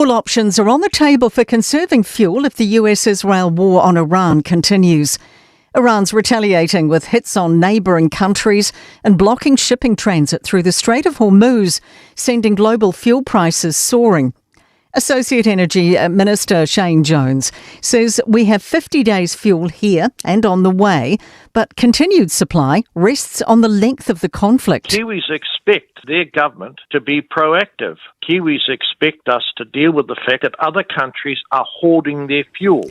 All options are on the table for conserving fuel if the US Israel war on Iran continues. Iran's retaliating with hits on neighbouring countries and blocking shipping transit through the Strait of Hormuz, sending global fuel prices soaring. Associate Energy Minister Shane Jones says we have 50 days fuel here and on the way, but continued supply rests on the length of the conflict. Kiwis expect their government to be proactive. Kiwis expect us to deal with the fact that other countries are hoarding their fuel.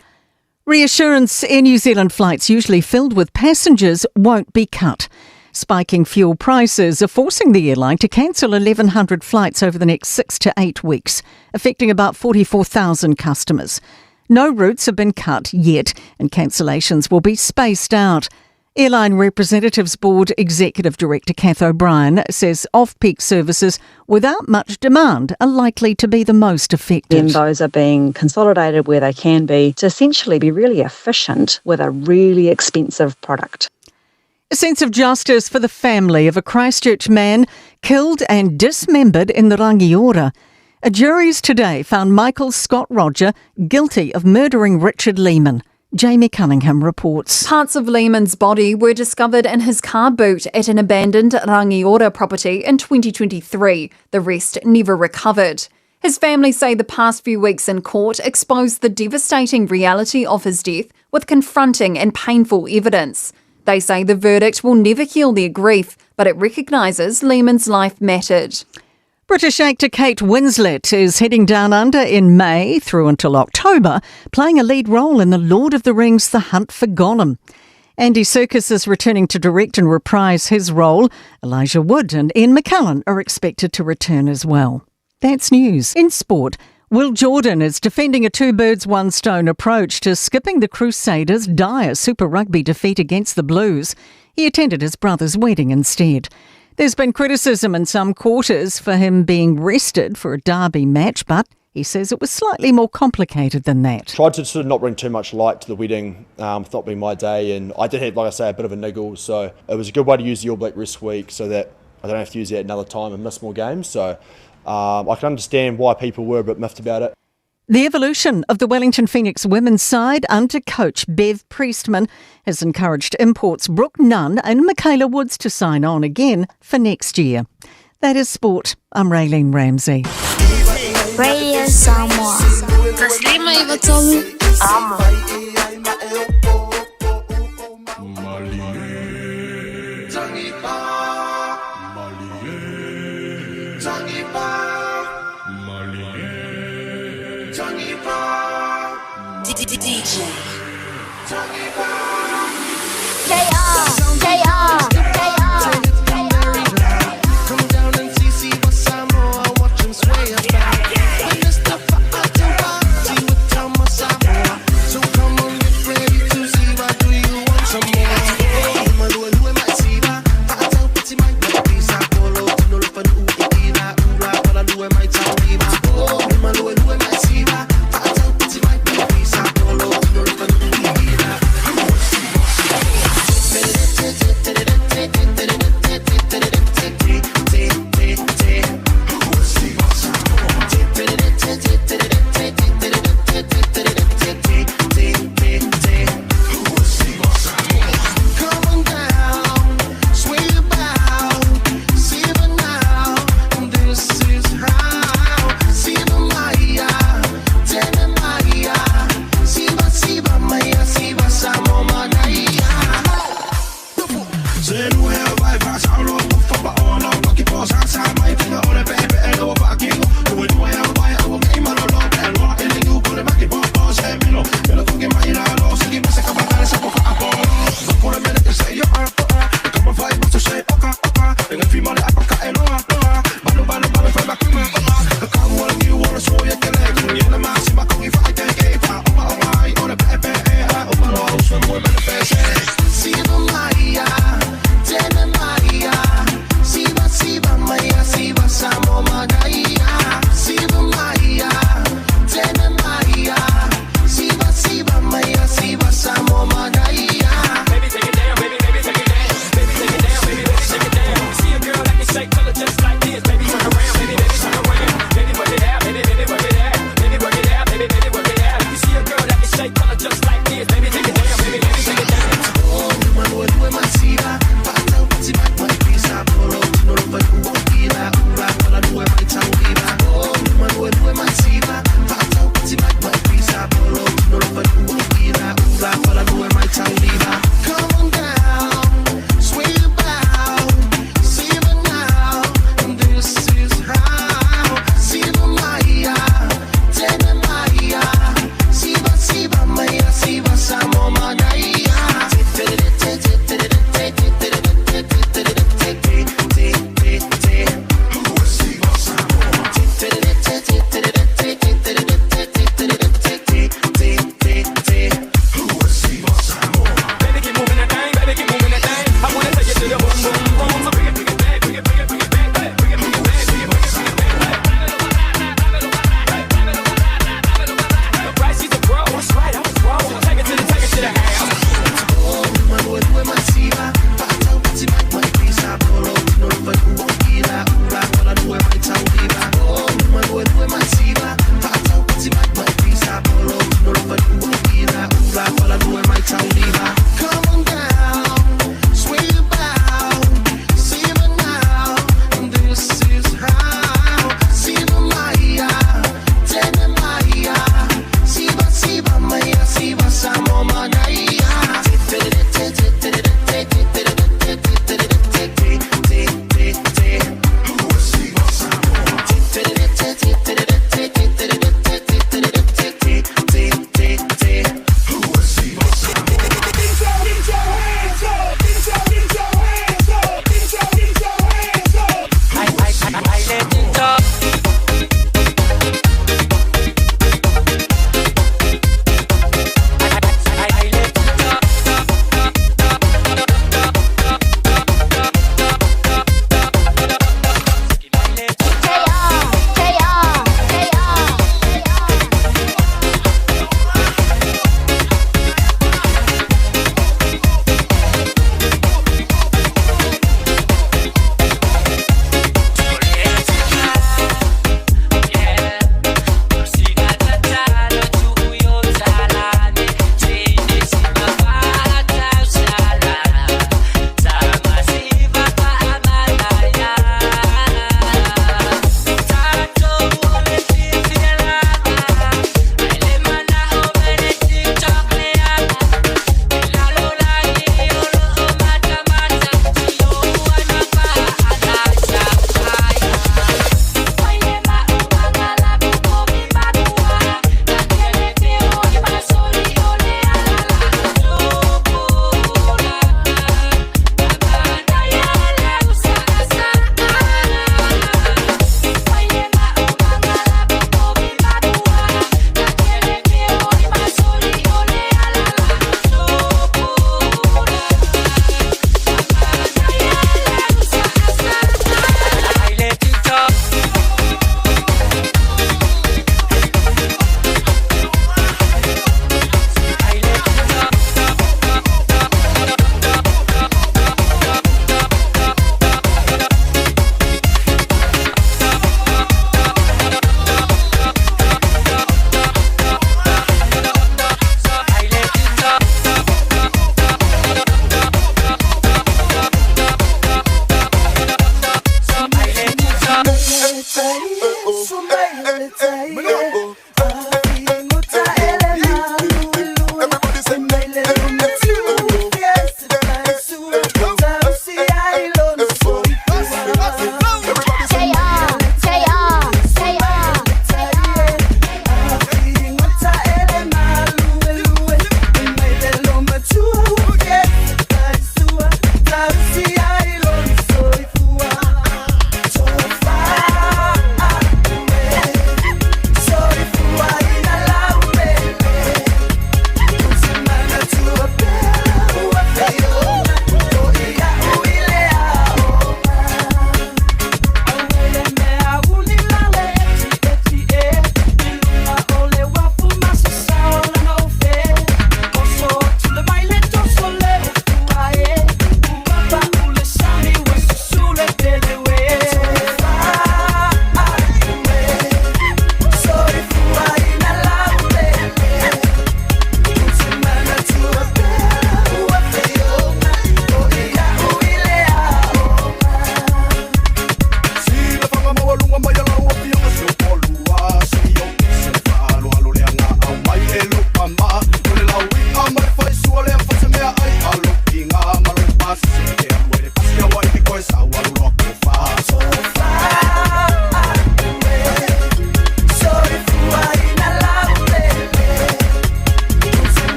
Reassurance Air New Zealand flights, usually filled with passengers, won't be cut. Spiking fuel prices are forcing the airline to cancel 1,100 flights over the next 6 to 8 weeks, affecting about 44,000 customers. No routes have been cut yet, and cancellations will be spaced out. Airline Representatives Board Executive Director Kath O'Brien says off peak services without much demand are likely to be the most affected. Then those are being consolidated where they can be to essentially be really efficient with a really expensive product. A sense of justice for the family of a Christchurch man killed and dismembered in the Rangiora. A jury's today found Michael Scott Roger guilty of murdering Richard Lehman. Jamie Cunningham reports. Parts of Lehman's body were discovered in his car boot at an abandoned Rangiora property in 2023. The rest never recovered. His family say the past few weeks in court exposed the devastating reality of his death with confronting and painful evidence. They say the verdict will never heal their grief, but it recognises Lehman's life mattered. British actor Kate Winslet is heading down under in May through until October, playing a lead role in The Lord of the Rings: The Hunt for Gollum. Andy Serkis is returning to direct and reprise his role. Elijah Wood and Ian McKellen are expected to return as well. That's news. In sport, Will Jordan is defending a two birds, one stone approach to skipping the Crusaders' dire Super Rugby defeat against the Blues. He attended his brother's wedding instead. There's been criticism in some quarters for him being rested for a derby match, but he says it was slightly more complicated than that. Tried to sort of not bring too much light to the wedding, not being my day, and I did have, like I say, a bit of a niggle, so it was a good way to use the All Black rest week so that I don't have to use that another time and miss more games. So I can understand why people were a bit miffed about it. The evolution of the Wellington Phoenix women's side under coach Bev Priestman has encouraged imports Brooke Nunn and Michaela Woods to sign on again for next year. That is sport. I'm Raylene Ramsey. Radio Samoa. Taslima Amo. DJ. JR, JR, JR. Come down and see what Samoa, watch 'em sway about. When it's the party with Tama Samoa. So come on, get ready to see what do you want some more? Come on down, sway about, Siva now, and this is how. Siva Maya, Tene Maya, Siva Siva Maya, Siva Samo Magaya.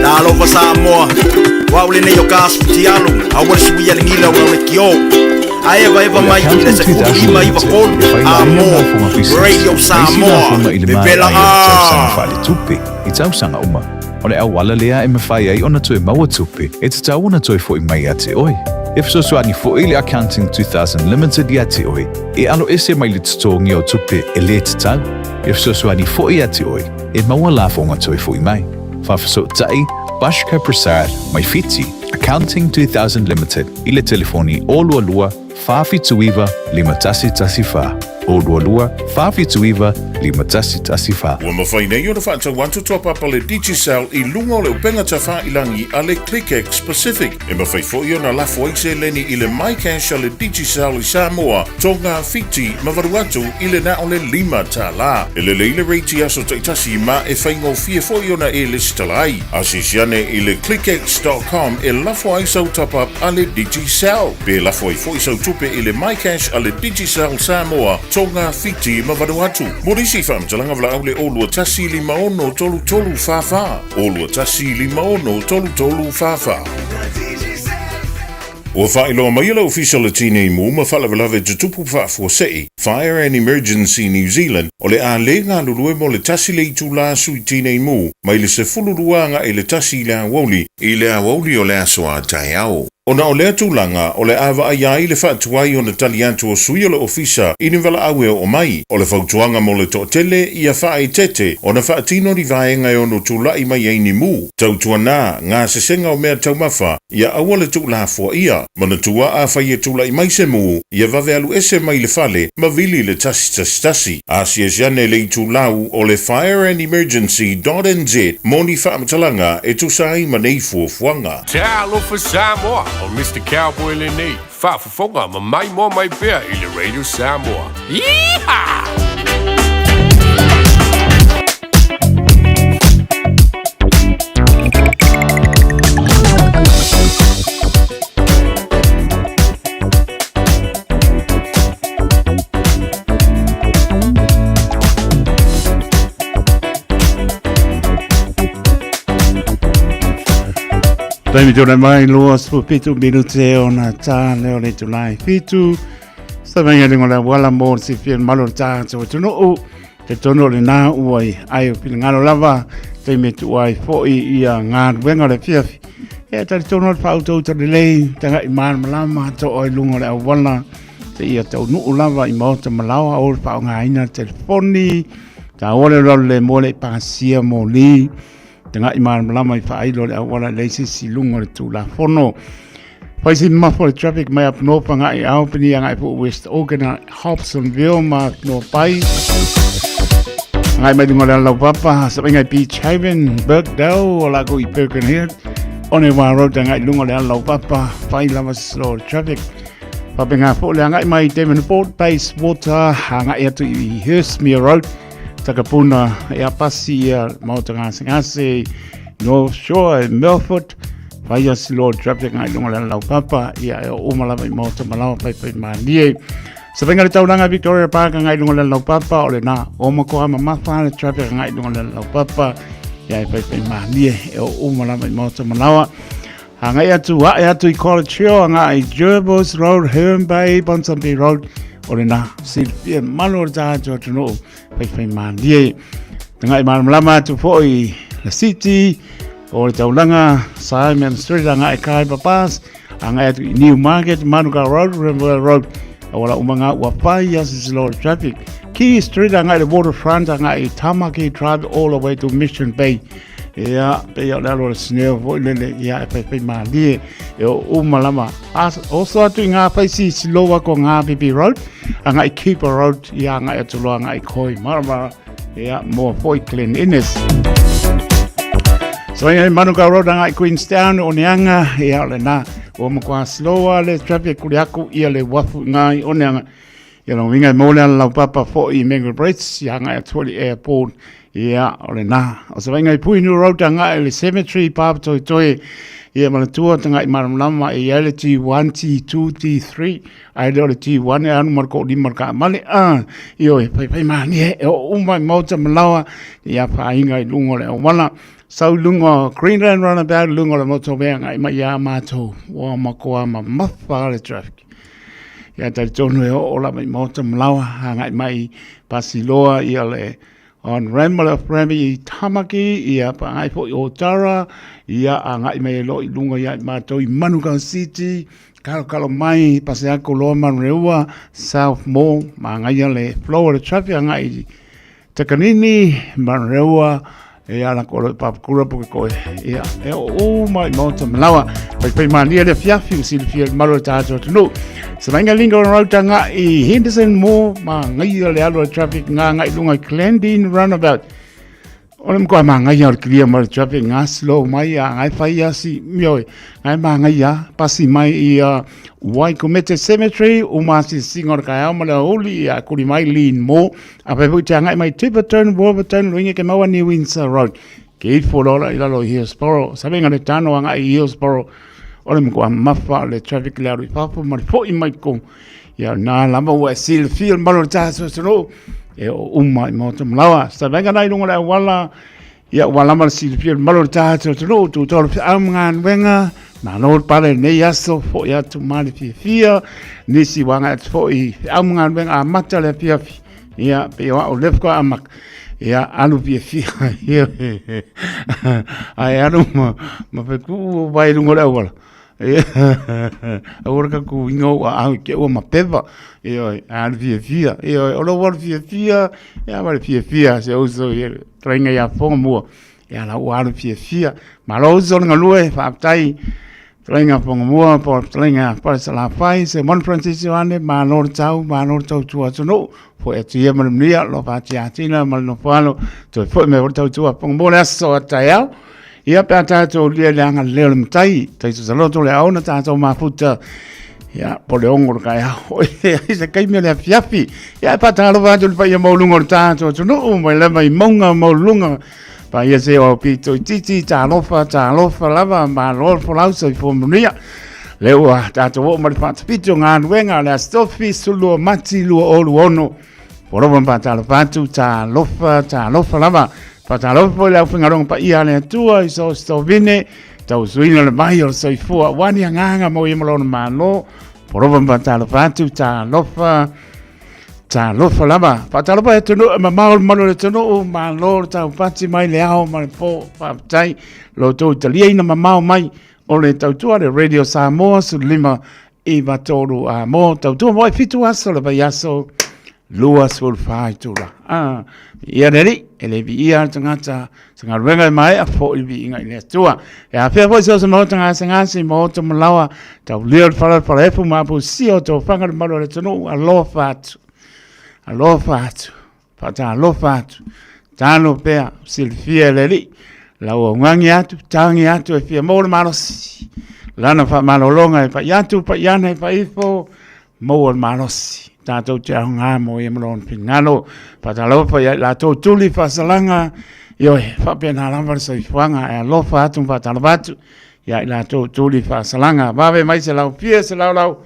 Talofa Samoa, o au lenei o ka asu tialu, aua le sui a le gila o le kio. A eva eva O le mai i le Accounting 15 2000 iva Limited tolu, e fai a ai mo, lafoga pisinisi Radio ma isi Samoa, lafoga i le pepela maeaea o tausaga a. faaletupe i tausaga uma. O le auala lea e mafai ai ona toe maua tupe e tatau ona toe fo'i mai ia te oe. E fesoasoani fo'i le Accounting 2000 Limited ia te oe e aloese mai le totogia o tupe e lē tatau. E fesoasoani fo'i ia te oe e maua lafoga toe fo'i mai. Faafesootai Bashka Prasad mai Fiti, Accounting 2000 Limited i le telefoni 022 479 5114, 022 479 5114. Ua mafai nei ona faatau atu top up a le Digicel i luga o le upega tafailangi a le ClickX Pacific. E mafai foi ona lafo ai seleni i le MyCash a le Digicel i Samoa, Tonga, Fiti ma Vanuatu i le na o le $5. E lelei le rate i aso taitasi ma e faigofie foi ona e lesitala ai. Asiasi ane i le clickx.com e lafo ai sau top up a le Digicel. Pe lafo ai foi sau tupe i le MyCash a le Digicel Samoa, Tonga, Fiti ma Vanuatu. Mo nisi faamatalaga valaau le 021 56 33 44, 021 56 33 44. Ua faailoa mai e le Ofisa o le Tinei Mu ma Faalavelave Tutupu Faafuasei, Fire and Emergency New Zealand, o le a le galulue mo le tasi le itulā sui tinei mu mai le 12 agai i le 1 i le aoauli i le aoauli o le aso a taeao. Ona o lea tulaga, o le a vaaia ai le faatuai ona tali atu o sui o le Ofisa i ni valaau e oo mai. O le fautuaga mo le toatele, ia faaeteete ona faatino ni vaega e ono tulai mai ai ni mu. Tautuana, gasesega o mea taumafa, ia aua le tuulafoaia. Manatua afai e tulai mai se mu, ia vave alu ese mai le fale ma vili i le 111. Asiasi ane i le itulau o le fireandemergency.nz mo ni faamatalaga e tusa ai ma nei fuafuaga. Talofa Samoa, o Mister Cowboy lenei, faafofoga ma maimoa mai pea i le Radio Samoa. Yeehaw! Taimi tōna mai loa 17 minute o nā tāne o le tulai fitu. Sa mai lengo la wala mo si fia malo tā te watunu'u. Te tono le nā uai ai o pinangalo lava. Te me tu ai foi ia ngā wenga le fiafi. E tari tono le whautau tari lei, tanga i māramalama to oi lunga le awala. Te ia tau nuu lava i maota malawa o le whaongaina telefoni. Tā ole rau le mo le pasia mo li. Tanga i māramalama i whaailo le awala lei sisi lunga le tūlafono. Whai si mafo le traffic mai up north anga i Albany anga i Port West Auckland Hobsonville ma North Bay. Ngai mai lunga le lau papa, sa ngai Beach Haven, Birkdale, o la ko i Birkenhead. One wā road ngai lunga le lau papa, whai lava slow traffic. Pape ngā po le ngai mai Devonport Bayswater, ngai atu i Hurstmere Road, Takapuna e apasi ia Maota Ngase Ngase, North Shore e Milford, Whai a slow traffic ngai lunga le lau papa, ia e o uma lava i Maota Malawa pai pai mānie. Sa venga le taulanga Victoria Park ngai lunga le lau papa, o le nā o makoa mamafa le traffic ngai lunga le lau papa, ia e pai pai mānie e o uma lava i Maota Malawa. A ngai atu, a e atu i College Hill, a ngai Jervis Road, Herne Bay, Ponsonby Road, o le nā, silfia malo o le tātou atu noo, pai pai mānie. Te ngai malamalama atu foi le City, o le taulanga, Simon Street, a ngai Kai Papas, a ngai atu i Newmarket, Manuka Road, Rimwell Road, a wala umanga ua whai a sisilo o traffic. Key Street, a ngai le waterfront, a ngai Tamaki Drive, all the way to Mission Bay. Ia, pe ia o le alo le sineo foi lele, ia e whai whai mālie, e o umalama. Also atu i ngā whaisi siloa ko ngā Bibi Road, a ngai Keeper Road, ia ngai atuloa ngai Koi Maramara, ia mō foi Glen Innes. So ia Manuka Road a ngai Queenstown o Neanga, ia o le nā, o makoa slowa le traffic kuri aku ia le wafu ngai o Neanga. Ia lo winga mō le ala lau papa foi i Mango Bridge, ia ngai atu le airport, ia o le nā. O se wainga i Puhinu Road a ngai le cemetery pāpatoi toi, ia mana tua te ngai maramlama e ia le T1, T2, T3, ai le o le T1 e anu marko o lima ka male, a, i o e pai pai mani e o umai mauta malawa, ia whainga i lunga le awala. Sau lunga Greenland Runabout, lunga le moto mea ngai mai ia mātou, wa makoa ma mawha le traffic. Ia tali tonu e oo lava i Maota Malawa, hangai mai Pasiloa ia le on ram ma le off ram i Tamaki, ia pa ngai foi o Tara, ia a ngai mai e lo i lunga ia i mātou i Manukau City, kalo kalo mai pase ako loa Manurewa, South Mall, ma ngai ia le flow o le traffic a ngai i Takanini, Manurewa, e ala ko loi papakura puke koe. Ia, e o o mai maota malawa. Pai pai mania le fiafi o silifia le malo tātou atu no. Sa mainga Lincoln Road ngā i Henderson Mall, ma ngai le alo traffic ngā ngai lunga i Glendene Runabout. O le mkoa ma ngai o le clear ma le traffic ngā slow mai a ngai whai asi, mioi, ngai ma ngai a, pasi mai i Waikumete Cemetery, o masi singa o le kai ao ma le auli, ia kuri mai Lean Mall. A pai foi te angai mai Tiverton, Wolverton, luinga ke maua New Windsor Road. Ke ifo lola i lalo i Hillsborough. Sabe nga le tano angai i Hillsborough. O le mkoa mafa le traffic le aru i fafo ma le foi mai ko. Ia nā lama ua e silafia le malo le taso solo. E o uma i maota malawa. Sabe nga nai lunga le awala. Ia ua lama le silafia le malo le taso solo. Tu tolu fi au mga nwenga. Malo le pale lenei aso, fo'i atu ma le fiafia, nisi ua agai atu foi i feau ma galuega amata le afiafi, ia, pei o au lea faatoa amata, ia, alu fiafia, ia, ae alu ma, ma fetuu vai i luga o le auala, ia, aua le tatou uiga ou aao i te ua mapeva, ioe, alu fiafia, ioe, o lou alu fiafia, ia ma le fiafia o si ou uso i le fetalaiga ia Fogamua, Ia la ua alu fiafia. Malo uso le galue, faafetai. Fetalaiga Fogamua po o le fetalaiga Falesalafai, Simon Francis Ioane, malo le tau, malo le tautua atunuu. Foi atu ia ma le manuia, lo faatiatina ma le nofoalo, toe foi mai foi le tautua Fogamua le aso a taeao. Ia pe a tatou lia le agalelei o le matai, tai sosaloto le aona tatou mafuta, ia, po le 6 o le taeao. Ai se taimi o le afiafi. Ia, e faatalofa atu i le paia maualuga o le tatou atunuu, mai lava i mauga maualuluga, paia se o pito itiiti, talofa, talofa lava, malo le folau, soifua manuia. Lea ua tatou oo ma le faatapiti o galuega o le Aso Tofi 12 Mati 2026. Ua lava ma faatalofa atu, talofa, talofa lava. Faatalofa foi le aufaigaluega paia a le Atua i so o se tovine, tausuina le vai o le soifua, aua ni agaga mo ia ma lona Malo. Ua lava ma faatalofa atu, talofa, talofa lava. Faatalofa e atunuu e mamao le malu o le atunuu, malo le taupati mai le ao ma le po, faafetai lo outou taliaina mamao mai o le tautua le Radio Samoa 15 93 a mo tautua mo e 7 aso le vaiaso 24 itula. Ah, ia le alii, e le viia le tagata, se galuega e maea foi le viiga i le Atua. E afea foi se oso maota gasegase ma oto malaoa, taulia o le fala o le falaefu ma apusia o tofaga le malu o le atunuu, alofa atu, alofa atu, faatalofa atu, talo pea, silafia e le Alii, lau augani atu, tagi atu e fia maua le malosi, lana faamalologa e pai atu, pai ana e pai ifo, maua le malosi. Tatou te aoga mo ia ma lona finagalo. Faatalofa ia i latou tuli faasalaga, ioe, faapena lava le soifuaga, e alofa atu ma faatalofa atu ia i latou tuli faasalaga. Vave mai se laufia, se laulau,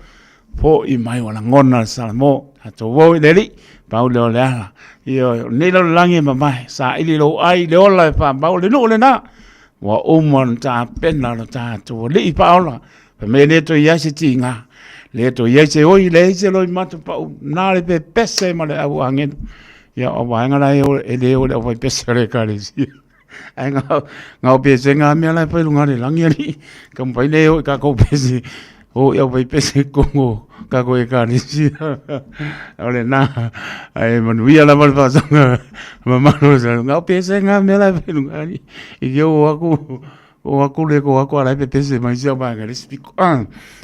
Fo'i mai ua lagona le Salamo, tatou o i le Alii, pau lea o le ala. Ioe, o lenei lalolagi e mamae, saili lou ai i le ola e faamau, o le nuu lena, ua uma ona tapena lo tatou Alii faaola. Fai mai e le toe i ai se tiga, le toe i ai se oi, leai se loimata pau, na le pepese ma le au agelu. Ia, o vaega la e le o le aufaipese a le Ekalesia. Ae ngao pese ngā mea la e whai runga le langi ali. Ka mwai le o i kākou pese. O i au whai pese kongo kākou e kālesia. O le nā. Ai manuia lava le whasanga. Mamalo sa. Ngao pese ngā mea la e whai runga ali. I ke o aku. O aku le ko aku ala e pese mai sia whanga le spiko.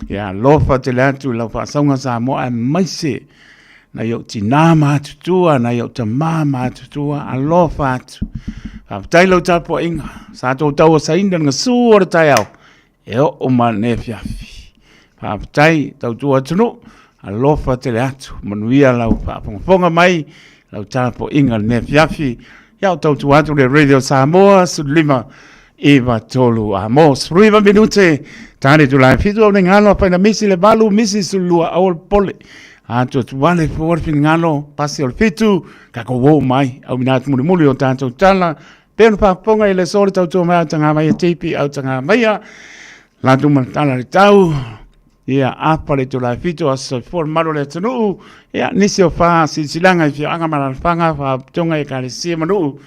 Ia lofa te le atu lau whasanga sa moa e maise. Nai ou tinā matutua, nai ou tamā matutua, alofa atu. Faafetai lau tapuaiga, sa tou tauasaina le gasu o le taeao, e oo ma lenei afiafi. Faafetai tautua atunuu, alofa tele atu, manuia lau faafogafoga mai, lau tapuaiga lenei afiafi. Ia o tautua atu le Radio Samoa, 15 9 3 a mo 19 minute tane tula fitu au ngalo pa na misi le valu misi sulua au le pole a tu tu wale fo le fingalo pasi o le fitu ka ko wo mai au mina atu muli muli o tātou tala pe no whakaponga i le sōre tautua mai au tanga mai e tipi au tanga mai a la tu mana tala le tau ia apa le tula fitu a so fo malo le atunuu ia nisi o wha silsilanga i whioanga malalafanga wha tonga i kalesia manuu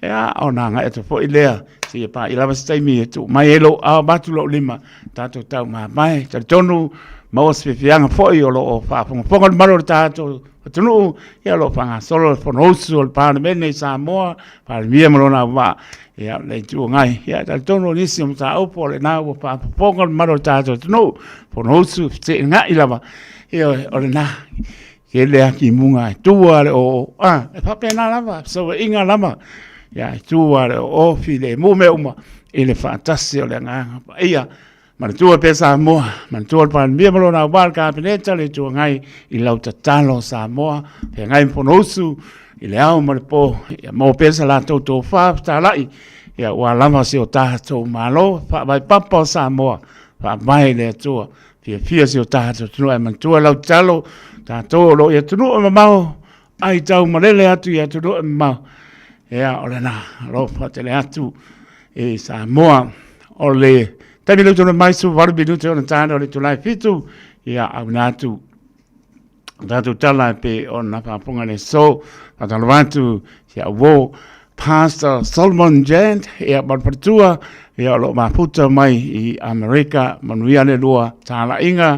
Ia, ona agai atu foi lea, seia paia lava se taimi e tuu mai ai lou ao ma atu lou lima, tatou taumamae, talitonu, maua se fiafiaga foi o lo o faafogafoga le mamalu o le tatou atunuu, ia o lo o faagasolo le Fonousu a le Palemene i Samoa, Palemia ma lona auvaa, ia, le Itu Agai. Ia, talitonu o nisi o mataupu o lena ua faafofoga le mamalu o le tatou atunuu, Fonousu, feteenai lava, ioe, o lena. Ke le akimuga e tua le o a e faapena lava fesoaina lava ia e tua le o filemu mea uma i le faatasi o le Agaga Paia. Manatua pea Samoa, manatua le Palemia ma lona auvaa le Kapeneta, le Itu Agai i lau tatalo Samoa, feagai ma Fonousu i le ao ma le po, ia maua pea sa latou tofa fetalai, ia ua lava si o tatou Malo, faavae papa o Samoa, faavae i le Atua. Fiafia si o tatou atunuu ae manatua lau tatalo, tatou o lo o i atunuu e mamao, ai tau malele atu i atunuu e mamao. Ia, o lena, alofa tele atu i Samoa. O le Taimi leu tonu mai 18 minute ona tāne o le itula e 7, ia auina atu tātou tala e pe ona whaaponga le so, whātalo atu si au wō, Pastor Solomon Jant, ia malupaletua, ia o loo mafuta mai i Amerika, manuia le lua talaiga,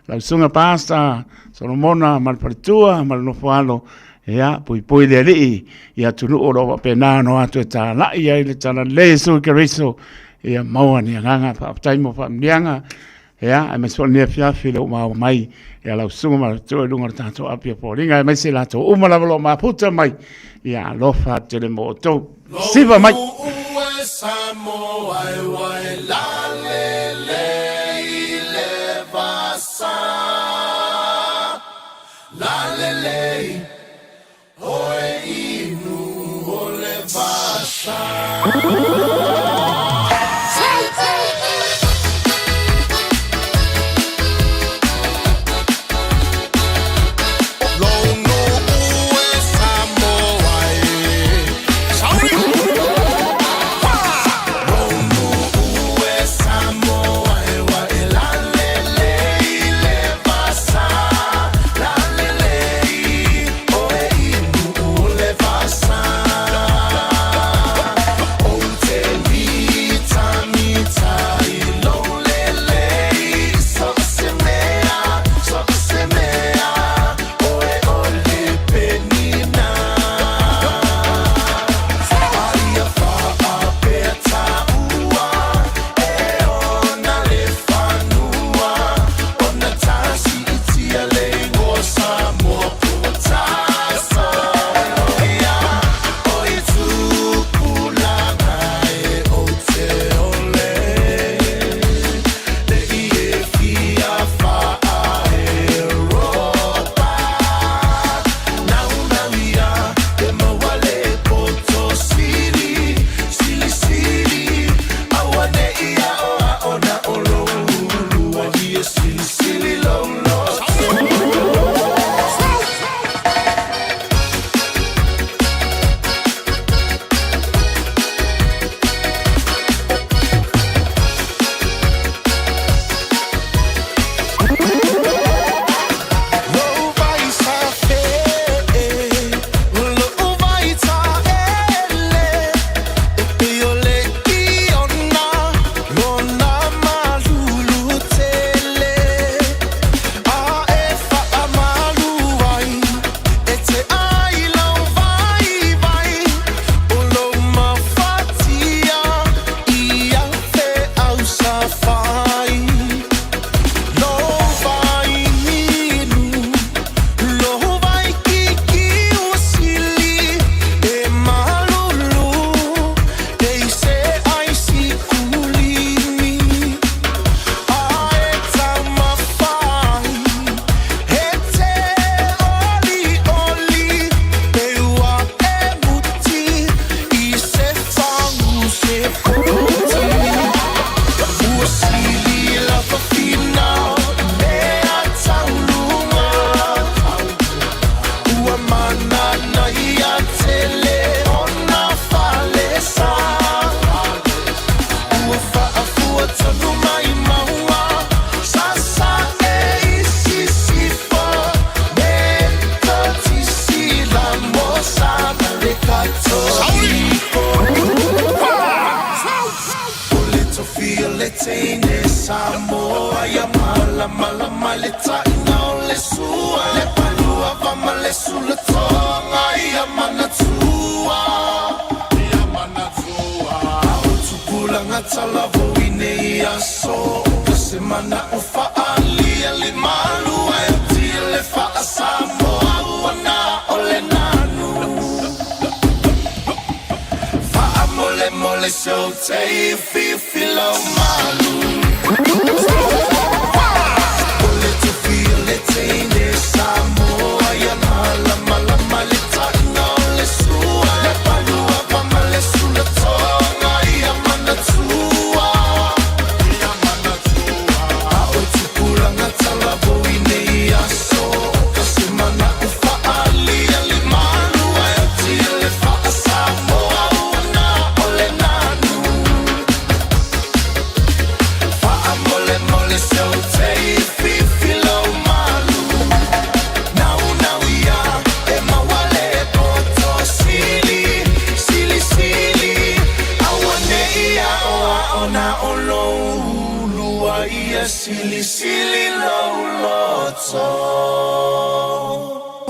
lau susuga Pastor Solomona malupaletua ma le nofo alo, ia puipui le Alii i atunuu o loo faapena ona o atu e talai ai le talalelei e Iesu Keriso, ia maua ni agaga faafetai mo faamanuiaga. Ia, aemaise foi lenei afiafi le ua maua mai ia lau susuga ma tou i luga o le tatou api o foliga, aemaise latou uma lava o lo o mafuta mai. Ia alofa tele mo outou. Siva mai!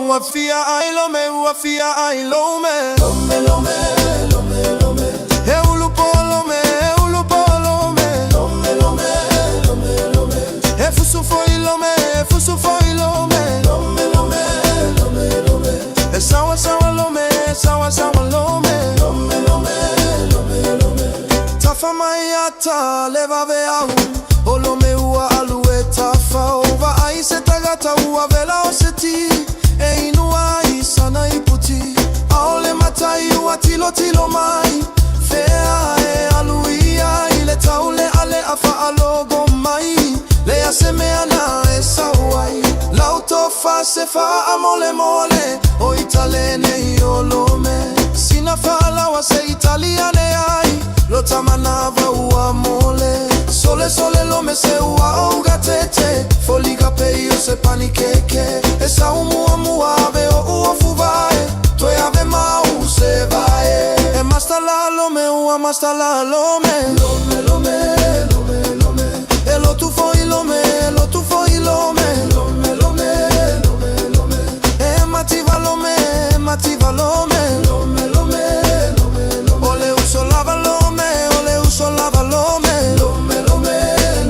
Ua fia ai lome, ua fia ai lome. Lome, lome, lome, lome. E ulu po lome, e ulu po lome. Lome, lome, lome, lome. E fusu foi lome, e fusu foi lome. Lome, lome, lome, lome. E sawa sawa lome, e sawa sawa lome. Lome, lome, lome, lome. Tafa mai ata le vave au. O lome ua alu e tafa. O vaai se tagata ua vela o se ti. E inu ai sana i puti. Aole matai ua tilo tilo mai. Fea e alu ia i le taule ale a faalogo mai. Le a se mea na e sau ai. Lau tofa se faa mole mole. O italene i o lome. Sina faalawa se italiane ai. Lo tamanava ua mole. Sole sole lome se ua ouga tete. Foliga pei o se panikeke. E sau mua mua ave o ua fuvae. Toe ave mau se vae. E masta la lome ua masta la lome. Lome lome lome lome. E lo tu foi lome, e lo tu foi lome. Lome lome lome lome. E mativa lome, e mativa lome. Lome lome lome lome. Ole uso lava lome, ole uso lava lome. Lome lome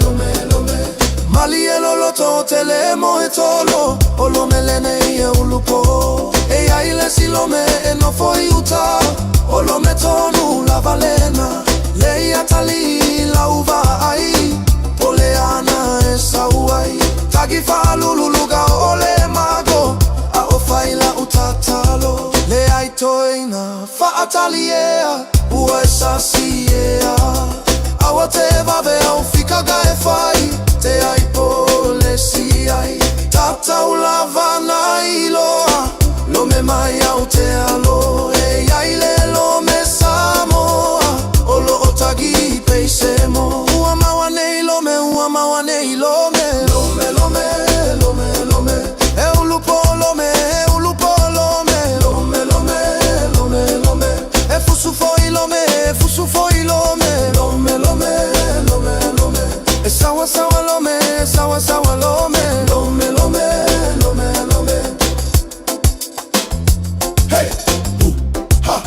lome lome. Mali e lolo to tele mo e tolo. O lome lene i e ulupo. E ia ile si lome e no foi uta. O lome tonu la valena. Le ia tali la uva ai. Pole ana e sau ai. Tagi whaalululuga o ole mago. A o whaila utatalo. Le ai toina whaatali ea. Ua e sasi ea. Awa te vave au fikaga e whai. Te ai pole si ai. Tatau lava na iloa. Lome mai au te alo. E iai le lome Samoa. O lo o tagi peise mo. Ua maua nei lome, ua maua nei lome. Lome, lome, lome, lome. E ulu po lome, e ulu po lome. Lome, lome, lome, lome. E fusu foi lome, e fusu foi lome. Lome, lome, lome, lome. E sawa sawa lome, e sawa sawa lome. Lome, lome, lome, lome. Hey, ooh, ha,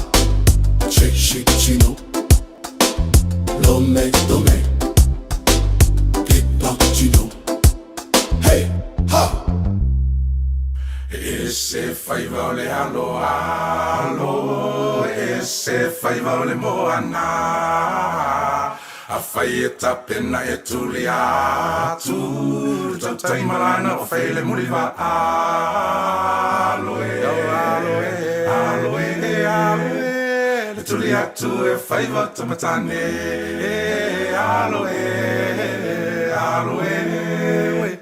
che, shi, chino, lome, lome, pipa, chino, hey, ha. E se faiva o le alo alo, e se faiva o le moana. A fai e tapena e tuli atu, tautai malana o fai le muliva alo e, alo e, alo e, alo e. Le tuli atu e faiva tamatane, e alo e, alo e, we.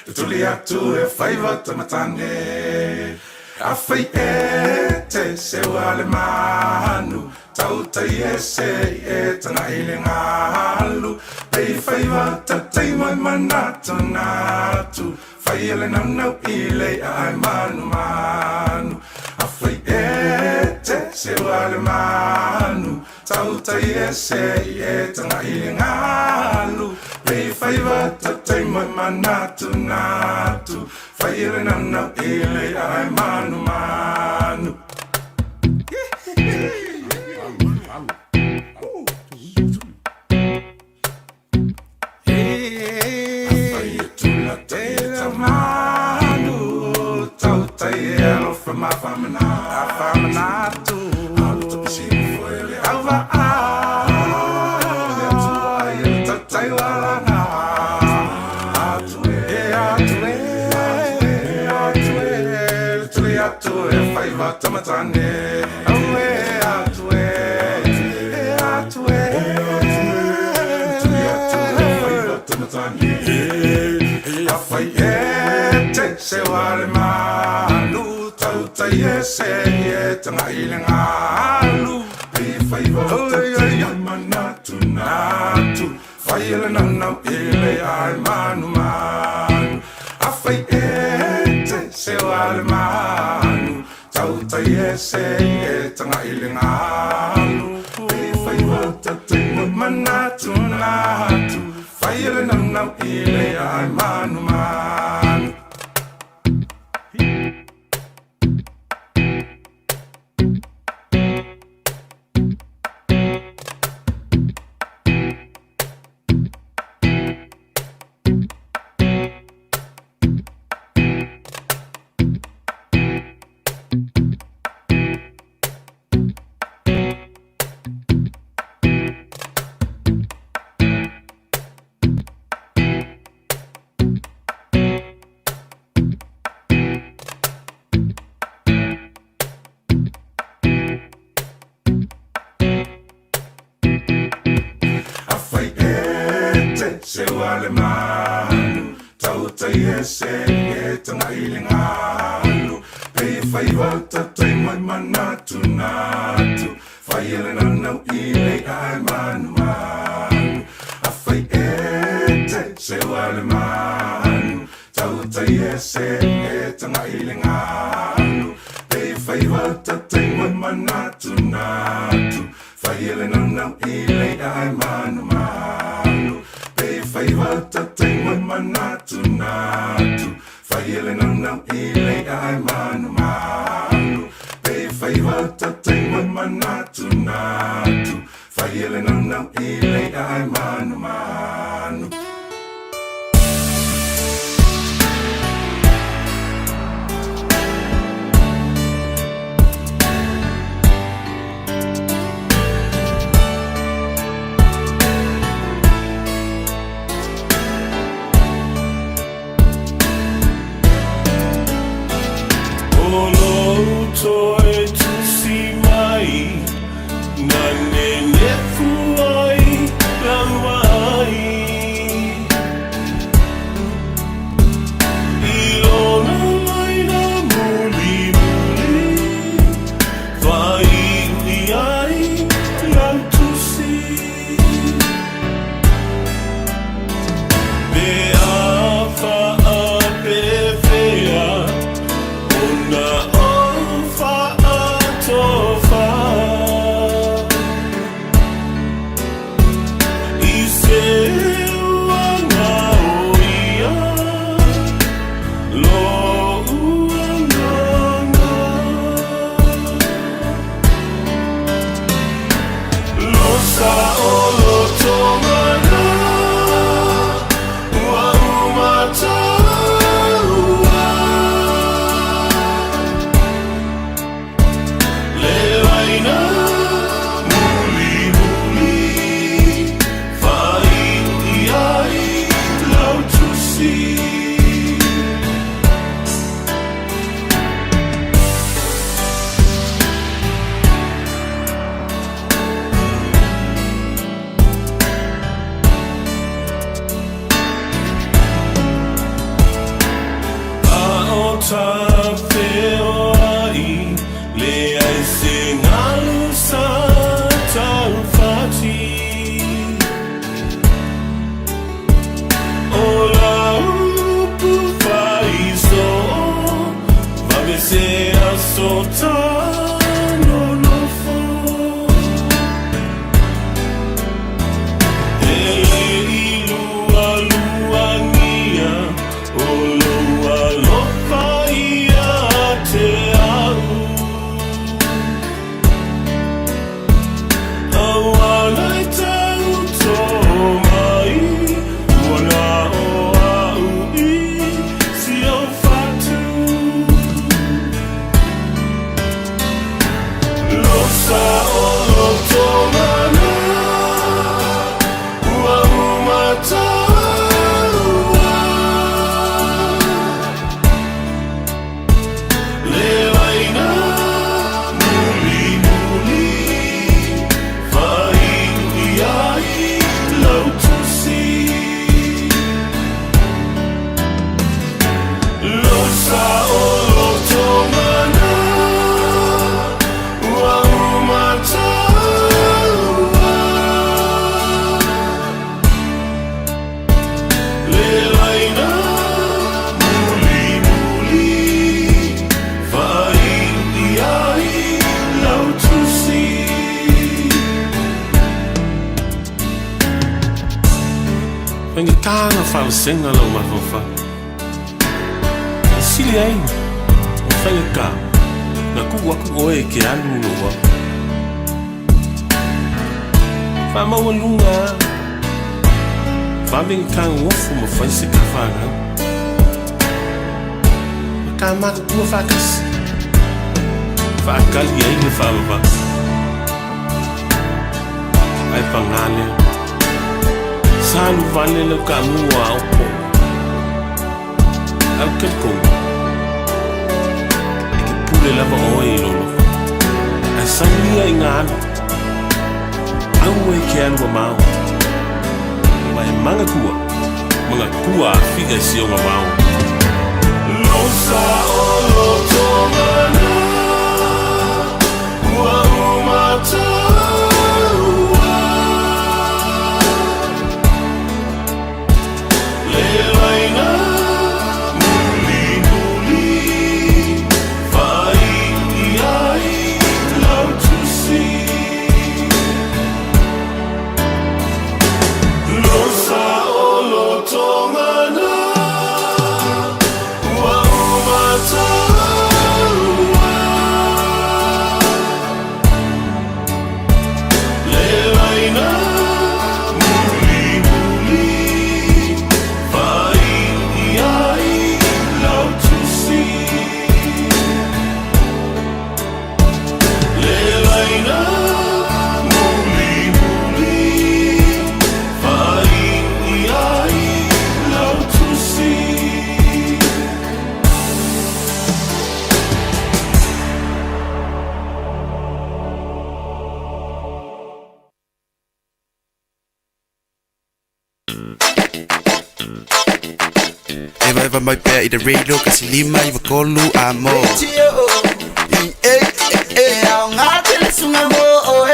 Le tuli atu e faiva tamatane. A fai e te se ua le manu. Tautai e se e tanga i le ngalu. Pei faiva tatai mai manatu natu. Fai e le naunau i le ai manu manu. A fai e te se ua le manu. Tautai e se e tanga i le ngalu. Pei faiva tatai mai manatu natu. Fai e le naunau i le ai manu manu. Tamatane, aue atu e, e atu e, tuli atu e faiva tamatane. A fai e te se wale manu, tautai e se e tanga i le ngalu. Pei faiva tatai ai manatu natu, fai e le naunau i le ai manu manu. A fai e te se wale manu, tautai e se e tanga i le ngalu. Pei faiva tatai mai manatu natu, fai e le naunau i le ai manu manu. seua le manu tautai ese e tagai le galu pe faiva tatai mai manatunatu fai le nanau i le ai manumanu afai ete seua le manu tautai ese e tagai le galu pe faiva tatai mai manatunatu fai le nanau i le ai manumanu pe faiva tatai mai manatunatu fai le nanau i le ai manumanu pe faiva tatai mai manatunatu fai le nanau i le ai manumanu. O lou toe tusi mai na nenefu ai lau ai i lona laina mulimuli faaiu i ai lau tusi pe a faapefea ona ou faatofa i se uaga o ia lo'u agaga losa o lotomana ua umataua le laina mulimuli faaiu i ai lau tusi. A o tafeoai leai se galu sa taufati o lau upu faisoo vave se aso tanonofo e le i lualuagia o lou alofa ia te au auala e tauto mai ua na o au i si au fatu losa o lotomana ua umataua le laina mulimuli faaiu i ai lau tusi losa o lotomana ua umataua le laina mulimuli faaiu i ai lau tusi. Faigata ona faalesega lou mafaufau. E sili ai ona faigata na tuu atu oe e te alu i lou ao. Faamaualuga a, vave ona tagofo ma fai se tafanau. Ma ta matutua faatasi. Faatali ai le faavavau. Ae pagā lea. Sa alu vale lau kaamu ua aopo. Ae ou te talitonu. E te pule lava oe i lou loto. Ae sau ia ina alu. Aua e te alu mamao. Ma e magatua, magatua afiga e sioga vao. Lo sa o lo tongana, ua umataua. Le laina muli muli, fai i ai lau tusi. Lo sa o lo tongana, ua umataua. Le laina muli muli, fai i ai lau tusi. Le laina muli muli, fai i ai lau tusi. Eva eva mai pea i te radio kasi lima i vakolu a mo. E ao ngā tele sunga mo o e.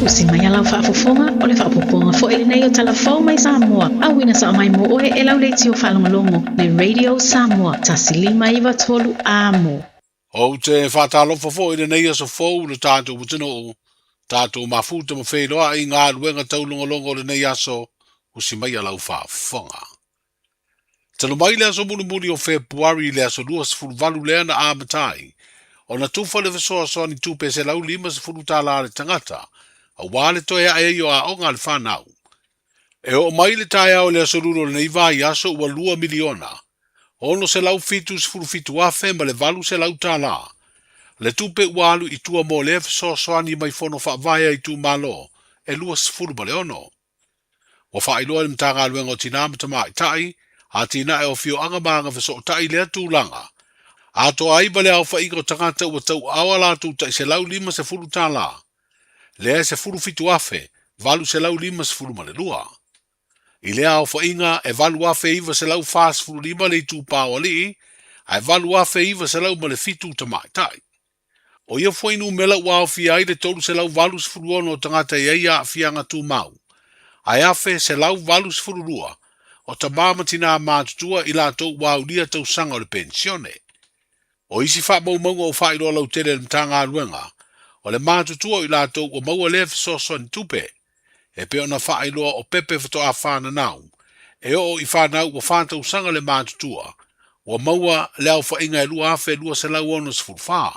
Usi mai a lau faafofoga o le faaopoopoga foi lenei o Tala Fou mai Samoa, auina sao mai mo oe e lau leitio faalogologo le Radio Samoa 1 5 9 3 Amo. Ou te faatalofa foi i lenei aso fou i lo tatou atunuu, tatou mafuta ma feiloai i galuega taulogologo o lenei aso, usi mai a lau faafofoga. Talu mai le aso mulimuli o Fepuari i le aso 28 lea na amata ai, ona tufa le fesoasoani tupe $150 le tagata, auā le toe ae ai o aoga a le fanau. E oo mai le taeao i le aso Lua o lenei vaiaso ua 2 miliona, 677 afe ma le $800. Le tupe ua alu i tua mo lea fesoasoani mai fono faavae a itumalo e 26. Ua faailoa e le Matagaluega o Tinā ma Tamaitai, Atinae o Afioaga ma Agafesootai lea tulaga. Atoa ai ma le aofaiga o tagata ua tauaao a latou tai $150. Lea e 17,852. I lea aofaiga e 8,945 le itupa o alii, ae 8,907 tamaitai. O ia fuainumera ua aofia ai le 386 o tagata e i ai aafiaga tumau, ae 1,182 o tamā ma tinā matutua i latou ua aulia tausaga o le penisione. O isi faamaumauga ua faailoa lautele e le Matagaluega, o le matutua o i latou ua maua lea fesoasoani tupe, e pei ona faailoa o pepe faatoa fananau, e oo i fanau ua 4 tausaga le matutua, ua maua le aofaiga e 2,264.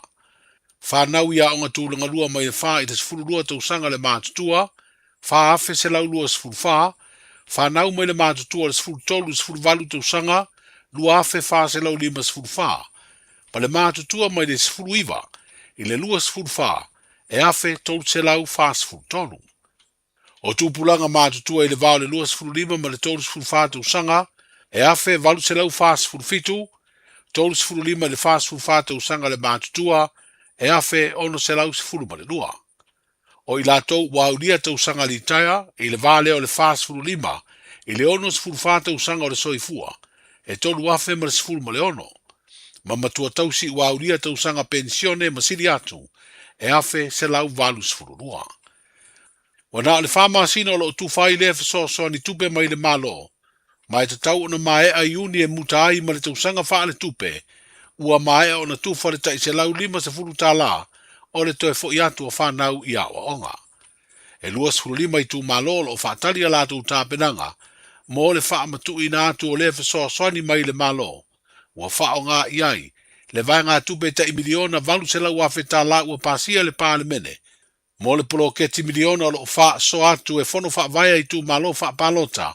Fanau i aoga tulagalua mai le 4 i le 12 tausaga le matutua, 4,124, fanau mai le matutua o le 13 i le 18 tausaga, 2,454, ma le matutua mai le 19 i le 24, e 1,343. O tupulaga matutua i le va o le 25 ma le 34 tausaga, e 1,847, 35 i le 44 tausaga le matutua, e 1,612. O i latou ua aulia tausaga litaea i le va lea o le 45 i le 64 tausaga o le soifua, e 3,016. Ma matua tausi ua aulia tausaga penisione ma sili atu, e 1,182. Ua na o le 4 masina o loo tufa ai lea fesoasoani tupe mai le Malo, ma e tatau ona maea i Iuni e muta ai ma le tausaga faaletupe, ua maea ona tufa le tai $150 o le toe foi atu o fanau i aoaoga. E 25 itumalo o loo faatali a latou tapenaga mo le faamatuuina atu o lea fesoasoani mai le Malo, ua faaaoga i ai le vaegatupe tai miliona $800,000 ua pasia e le Palemene mo le poloketi miliona o loo faasoa atu e fono faavae a itumalo faapalota,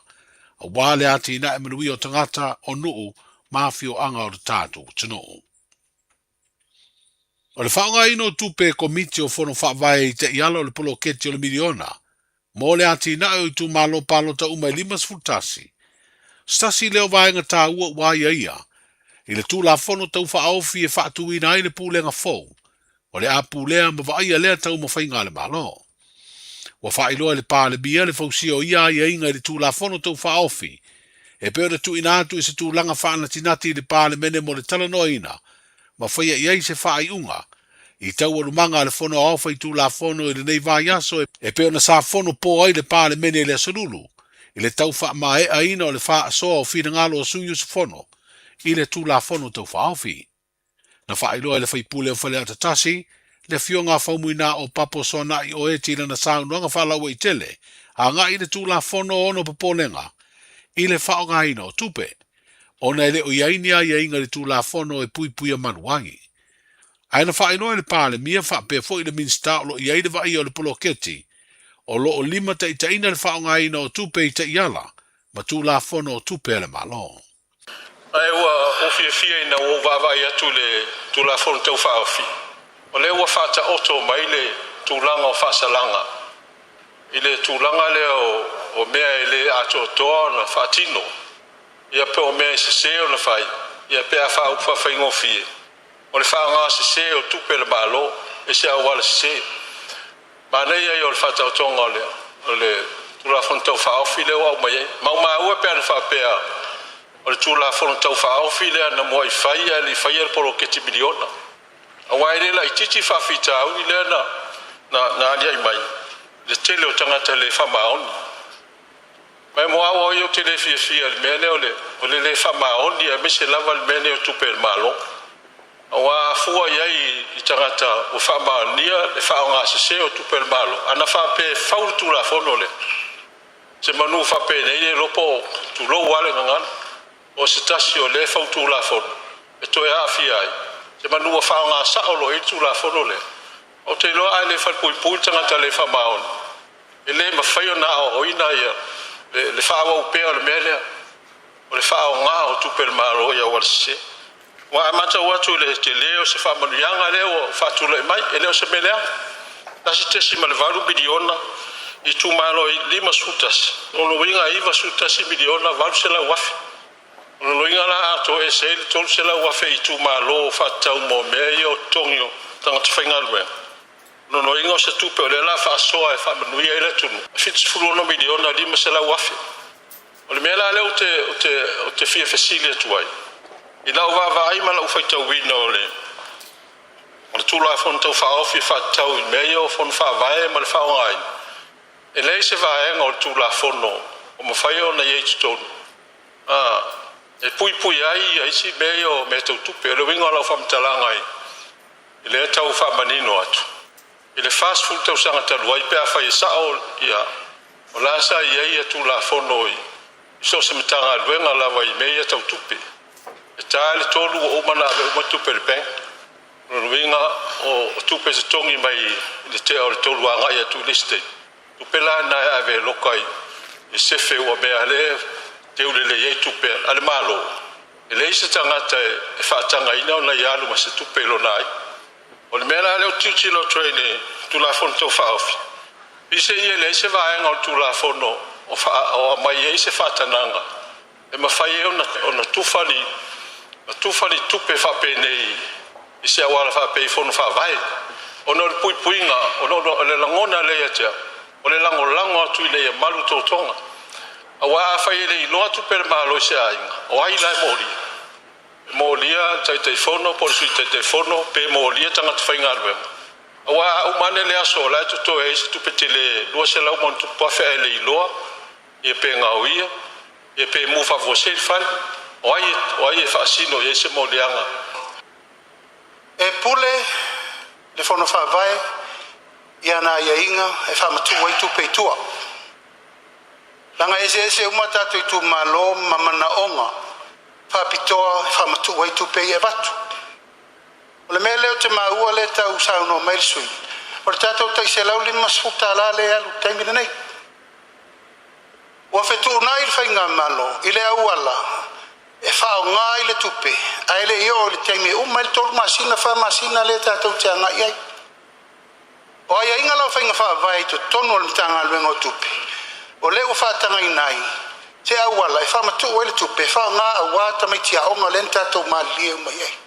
auā le atinae manuia o tagata o nuu ma afioaga o le tatou atunuu. O le faaaogaina o tupe e Komiti o Fono Faavae i taiala o le poloketi o le miliona mo le atinae o itumalo palota uma e 51. Se tasi lea o vaega taua ua aiaia i le Tulafono Tau Faaofi e faatuina ai le Pulega fou. O le a pulea ma vaaia lea taumafaiga a le Malo. Ua faailoa e le Palemia le fausia o ia aiaiga i le Tulafono Tau Faaofi e pei ona tuuina atu i se tulaga faanatinati i le Palemene mo le talanoaina ma faia i ai se faaiuga i taualumaga a le Fono Aoao Faitulafono i lenei vaiaso e pei ona sa fono po ai le Palemene i le Aso Lulu i le tau faamaeaina o le faasoa o finagalo o sui usufono i le Tulafono Tau Faaofi. Na faailoa e le faipule o Faleata 1, le Afioga a Faumuina o Papo Soanai Oeti i lana saunoaga faalauaitele agai i le Tulafono o ona popolega i le faaaogaina o tupe, ona e le o i ai ni aiaiga i le Tulafono e puipuia malu ai. Ae na faailoa e le Palemia faapea foi le Minisita o lo o i ai le vaaia o le poloketi o lo o limataitaiina le faaaogaina o tupe i taiala ma Tulafono o Tupe a le Malo. Ae ua ou fiafia ina ua ou vaavaai atu i le Tulafono Tau Faaofi, o lea ua faataoto mai le tulaga o faasalaga i le tulaga lea o mea e le atoatoa ona faatino, ia po o mea e sese ona fai, ia pe a faaupu faafaigofie, o le faaaoga sese o tupe a le Malo i se auala sese. Manaia ia o le faataotoga o le Tulafono Tau Faaofi lea ua aumai ai. Maumau e pe ana faapea o le Tulafono Tau Faaofi lea na muai fai ae le i faia le poloketi miliona. Aua e le laitiiti faafitauli lea na aliae mai i le tele o tagata le faamaoni. Ma e moa au ou te le fiafia i le mea lea o le le faamaoni aemaise lava le mea lea o tupe a le Malo. Aua a fua i ai i tagata ua faamaonia le faaaogasese o tupe a le Malo, ana faapea e fau le Tulafono lea, se manu faapenei le iloa po o tulou lava le gagana, o se tasi o lea e fau Tulafono e toe aafia ai, se manu ua faaaoga sao loa i ai le Tulafono lea. Ou te iloa a le falepuipui le tagata le faamaoni, e le mafai ona aoaoina ia le faaauau pea o le mea lea, o le faaaoga o tupe a le Malo i auala sese. Ua amata atu i le tele o se faamanuiaga lea ua faatulai mai, e le o se mea leaga. 1.8 miliona i itumalo e 51, o lona uiga e 91 miliona 800 afe. O lona uiga la atoa ese ai le 300 afe i itumalo faatatau mo mea ia o totogi o tagata faigaluega. O lona uiga o se tupe o lea la faasoa e faamanuia ai le atunuu, e 76 miliona 500 afe. O le mea la lea ou te fia fesili atu ai, i lau vaavaai ma lau faitauina o le Tulafono Tau Faaofi e faatatau i mea ia o Fono Faavae ma le faaaogaina, e leai se vaega o le Tulafono o mafai ona i ai i totonu e puipui ai isi mea ia o mea tau tupe. O le uiga o lau faamatalaga i lea tau faamanino atu, i le 40 tausaga talu ai pe afai e sao ia o la sa i ai ia Tulafono i so o se Matagaluega lava i mea ia tau tupe. E ta le 3 ua uma ona ave uma tupe i le bank. O lona uiga o tupe totogi mai i le tea o le 3 agai atu i le isi taimi. Tupe la na e ave e loka i sefe ua mea lea teu lelei ai tupe a le Malo. E leai se tagata e faatagaina ona ia alu ma se tupe i lona ai. O le mea la lea ou te tilotilo atu ai i le Tulafono Tau Faaofi, pise ia e leai se vaega o le Tulafono o aumai ai se faatanaga e mafai ai ona tufa ni tupe faapenei i se auala faapea i Fono Faavae, ona o le puipuiga, ona o le lagona lea ia te au, o le lagolago atu ina ia malu totoga. Aua afai e le iloa tupe a le Malo i se aiga, o ai la e molia? E molia le Taitaifono po o le Sui Taitaifono pe molia tagata faigaluega. Aua a uma ane le aso o la e totoe ai se tupe tele 200 ma ona tupu afe ae le iloa ia pe gaoia, ia pe mu faafuasei le fale, o ai e faasino i ai se moliaga. E pule le Fono Faavae i ana aiaiga e faamatuu ai tupe i tua. Laga eseese uma tatou itumalo ma manaoga faapitoa e faamatuu ai tupe ia e avatu. O le mea lea ou te maua lea e tau saunoa mai le sui, o le tatou tai $150 lea e alu i le taimi lenei. Ua fetuunai le faigamalo i le auala e faaaoga ai le tupe, ae le i oo i le taimi e uma ai le 3 masina, 4 masina lea tatou te agai ai. O aiaiga la o faiga faavae i totonu o le Matagaluega o Tupe, o lea ua faatagaina ai se auala e faamatuu ai le tupe e faaaoga aua tamaiti aoga lea na tatou malilie uma i ai.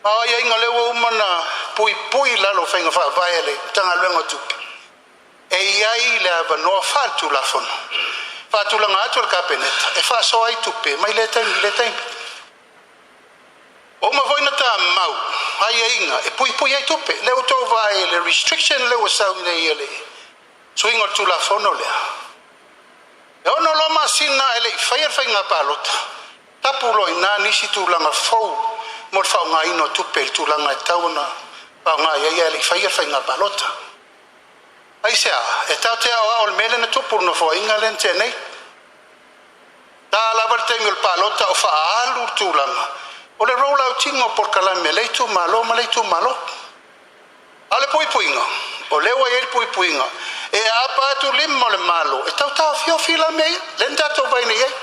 Ma o aiaiga lea ua uma na puipui i lalo o faiga faavae a le Matagaluega o Tupe, e i ai le avanoa faaletulafono faatulaga atu e le Kapeneta e faasoa ai tupe mai lea taimi i lea taimi. Ua uma foi ona ta mau aiaiga e puipui ai tupe. Lea ua outou vaai i le restriction lea ua sau nei e le suiga o le Tulafono lea. E ono loa masina ae le i faia le faiga palota, tapu loa i ina nisi tulaga fou mo le faaaogaina o tupe i le tulaga e tatau ona faaaoga i ai ae le i faia le faiga palota. Aisea? E tatou te aoao i le mea lea na tupu i le Nofoaiga lea na tea nei. Ta lava le taimi o le palota o faaalu le tulaga o le roll out ina o polokalame a lea itumalo ma lea itumalo. A o le puipuiga, o lea ua i ai le puipuiga e aapa atu lima o le Malo e tau taofiofi la mea ia, lea na tatou vaai nei i ai.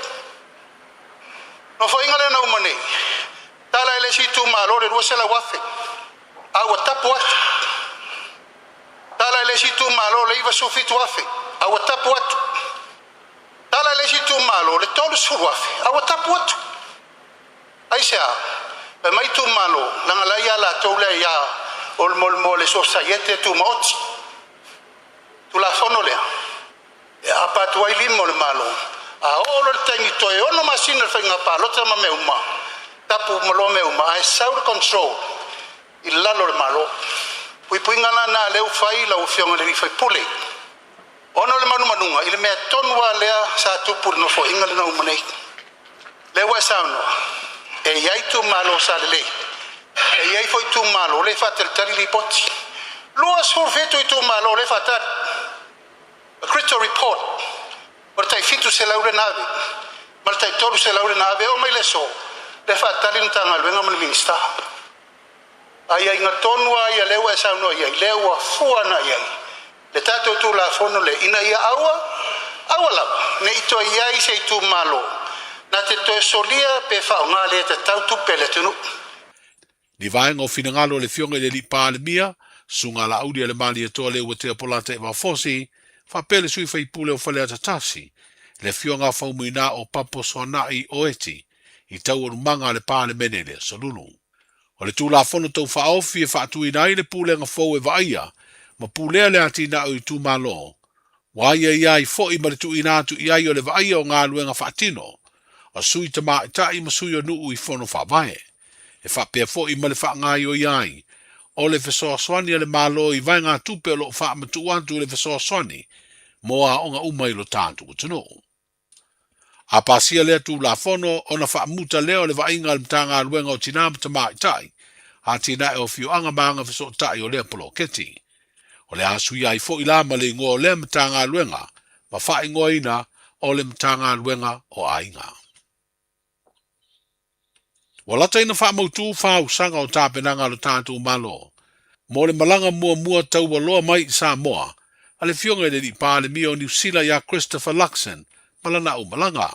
Nofoaiga lea na uma nei, tala e le isi itumalo le 200,000, a ua tapu atu. Tala e le isi itumalo le 97,000, a ua tapu atu. Tala e le isi itumalo le 30,000, a ua tapu atu. Aisea? Fai mai itumalo, leaga la ia latou lea ia o le mo le sosaiete tumaoti. Tulafono lea e aapa atu ai lima o le Malo, a oo loa le taimi toe ono masina le faiga palota ma mea uma, tapu uma loa mea uma, ae sau le control i lalo o le Malo. Puipuiga la na lea ua fai lau Afioga i le sui usufono. Ona o le manumanuga i le mea tonu lava lea sa tupu i le Nofoaiga lena uma nei. Lea ua e saunoa, e i ai itumalo sa lelei, e i ai foi itumalo lea e faatalitali lipoti. 27 itumalo lea e faatali. A critical report o le tai 700 lea na ave ma le tai 300 lea na ave e oo mai le aso, lea e faatali le Matagaluega ma le Minisita. Aiaiga tonu lava ia lea ua e saunoa i ai, lea ua fua agai i ai le tatou Tulafono lea ina ia aua, aua lava ne i toe i ai se itumalo na te toe solia pe faaaoga le tatau tupe a le atunuu. Ni vaega o finagalo o le Afioga i le Alii Palemia, Susuga Laauli a le Malietoa Leuatea Polata Eva Fosi, faapea le sui faipule o Faleata Tasi, le Afioga Faumuina o Papo Soanai Oeti, i taualumaga a le Palemene i le Aso Lulu. O le Tulafono Tau Faaofi e faatuina ai le Pulega fou e vaaia ma pulea le atinae o itumalo, ua aiaia ai foi ma le tuuina atu i ai o le vaaia o galuega faatino a sui tamaitai ma sui o nuu i fono faavae, e faapea foi ma le faagaioia ai o le fesoasoani a le Malo i vaegatupe o lo o faamatuu atu i le fesoasoani mo aoga uma i lo tatou atunuu. A pasia lea Tulafono, ona faamuta lea o le vaaiga a le Matagaluega o Tina ma Tamaitai, Atinae o Afioaga ma Agafesootai o lea poloketi. O le a suia ai foi la ma le igoa o lea Matagaluega ma faaigoaina o le Matagaluega o Aiga. Ua lata ina faamautu faausaga o tapenaga a lo tatou Malo mo le malaga muamua taualoa mai i Samoa a le Afioga i le Alii Palemia o Niu Sila ia Christopher Luxon ma lana aumalaga.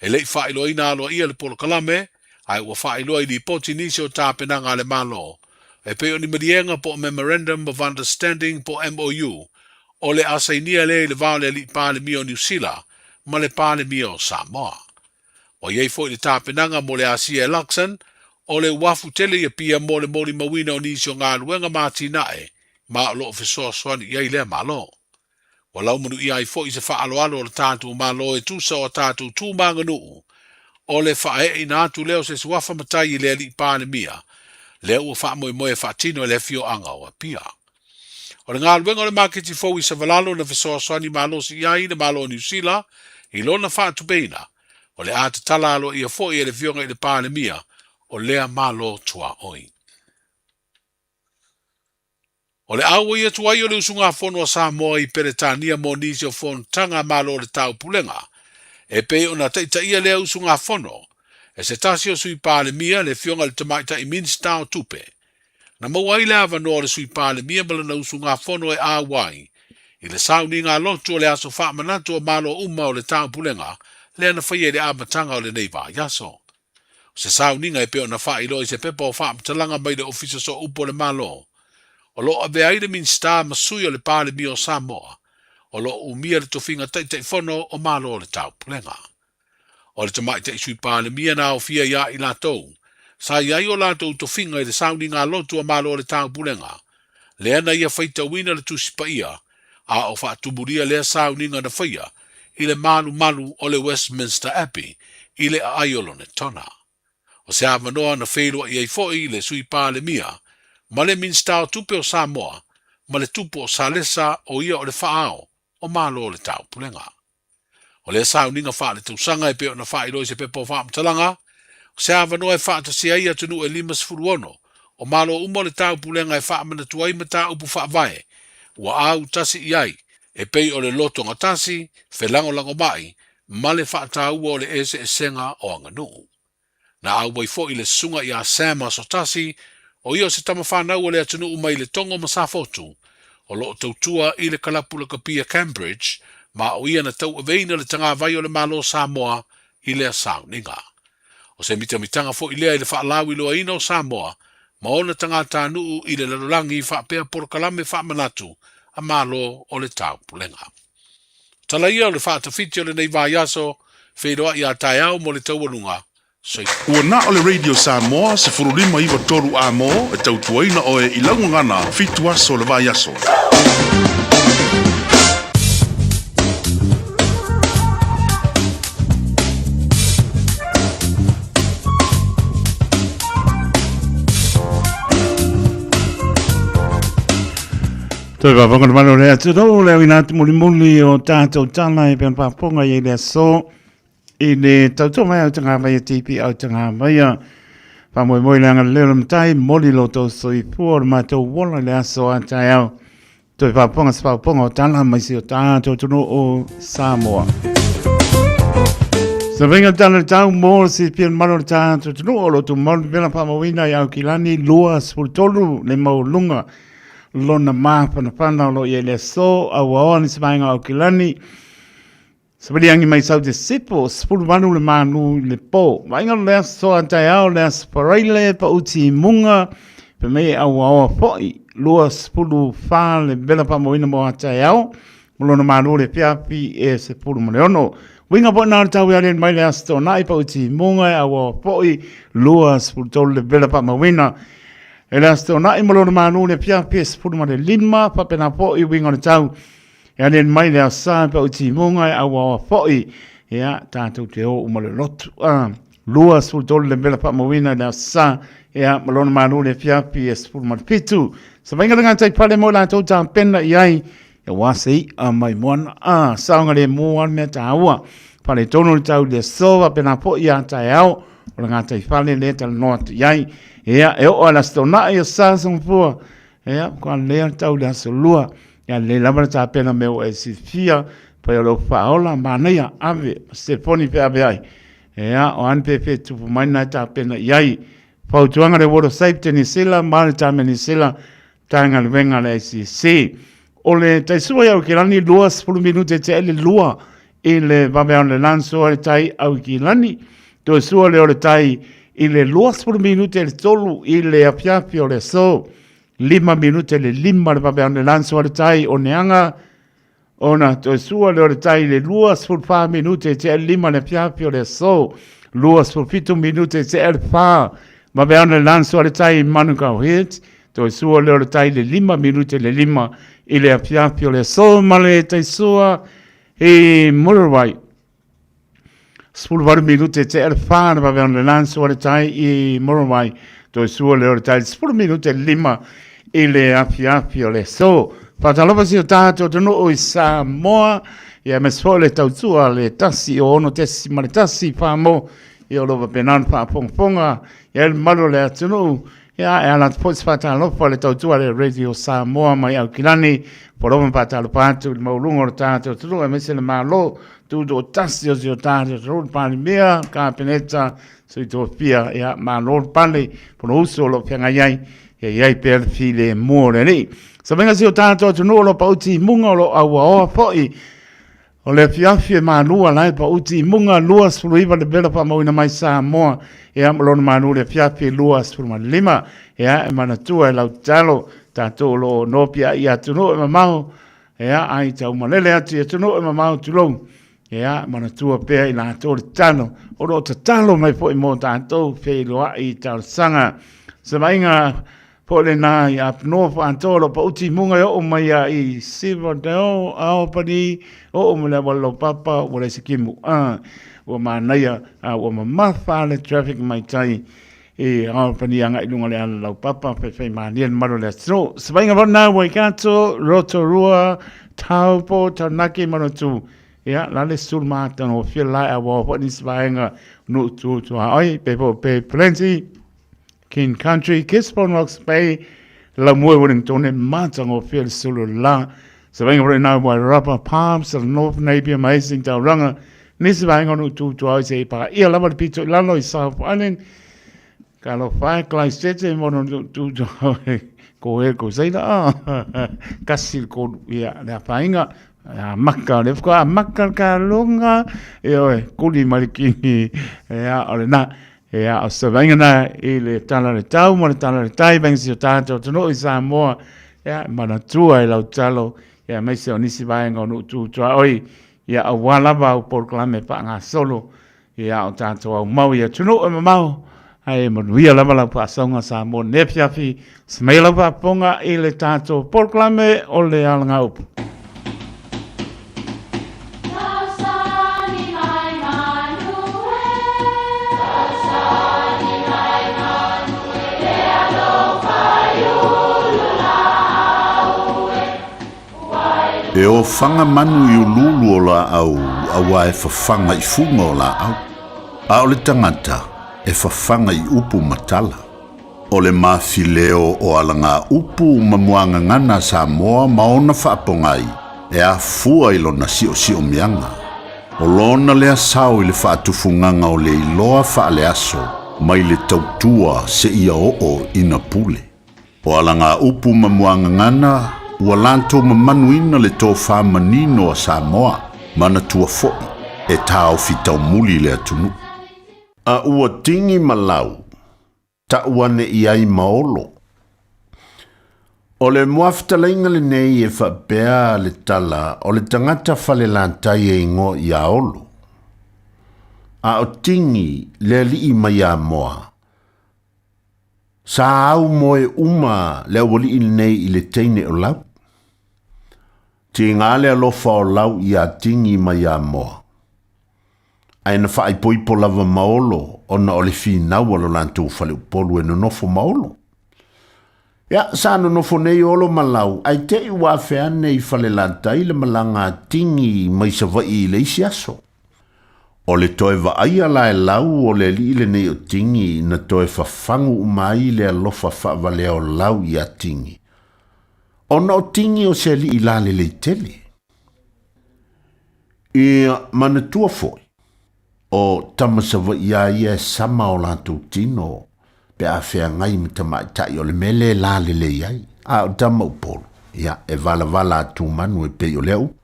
E le i faailoaina aloaia le polokalame, ae ua faailoa i lipoti nisi o tapenaga a le Malo, e pei o ni maliega po o Memorandum of Understanding po o MOU, o le a sainia lea i le va o le Alii Palemia o Niu Sila ma le Palemia o Samoa. Ua i ai foi le tapenaga mo le asia e Luxon o le uafu tele i Apia mo le molimauina o nisi o galuega ma atinae ma o lo o fesoasoani i ai lea Malo. Ua laumanuia ai foi se faaaloalo o le tatou Malo e tusa o a tatou tu ma aganuu o le faaeeina atu lea o se suafa matai i le Alii Palemia lea ua faamoemoe e faatino e le afioaga o Apia. O le galuega o le maketi fou i Savalalo na fesoasoani malosi i ai le Malo o Niu Sila i lona faatupeina, o le a tatala aloaia foi e le Afioga i le Palemia o lea Malo tuaoi. O le auai atu ai o le usugafono a Samoa i Peretania mo nisi o fonotaga a Malo o le Taupulega, e pei ona taitaia lea usugafono e se tasi o Sui Palemia, le Afioga i le Tamaitai Minisita o Tupe, Na maua ai le avanoa o le Sui Palemia ma lana usugafono e auai i le sauniga lotu o le aso faamanatu o Malo uma o le Taupulega lea na faia i le amataga o lenei vaiaso. O se sauniga e pei ona faailoa i se pepa o faamatalaga mai le Ofisa Sooupu o le Malo, o lo o avea ai le Minisita ma Sui o le Palemia o Samoa, o lo o umia le tofiga Taitaifono o Malo o le Taupulega. O le tamaitai Sui Palemia na aofia iā i latou, Sa i ai o latou tofiga i le sauniga lotu a Malo o le Taupulega, lea na ia faitauina le Tusi Paia, a o faatumulia lea sauniga na faia i le malumalu o le Westminster Abbey i le aai o Lonetona. O se avanoa na feiloai ai foi le Sui Palemia ma le Minisita o Tupe o Samoa ma le Tupu o Salesa o ia o le Faaao o Malo o le Taupulega. O lea sauniga faaletausaga e pei ona faailoa i se pepa o faamatalaga, o se avanoa e faatasia ai atunuu e 56 o Malo uma o le Taupulega e faamanatu ai mataupu faavae ua autasi i ai e pei o le lotogatasi, felagolagomai ma le faataua o le eseesega o aganuu. Na auai foi le susuga ia Sam Asotasi, o ia o se tama fanau o le atunuu mai le Togo ma Safotu, o lo o tautua i le kalapu lakapia Cambridge, ma o ia na tauaveina le tagavai o le Malo o Samoa i lea sauniga. O se mitamitaga foi lea i le faalauiloaina o Samoa ma ona tagatanuu i le lalolagi faapea polokalame faamanatu a Malo o le Taupulega. O tala ia o le faatafiti o lenei vaiaso, feiloai a taeao mo le taualuga. Soifua. Ua na o le Radio Samoa 15 93 A mo e tautuaina oe i lau gagana fitu aso o le vaiaso. Toe vavaga le malo le atunuu le auina atu mulimuli o tātou tala e pea pāponga i le aso i le tautua mai au tanga mai e tipi au tanga mai a whamoemoe le anga leo le matai moli lo tau soifua o le mātou wola le aso a taeao toe pāponga se pāponga o tala mai si o tātou atunuu o Samoa. Sa venga tala le tau mō si pia malo le tātou atunuu o lo tu malu pela whamawina i au kilani 23 le maulunga lona māwhanawhana o lo i ai le aso, a ua oa nisi vaega o Aukilani. Savaliangi mai sau te sipo, 18 le mānu i le pō. Vaaiga le aso a taeao le aso Paraile, pa uti i munga, pe mei e aua oa fo'i, 24 le vela whamoina mo a taeao, mo lona mānu le fiafi e 16. Winga po nā tau i mai le aso tōnai pa uti i munga e aua oa fo'i, 23 le vela whamawina. E le aso tuanai ma lona mānu le afiafi e 15 faapena fo'i uiga o le tau e aliali mai le aso Sa pa uti imuga e auaoa fo'i ia tatou te o uma le lotu a 23 le mela faamauina i le aso Sa ia ma lona mānu le afiafi e 17. Savaiga le gatai pale mo latou tapena i ai ia wā se i'a mai moana a saoga le mō a le mea tāua pale tonu le tau i le aso faapena fo'i a taeao o le gatai fale le talanoa atu i ai Ia, e oo a le aso Toonai o sa songofua. Ia, kua lea tau le aso lua. Ia, lelei lava le tapena mea ua e silafia, pai o lou faaola, manaia, ave, ma se telefoni pe ave ai. Ia, o a ni fefe e tupu mai na e tapena i ai. Fautuaga le World of Safety Niu Sila ma le Time Niu Sila, Matagaluega a le ICC. O le taisua i Aukilani, 20 minute te ele lua i le vave o le lanso a le tai Aukilani. Toe sua lea o le tai i le 20 minute le tolu i le afiafi o le aso. 5 minute le lima le vave o le lanso a le tai o Neanga. Ona toe sua lea o le tai i le 24 minute te ele lima le afiafi o le aso. 27 minute te ele whā vave o le lanso a le tai i Manukau Heads. Toe sua lea o le tai i le 5 minute le lima i le afiafi o le aso ma le taisua i Muriwai. 18 minute te ele whā le vave o le lanso a le tai i Muriwai. Toe sua lea o le tai i le 10 minute le lima i le afiafi o le aso. Whātalofa si o tātou atunuu i Samoa, ia me foi le tautua le tasi o ono tesi ma le tasi whāmo i o lova penana whaafongafonga ia le malu o le atunuu. Ia, e ala atu foi se faatalofa i le tautua le Radio Samoa mai Aukilani, po lova ma faatalofa atu i le maualuga o le tatou atunuu aemaise le Malo tutoatasi o si o tatou atunuu, le Palemia, le Kapeneta, Sui Tofia, ia, malo le pale, Fonousu o lo o feagai ai, ia i ai pea le filemu o le Alii. Savaiga si o tatou atunuu o lo o pauti i muga o lo o auaoa foi O le afiafi e malua la e pauti i muga 29 le vela faamauina mai Samoa ia ma lona malu le afiafi e 25 ia e manatua e lau tatalo tatou o lo o nopia i atunuu e mamao ia ai taumalele atu i atunuu e mamao tulou. Ia, manatua pea i latou le tatalo, o lo o tatalo mai foi mo tatou feiloai i talosaga. Savaiga foi lena i Apanoa Faatoa lo pauti i muga e oo mai a i Silverdale, Albany, oo mai le auala laupapa ua leai se kimu. Ah, ua manaia, ah, ua mamafa le traffic mai tai i Albany agai i luga o le ala laupapa, faifai malie le mamalu o le atunuu. Savaiga foi lena Waikato, Rotorua, Taupo, Taranaki, Manatu. Ia, la le sulu matagofie la e auau foi nisi vaega nuu tu tuaoi, pe po pe Plenty, King Country, Gisborne Rocks Bay, Laumue Wellington, e matagofie le sulu la. Savaiga foi lena Wairarapa, Palms, North Napier, Amazing, Tauranga, nisi vaega nuu tu tuaoi se i paia lava le pito i lalo i South Island. Ka alofa e Christchurch e mono nuu tu tuaoi. Ko e ko seila, ah, kasi le kolu, ia, le afainga, A maka, le whaka, a maka ka longa, e oe, kuli mai le kingi, e a o le na, e a o se vainga na i le tala le tau ma le tala le tai, vainga si o tātou tonu i Samoa, e a, manatua e lau talo, e a maise o nisi vaenga o nuu tūtua oi, ia aua lava au polokalame whaangasolo, ia o tātou au mau i atunuu e mamao, ae manuia lava lau faasauga Samoa nei afiafi, se mai lau faafofoga i le tātou polokalame o le Alagaupu. E ofaga manu i uluulu o laau auā e fafaga i fuga o laau, a o le tagata e fafaga i upu ma tala. O le mafileo o alagaupu ma muagagana a Samoa ma ona faapogai e afua i lona siosiomieaga. O lona lea sao i le faatufugaga o le iloa faaleaso mai le tautua seia oo ina pule. O alagaupu ma muagagana ua latou mamanuina le tofa manino a Samoa, manatua foi e taofi taumuli le atunuu. A ua tigi ma lau, tau ane i ai ma Olo. O le muafetalaiga lenei e faapea le tala o le tagata falelatai e igoa ia Olo. A o Tigi le alii mai Amoa, Sa au moe uma le aualii lenei i le teine o Lau. Tiga le alofa o Lau iā Tigi ma iā Moa. Ae na faaipoipo lava ma Olo ona o le finau a lo latou faleupolu e nonofo ma Olo. Ia, sa nonofo nei Olo ma Lau, ae te i ua afe ane i Falelatai le malaga a Tigi mai Savaii i le isi aso. O le toe vaaia la e Lau o le alii lenei o Tigi na toe fafagu uma ai le alofa faavalea o Lau iā Tigi, ona o Tigi o se alii lalelei tele. Ia manatua foi, o tama Savaii a ia e sama o latou tino pe a feagai ma tamaitai o le mea lea e lalelei ai, a o tama Upolu, ia, e valavala atu manu e pei o lea upu.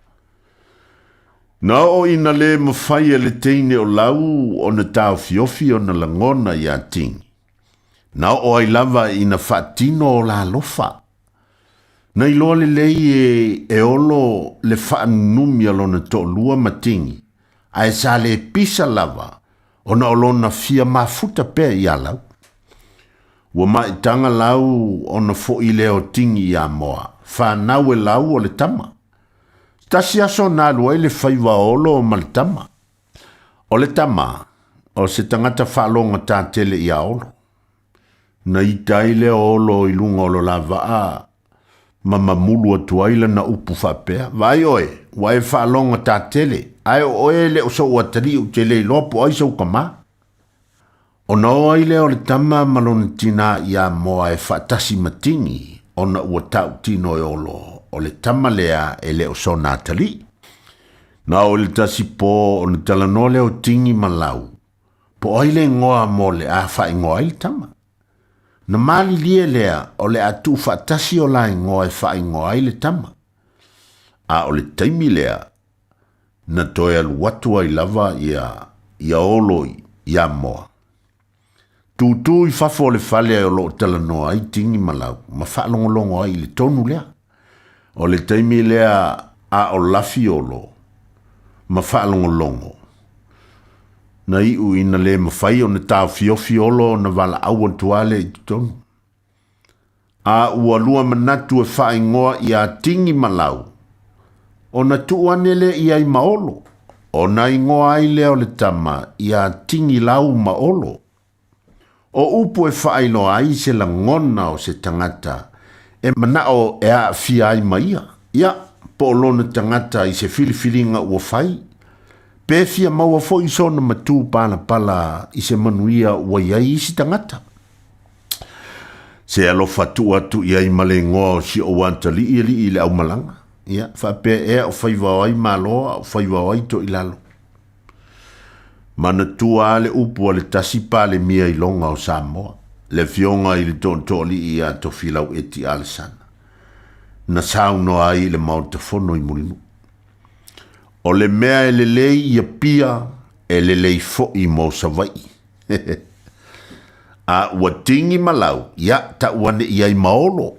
Na oo ina lē mafai e le teine o Lau ona taofiofi ona lagona iā Tigi. Na oo ai lava ina faatino o la alofa. Na iloa lelei e e Olo le faanunumi a lona toalua ma Tigi, ae sa le pisa lava ona o lona fia mafuta pea iā Lau. Ua maitaga Lau ona foʻi lea o Tigi iā Moa, fanau e Lau o le tama. Tasi aso na alu ai le faiva o Olo ma le tama. O le tama, o se tagata faalogata tele iā Olo. Na ita ai lea o Olo i luga o lo la vaa ma mamulu atu ai lana upu faapea, Vaai oe, ua e faalogata tele, ae o oe e le o sou atalii ou te le iloa po o ai sou tama. Ona o ai lea o le tama ma lona tinā iā Moa e faatasi ma Tigi, ona ua tautino e Olo, o le tama lea e le o sona atalii. Na oo i le tasi pō ona talanoa lea o Tigi ma Lau, po o ai le igoa mo le a faaigoa ai le tama. Na malilie lea o le a tuufaatasi o la igoa e faaigoa ai le tama. A o le taimi lea, na toe alu atu ai lava ia ia Olo iā Moa. Tūtū i fafo o le fale o lo o talanoa ai Tigi ma Lau ma faalogologo ai i le tonu lea. O le taimi lea a o lafi Olo, ma faalogologo. Na iu ina lē mafai ona taofiofi Olo ona valaau atu lava lea i totonu. A ua lua manatu e faaigoa iā Tigi ma Lau, ona tuu ane lea i ai ma Olo, ona igoa ai lea o le tama iā Tigilau ma Olo. O upu e faailoa ai se lagona o se tagata e manao e aafia ai ma ia, ia, po o lona tagata i se filifiliga ua fai, pe fia maua foi sona matū palapala i se manuia ua i ai isi tagata. Se alofa tuu atu i ai ma le igoa o si ou atalii alii i le aumalaga, ia, faapea ea o faiva o ai Malo a o faiva o ai Toilalo. Manatua a le upu a le tasi Palemia iloga o Samoa, le afioga i le Tootooalii ia Tofilau Eti Alesana, na saunoa ai i le Maota Fono i Mulinuu. O le mea e lelei i Apia, e lelei foi mo Savaii. A ua tigi ma lau, ia, tau ane i ai ma Olo.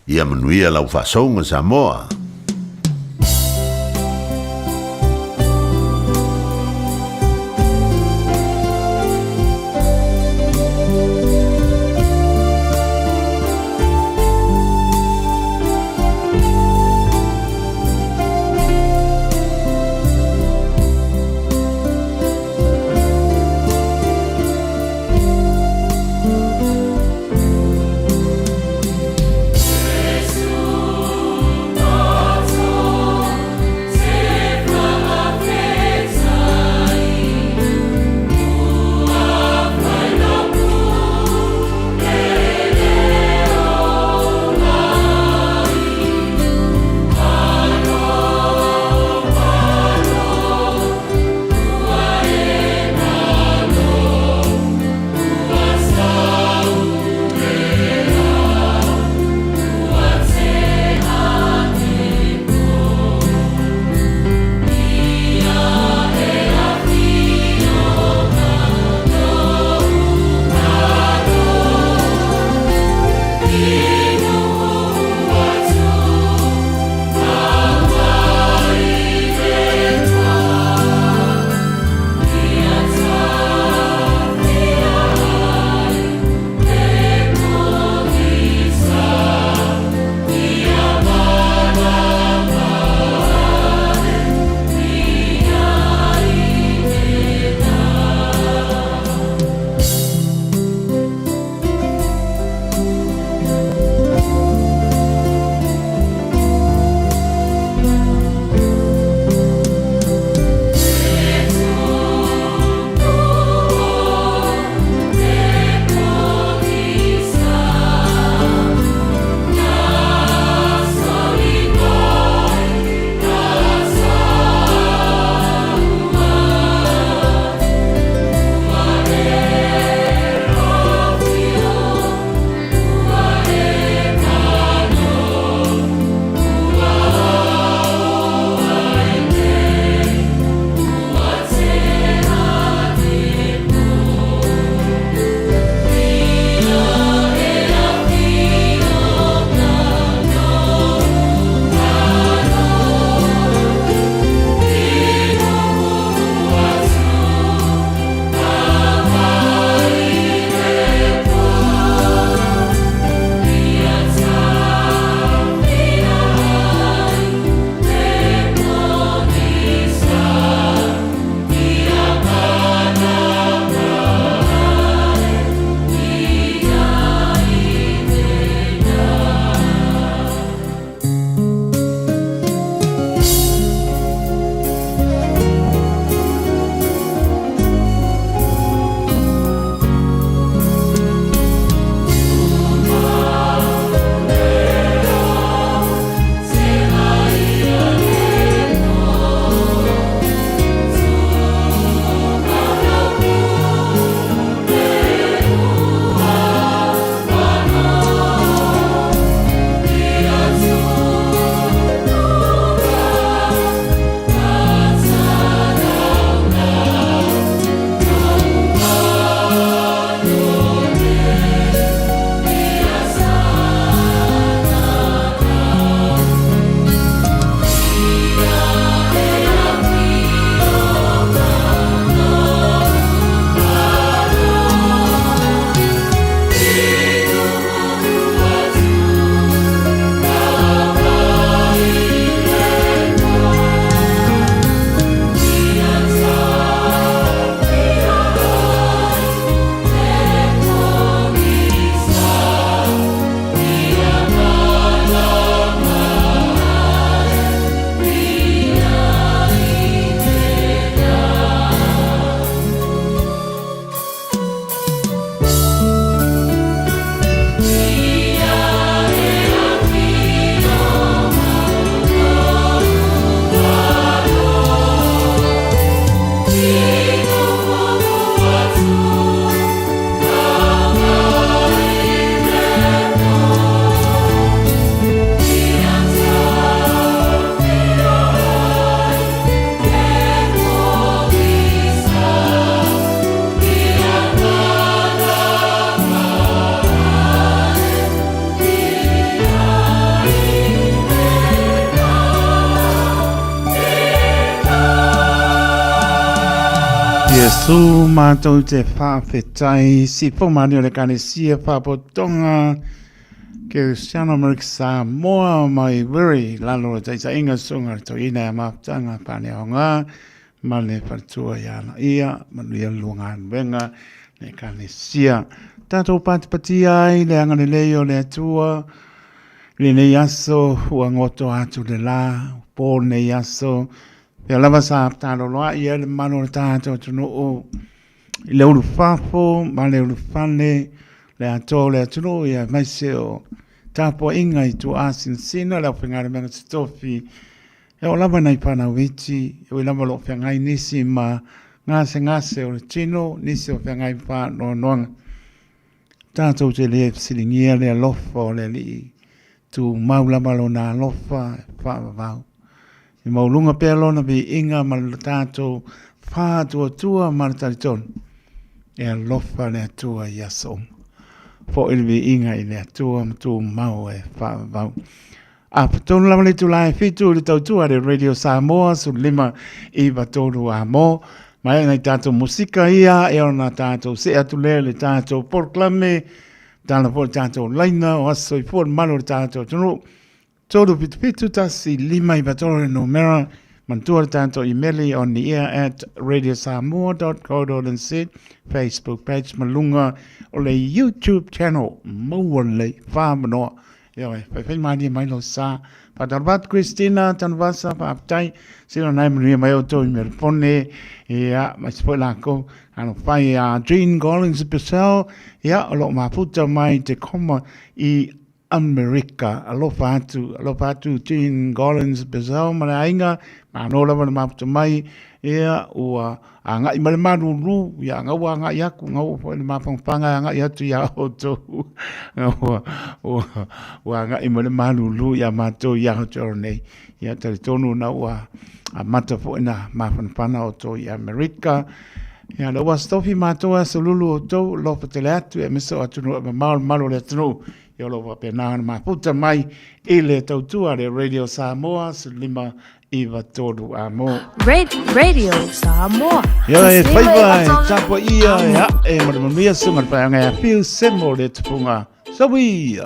Ia manuia lau faasouga Samoa. Iesu mātou te whawhetai, si whaumani o le Ekalesia Whapotonga, Keristiano Amerika Samoa mai Wiri, lalo o taitaiga sunga le toeaina ia mafutaga pane aoga ma le faletua ia ana ia, manuia le lua galuega le Ekalesia. Tatou patipatia ai le agalelei o le Atua i lenei aso ua goto atu le la, po lenei aso, pea lava sa taloloai ai le mamalu o le tatou atunuu i le ulufafo ma le ulufale, le atoa o le atunuu ia aemaise o tapuaiga i tuaasinasina le aufaigaluega totofi e oo lava nai fanau iti, e ui lava o lo o feagai nisi ma gasegase o le tino, nisi o feagai ma faanoanoaga. Tatou te le fesiligia le alofa o le Alii, tumau lava lona alofa e faavavau. E maualuga pea lona viiga ma le tatou faatuatua ma le talitonu, e alofa le Atua i aso uma. Foi le viiga i le Atua ma tumau e faavavau. A tonu lava le itula e 7 i le tautua le Radio Samoa 15 i 3 a mo. Mai nai tātou musika ia e ona tātou se atu lea le tātou poroklame, tala po le tātou laina o aso i fua le malu o le tātou atunuu. 377 1 5 i 3 le numera, manatua le tātou imeli on the air at radiosamoa.co.nz, Facebook page ma lunga o le YouTube channel, maua lelei, whamanoa. Ioe, faifai malie mai lou sa. Faatalofa atu Christina Tanuvasa, faafetai. Sila nai manuia mai outou i Melefone, ia, aemaise foi lakou. Alofai a Jean Collins Purcell, ia, o lo o mafuta mai te koma i Amerika. Alofa atu, alofa atu Jean Collins Purcell ma le aiga, malo lava le mafuta mai, ia, ua agai mai le malulu, ia gaua agai atu, gaua foi le mafanafana e agai atu ia outou. Ua, ua, ua agai mai le malulu ia matou i Aotearoa nei. Ia talitonu na ua amata foi na mafanafana outou i Amerika. Ia le ua stofi matou aso lulu outou, alofa tele atu, aemaise o atunuu e mamao le malu o le atunuu. Ia o lo o faapena ona mafuta mai i le tautua le Radio Samoa 15 i 3 a mo. Radio Samoa. Ia e faiva e tapua ia e a e ma le manuia sunga le paeaga e a fiu semo le tupunga. Sawia!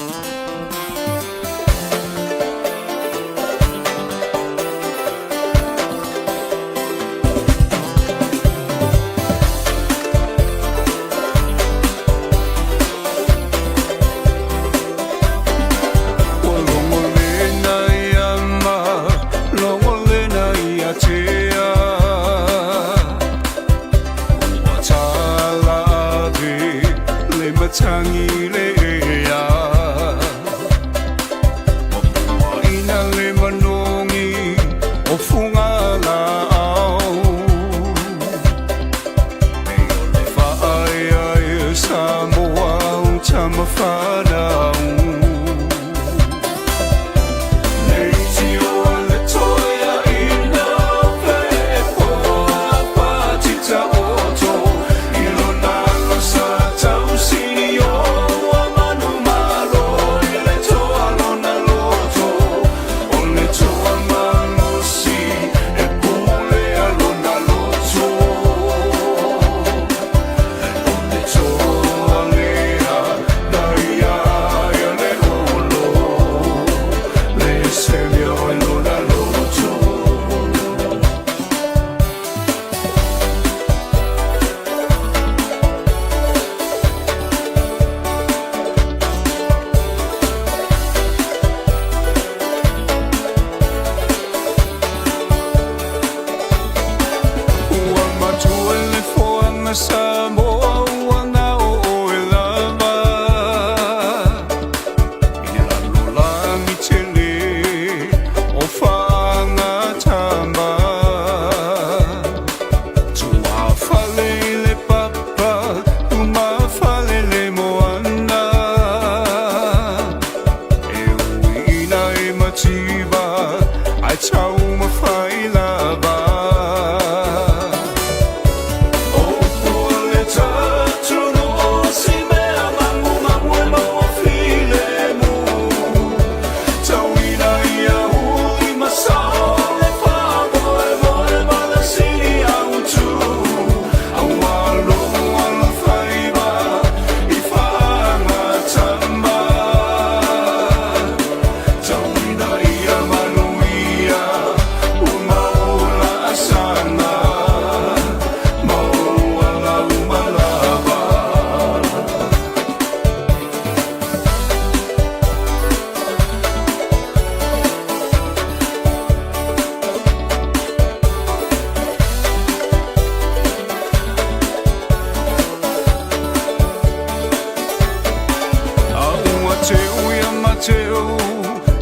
te ou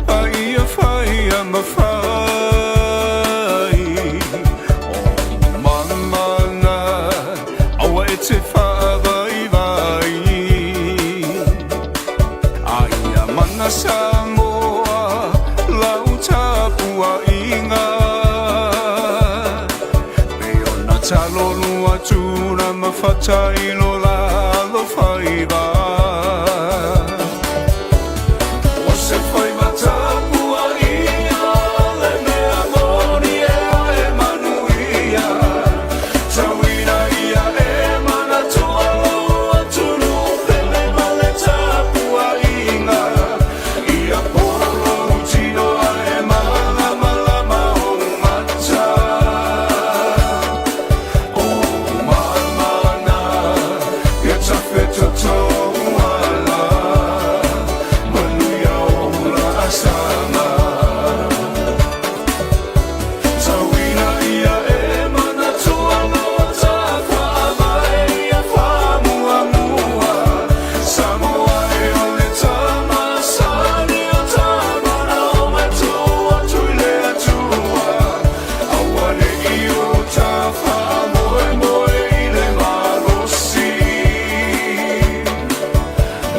a ia whai a mawhai. O mamana, aua e te whaavai vai. A ia mana Samoa, lau tapua inga. Me ona talolu atuna mawhatai lo lalo whaiva. O se whaiva tapua ia, le mea moni e e manuia. Tauira ia e mana toa lo atunu, pele male tapua inga. Ia polo tino a e malama lama o mata. O mamana, ia tawheta tauala, manuia o la asanga. Tauira ia e mana toa loa tawha mai ia whamuamua. Samoa e o le tamasani o tamana o matoa tui le atua. Aua ne i o tawha moe moe i le malosi.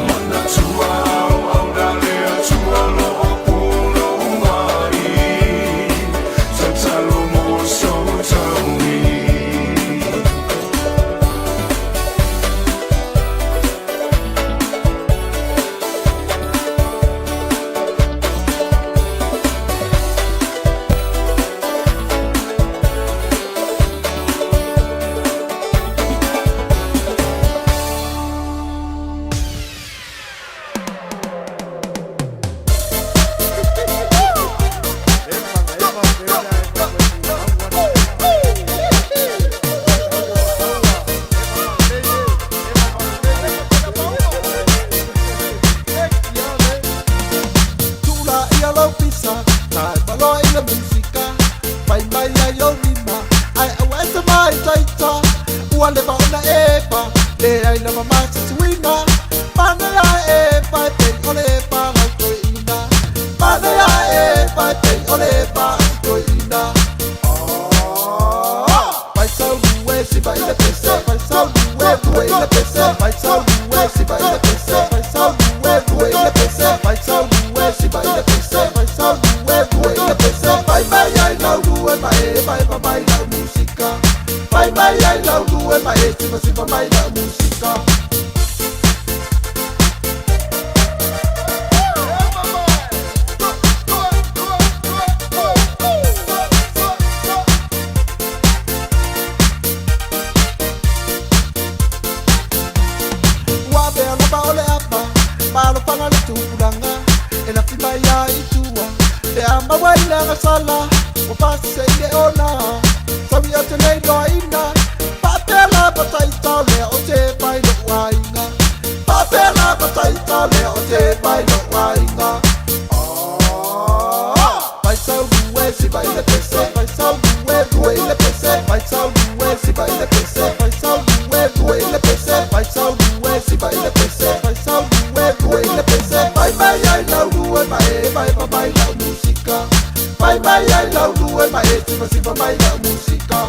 Mana tua au au na le atua lo o puno mai. Tatalo mo so taui. Tula ia lau pisa, tae paloa i le musika. Pai mai ai o lima, ai aua e te mai taita. Ua leva ona epa, le ai lava ma se suiga. Mana ia epa e pei o le epa lau toeina. Mana ia epa e pei o le epa au toeina. Pai sau lue si vai le pese, pai sau lue lue le pese, pai sau lue si vai le pese, pai sau lue lue le pese, pai sau lue si vai le pese, pai sau lue lue le pese, pai mai ai lau lue ma e vai va mai lau musika. Pai mai ai lau lue ma e si va si va mai lau musika. Ua mea lava o le apa, malofaga le tupulaga, e lafi mai ai tua, pe a maua i le agasala, ua pasese i le ona, saui o te nei loaina, faapea lava taita o lea o te mai lou aiga. Faapea lava taita o lea o te mai lou aiga. Pai sau lue si vai le pese, pai sau lue lue le pese, pai sau lue si vai le pese, pai sau lue lue le pese, pai sau lue si vai le pese, pai sau lue lue le pese, pai mai ai lau lue ma e vai va mai lau musika. Pai mai ai lau lue ma e si va si va mai lau musika.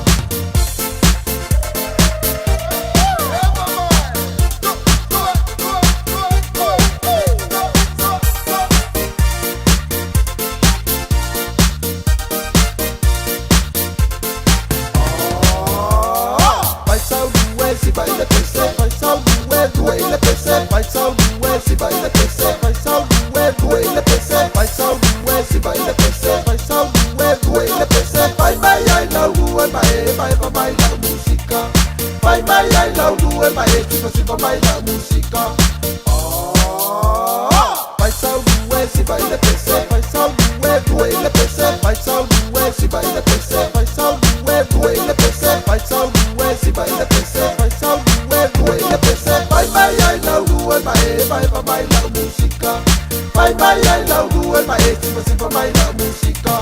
Pai sau lue si vai le pese, pai sau lue lue le pese, pai sau lue si vai le pese, pai sau lue lue le pese, pai sau lue si vai le pese, pai sau lue lue le pese, pai mai ai lau lue ma e vai va mai lau musika. Pai mai ai lau lue ma e si va si va mai lau musika. Pai sau lue si vai le pese, pai sau lue lue le pese, pai sau lue si vai le pese, pai sau lue lue le pese, pai sau lue si vai le pese, pai sau lue lue le pese, pai mai ai lau lue ma e vai va mai lau musika. Pai mai ai lau lue ma e si va si va mai lau musika.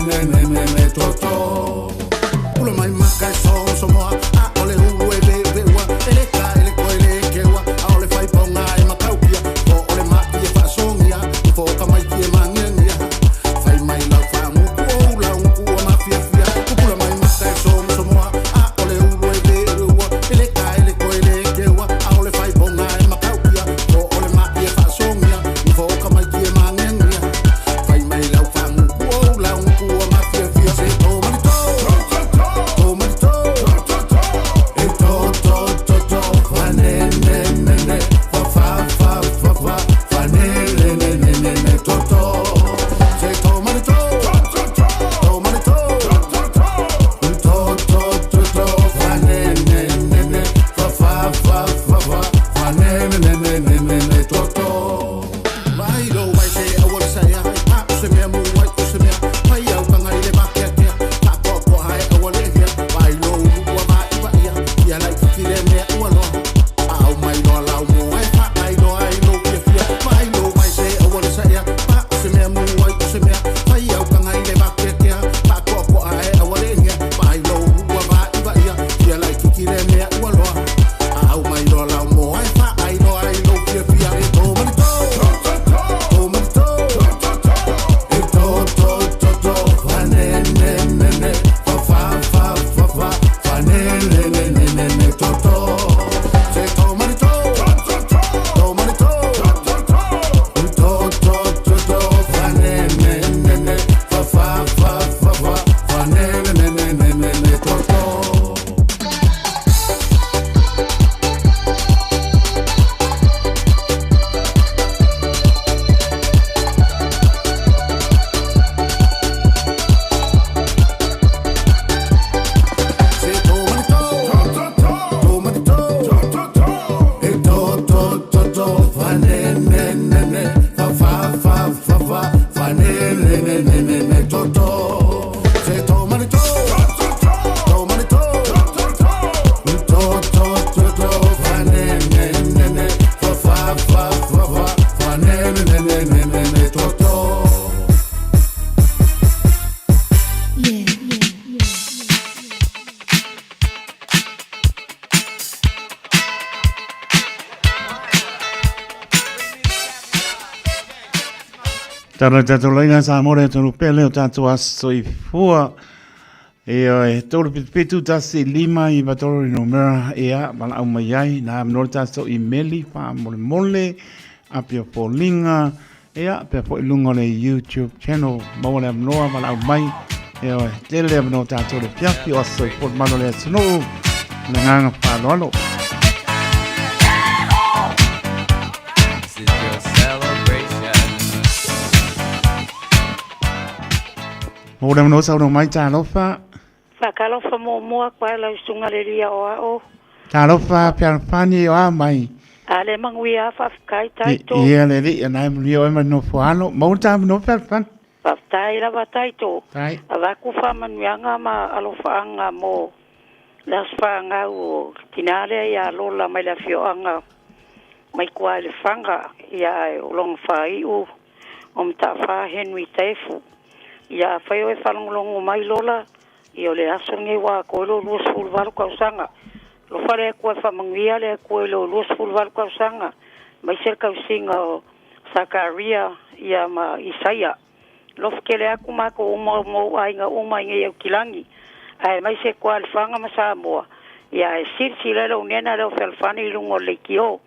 ne ne ne ne toto. Pula mai maka e so so moa, a ole ulu e ve ve ua, ele ka ele ko ele kewa, a ole fai ponga e makaukia, po ole ma i e faasongia, fo ka mai ki e mangiangia. Fai mai lau whaanguku o lau nguku o mafiafia. Pula mai maka e so so moa, a ole ulu e ve ve ua, ele ka ele ko ele kewa, a ole fai ponga e makaukia, po ole ma i e faasongia, fo ka mai ki e mangiangia. Fai mai lau whaanguku o lau nguku o mafiafia. Se tō mani tō, tō mani tō, e tō tō tō tō, fa ne ne ne ne, fa fa fa fa fa, fa ne ne ne ne ne ne tō tō. Se tō mani tō, tō mani tō, tō tō tō tō, fa ne ne ne ne, fa fa fa fa fa, fa ne ne ne ne ne ne tō tō. Vai ro vai se awa sa ia, pa o se mea mu ai o se mea, pai au kanga i le makea kea, pa ko ko hae awa le hea, vai lo ulu ua ma i wa ia, ia lai kiki le mea ua loa. Au mai loa lau mo ai, pa ai loa ai lo fia fia, vai lo vai se awa le sa ia, pa o se mea mu ai o se mea, pai au kanga i le makea kea, pa ko ko hae awa le hea, vai lo ulu ua ma i wa ia, ia lai kiki le mea ua loa. Au mai loa lau mo ai, pa ai loa ai lo fia fia, e tō mani tō, tō mani tō, e tō tō tō tō, fa ne ne ne ne, fa fa fa fa fa, fa ne ne ne ne ne ne tō tō. Se tō mani tō, tō mani tō, tō tō tō tō, fa ne ne ne ne, fa fa fa fa fa, fa ne ne ne ne ne ne tō tō. Se tō mani tō, tō mani tō, e tō tō tō tō, fa ne ne ne ne, fa fa fa fa fa, fa ne ne ne ne ne ne tō tō. Se tō mani tō, tō mani tō, tō tō tō tō, fa ne ne ne ne, fa fa fa fa fa, fa ne ne ne ne ne ne tō tō. Tala tātou laina sa more tonu pele o tātou aso i fua. E e tolu pitu pitu tasi lima i batoro i numera e a wala au mai ai. Nā mnore tātou i meli wha mole mole apia pōlinga e a pea po i lunga o le YouTube channel. Maua le amnoa wala au mai. E oe tele amnoa tātou le piapi o aso i fua malo le atunuu. Le nganga whaloalo. This is your celebration. Mō le amnoa sau mai tālofa. Whakalofa mō mua kwa lau sunga le ria o ao. Tālofa pianfani o a mai. A le manguia whawhikai taito. Ia le ri, nai mlio e mai no fuano. Mau tā no pianfani. Whawhitai lava taito. Tai. A waku whamanuianga ma alofaanga mō le aswhaanga o tinare ia lola mai le fioanga mai kua le whanga ia e o longa whaiu o mta Henry Tefu. Ia whai o e whalongolongo mai lola ia o le aso nge wā ko lo 28 kausanga. Lo whare kua whamanguia le kua lo 28 kausanga. Mai se kausinga o Sakaria ia ma Isaia. Lo whakele aku mako uma mo ainga uma inga iau kilangi. Ai mai se kua le whanga ma Samoa. Ia e sirsi lelo nena leo whelwhani lungo le kio.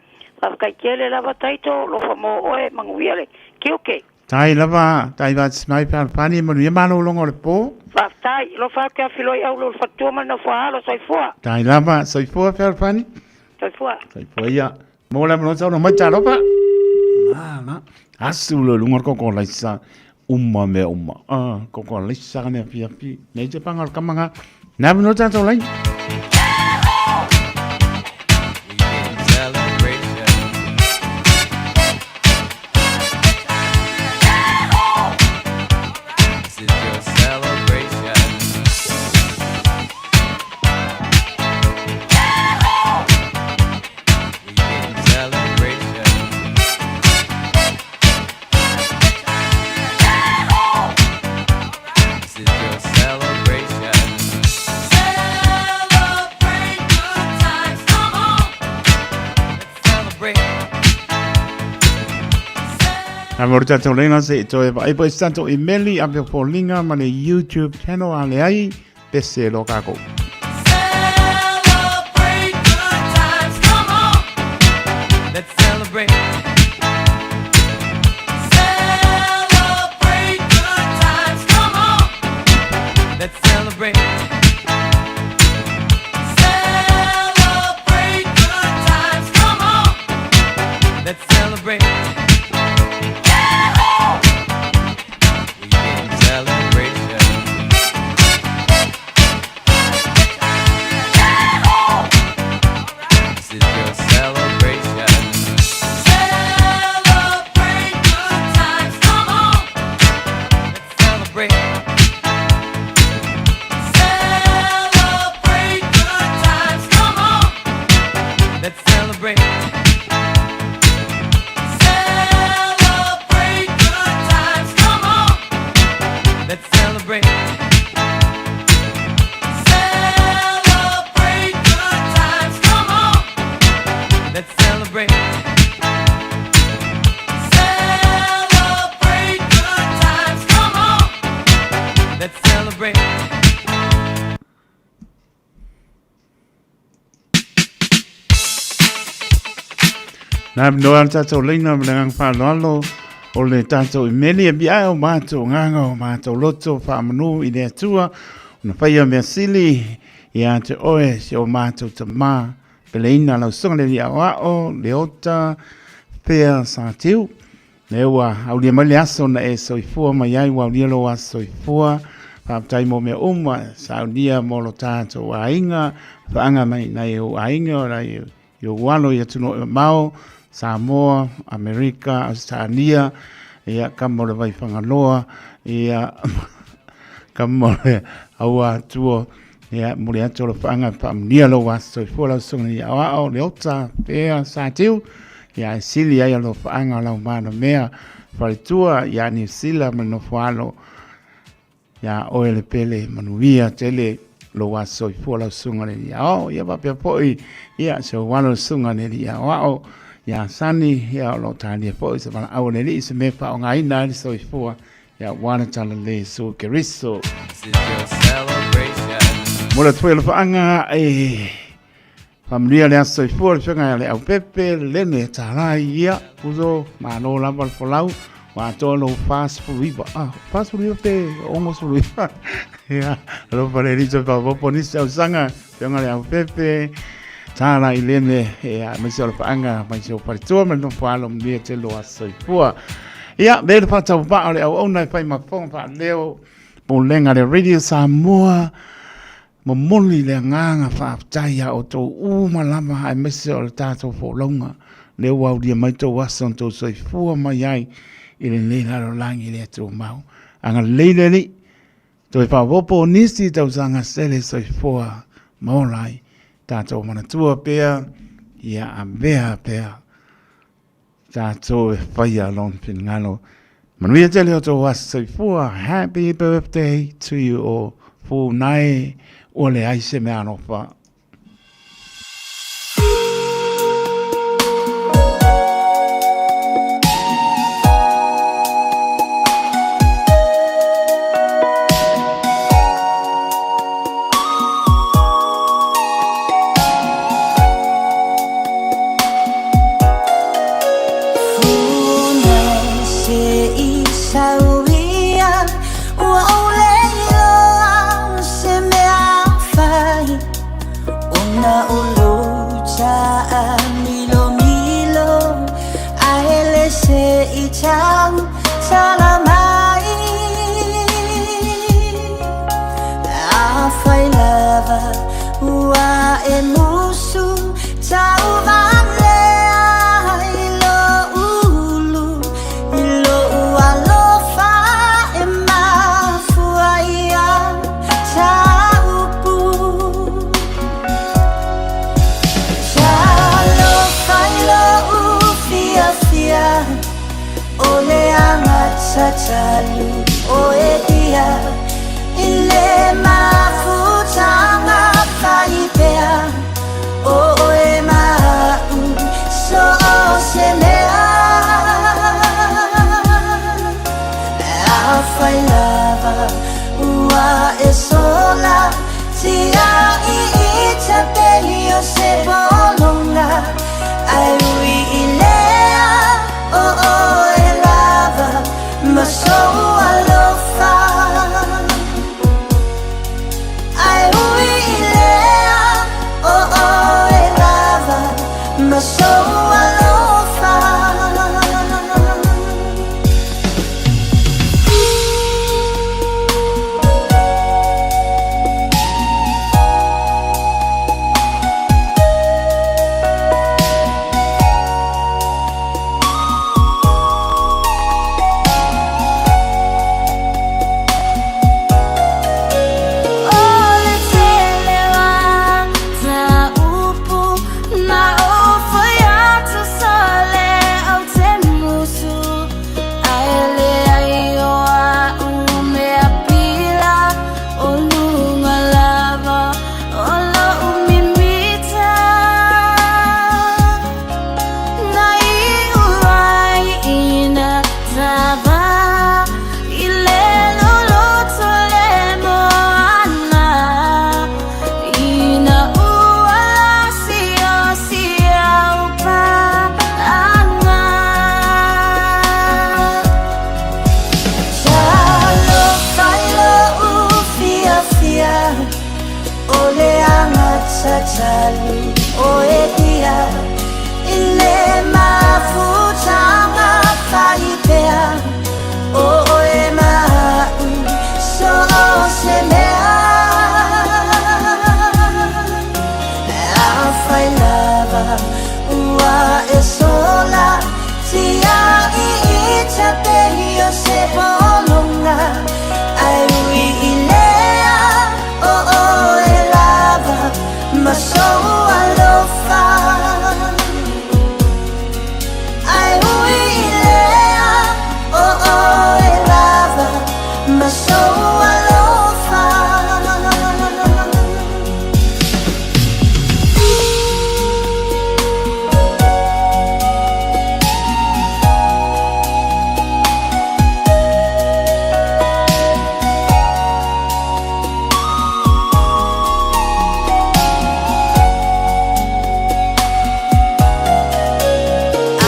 Whawhkai kele lava taito lo whamo oe manguia le kioke. Tai lava, tai vats mai pianfani manu ia malo longo le pō. Whawhtai, lo whakea filoi au lo whatua mana whahalo soifua. Tai lava, soifua pianfani. Soifua. Soifua ia. Mō le amnoa sau mai tālofa. Nā, nā. Asu lo lunga koko laisa. Uma mea uma. Ah, koko laisa ka mea fia fi. Nei te panga o le kamanga. Nā amnoa tātou lai. Celebration. This is your celebration. We getting celebration. This is A mo le tatou leina se i toe vaai po i se tatou imeli a pe foliga ma le YouTube channel a leai pese lo kākou. Celebrate good times, come on. Let's celebrate. Celebrate good times, come on. Let's celebrate. Celebrate good times, come on. Let's celebrate. We can celebration. This is your celebration. Celebrate good times, come on. Let's celebrate. Celebrate good times, come on. Let's celebrate. Celebrate good times, come on. Let's celebrate. Celebrate good times, come on. Let's celebrate. Celebrate good times, come on. Let's celebrate. Na noa le tatou leina ma le agaga faaaloalo o le tatou imeli e mia o matou agaga o matou loto faamanu i le Atua ona faia mea sili ia te oe si o matou tamā peleina lau susuga le alii aoao Leota Fea Satiu lea ua aulia mai le aso na e soifua mai ai ua aulia lou aso soifua faafetai mo mea uma saunia mo lo tatou aiga faaga mai nai ou aiga o nai i ou alo i atunuu e mamao, Samoa, Amerika, Ausetalia, ia, kama o le Vaifagaloa, ia, kama o le Aua Atua, ia, momoli atu alofaaga e faamanuia lou aso soifua lau susuga i aoao, Leota, Pea, Satiu, ia, e sili ai alofaaga o lau manomea, faletua, ia, Niu Sila ma le nofoalo, Ia oe le pele manuia tele lou aso soifua lau susuga le alii aoao ia faapea foi ia si ou alo le susuga le alii aoao ia Sani ia o lo o talia foi se valaau a le alii se mea e faaaogaina ai le soifua ia aua le talalelei Iesu Keriso. This is your celebration. Mo le atu foi alofaaga e faamanuia le aso soifua le afioga ia Leaupepe Lene Talai ia uso malo lava le folau ua atoa lou 49 ah 49 pe 69 ia alofa le alii toe faaopoopo nisi tausaga afioga Leaupepe Talai Lene ia aemaise o le faaga mai si ou faletua ma le nofo alo manuia tele lou aso soifua ia me le faatauvaa o le auauna e fai ma fofoga faaleo pulega le Radio Samoa. Momoli le agaga faafetai ia outou uma lava aemaise o le tatou folauga lea ua aulia mai tou aso na tou soifua mai ai i lenei lalolagi le tumau. Agalelei le Alii, toe faaopoopo nisi tausaga sele soifua ma ola ai tatou manatua pea ia avea pea tatou e faia lona finagalo. Manuia tele o tou aso soifua. Happy birthday to you all. Fūnae, ua leai se mea alofa. e sola Tia'i i tapehi o se pologa Ai ui i lea o oe lava Ma sou alofa Ai ui i lea o oe lava Ma sou alofa. O le tele o ata upu na ou fai atu sa le au te musu Ae leai o a'u mea pila o luga lava o lo'u mimita Na iu ai ina tava i le loloto le moana Ina ua lasiasi au pa'aga Talofa i lo'u fiafia O le agatatalu o e ia I le mafutaga faipea O oe ma a'u so o se mea Afai lava ua e sola Tia'i i tapehi o se pologa Ai ui i lea o oe lava Ma sou alofa Ai ui i lea o oe lava Ma sou alofa.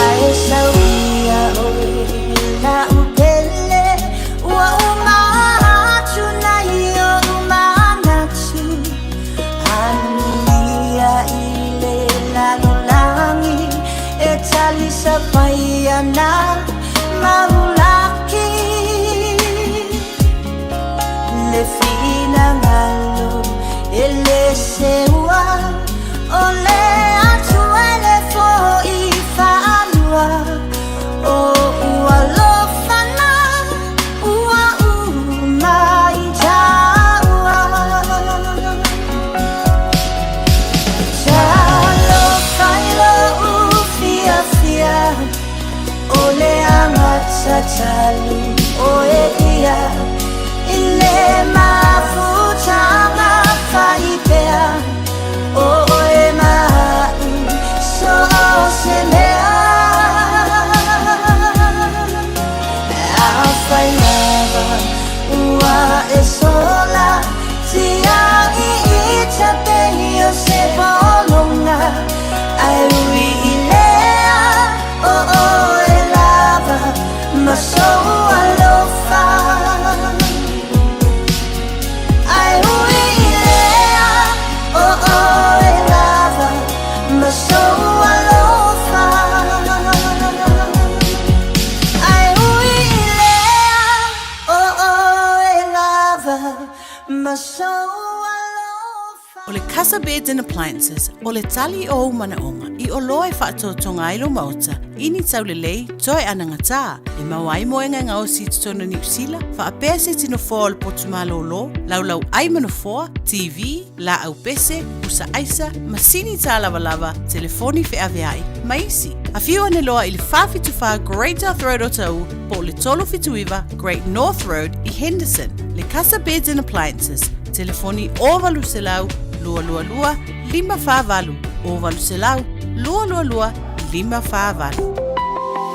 Ae sau ia oe la'u pele Ua uma atu nai o'u manatu Anuia i le lalolagi E talisapaia ana maulaki Le finagalo e le seua O le Atua e le fo'i fa'alua O ua alofa na ua uma i tāua Talofa i lo'u fiafia O le agatatalu o e ia I le mafutaga faipea O oe ma a'u so o se mea Afai lava ua e sola Tia'i i tapehi o se pologa Ai ui i lea o oe lava Ma sou alofa Ai ui i lea o oe lava Ma sou alofa Ai ui i lea o oe lava Ma sou alofa. O le Casa Beds and Appliances, o le tali o ou manaoga i oloa e faatotoga ai lou maota i ni taulelei toe anagatā e maua ai moega e gaosi i totonu o Niu Sila, faapea se tino foa o le potu malōlō, laulau ai ma nofoa, TV, laau pese, pusa aisa, masini tālavalava, telefoni feaveai, ma isi. Afio ane loa i le 474 Great South Road o Taʻu po o le 379 Great North Road i Henderson. Le Casa Beds and Appliances, telefoni 0800 222 548, 0800 222 548.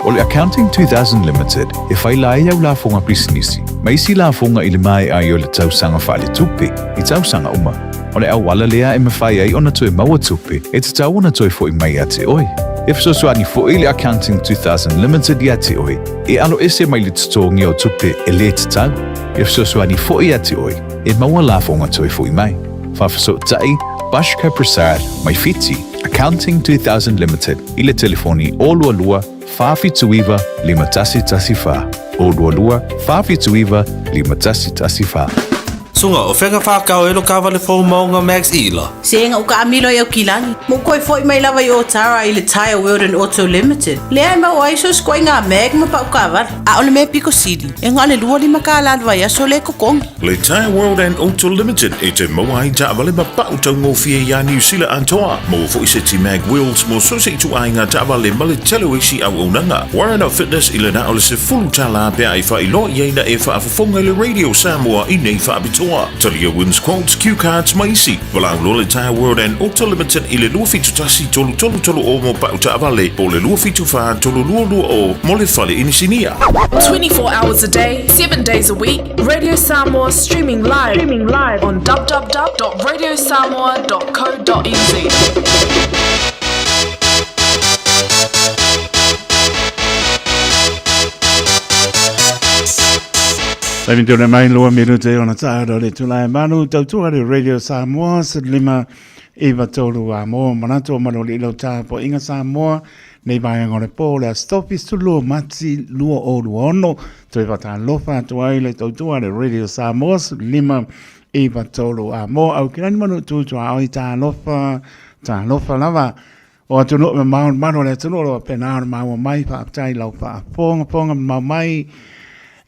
O le Accounting 2000 Limited e faila ai au lafoga pisinisi ma isi lafoga i le maea ai o le tausaga faaletupe i tausaga uma. O le auala lea e mafai ai ona toe maua tupe e tatau ona toe fo'i mai ia te oe. E fesoasoani fo'i le Accounting 2000 Limited ia te oe e alo ese mai le totogia o tupe e lē tatau. E fesoasoani fo'i ia te oe e maua lafoga toe fo'i mai. Faafesootai Bashkar Prasad mai Fiti, Accounting 2000 Limited i le telefoni 022 479 5114, 022 479 5114. Suga, o fea ka whākau e lo kāwale fō maunga Max Ila? Sega u kaamilo i au kilagi. Mo koe foi mai lava i Otara i le Tyre World and Auto Limited. Lea e maua ai so se ngā mag ma pau kawara. A o le mea piko sili, e ngā le 25 kālā le vaiaso le kokongi. Le Tyre World and Auto Limited e te maua ai taavale ma pau taugofie iā Niu Sila atoa. Maua fo'i se ti mag wheels mo so se ituaiga taavale ma le tele o isi auaunaga. Warren Fitness i le na o le $10 pe a e faailoa i ai na e faafofoga i le Radio Samoa i nei faapitoa. Talia wins quotes, cue cards ma isi. Valaau loa le Tyre World and Auto Limited i le 271 3330 mo pau taavale po o le 274 3220 mo le fale inisinia. 24 hours a day, 7 days a week, Radio Samoa streaming live, streaming live on www.radiosamoa.co.nz. Taimi tōna mai loa minute ona tāra le tūlai manu tautua le Radio Samoa se lima iwa tolu a mō manatu o manu li lau tāpo inga Samoa nei vaenga o le pō le astofi sulua mati lua o lua ono toe whakalofa atu ai le tautua le Radio Samoa se lima iwa tolu a mō au kirani manu tūtua ai tālofa tālofa lava o atunuu mamao le malu o le atunuu o lo o faapena ona maua mai faafetai i lau faafogafoga mamao mai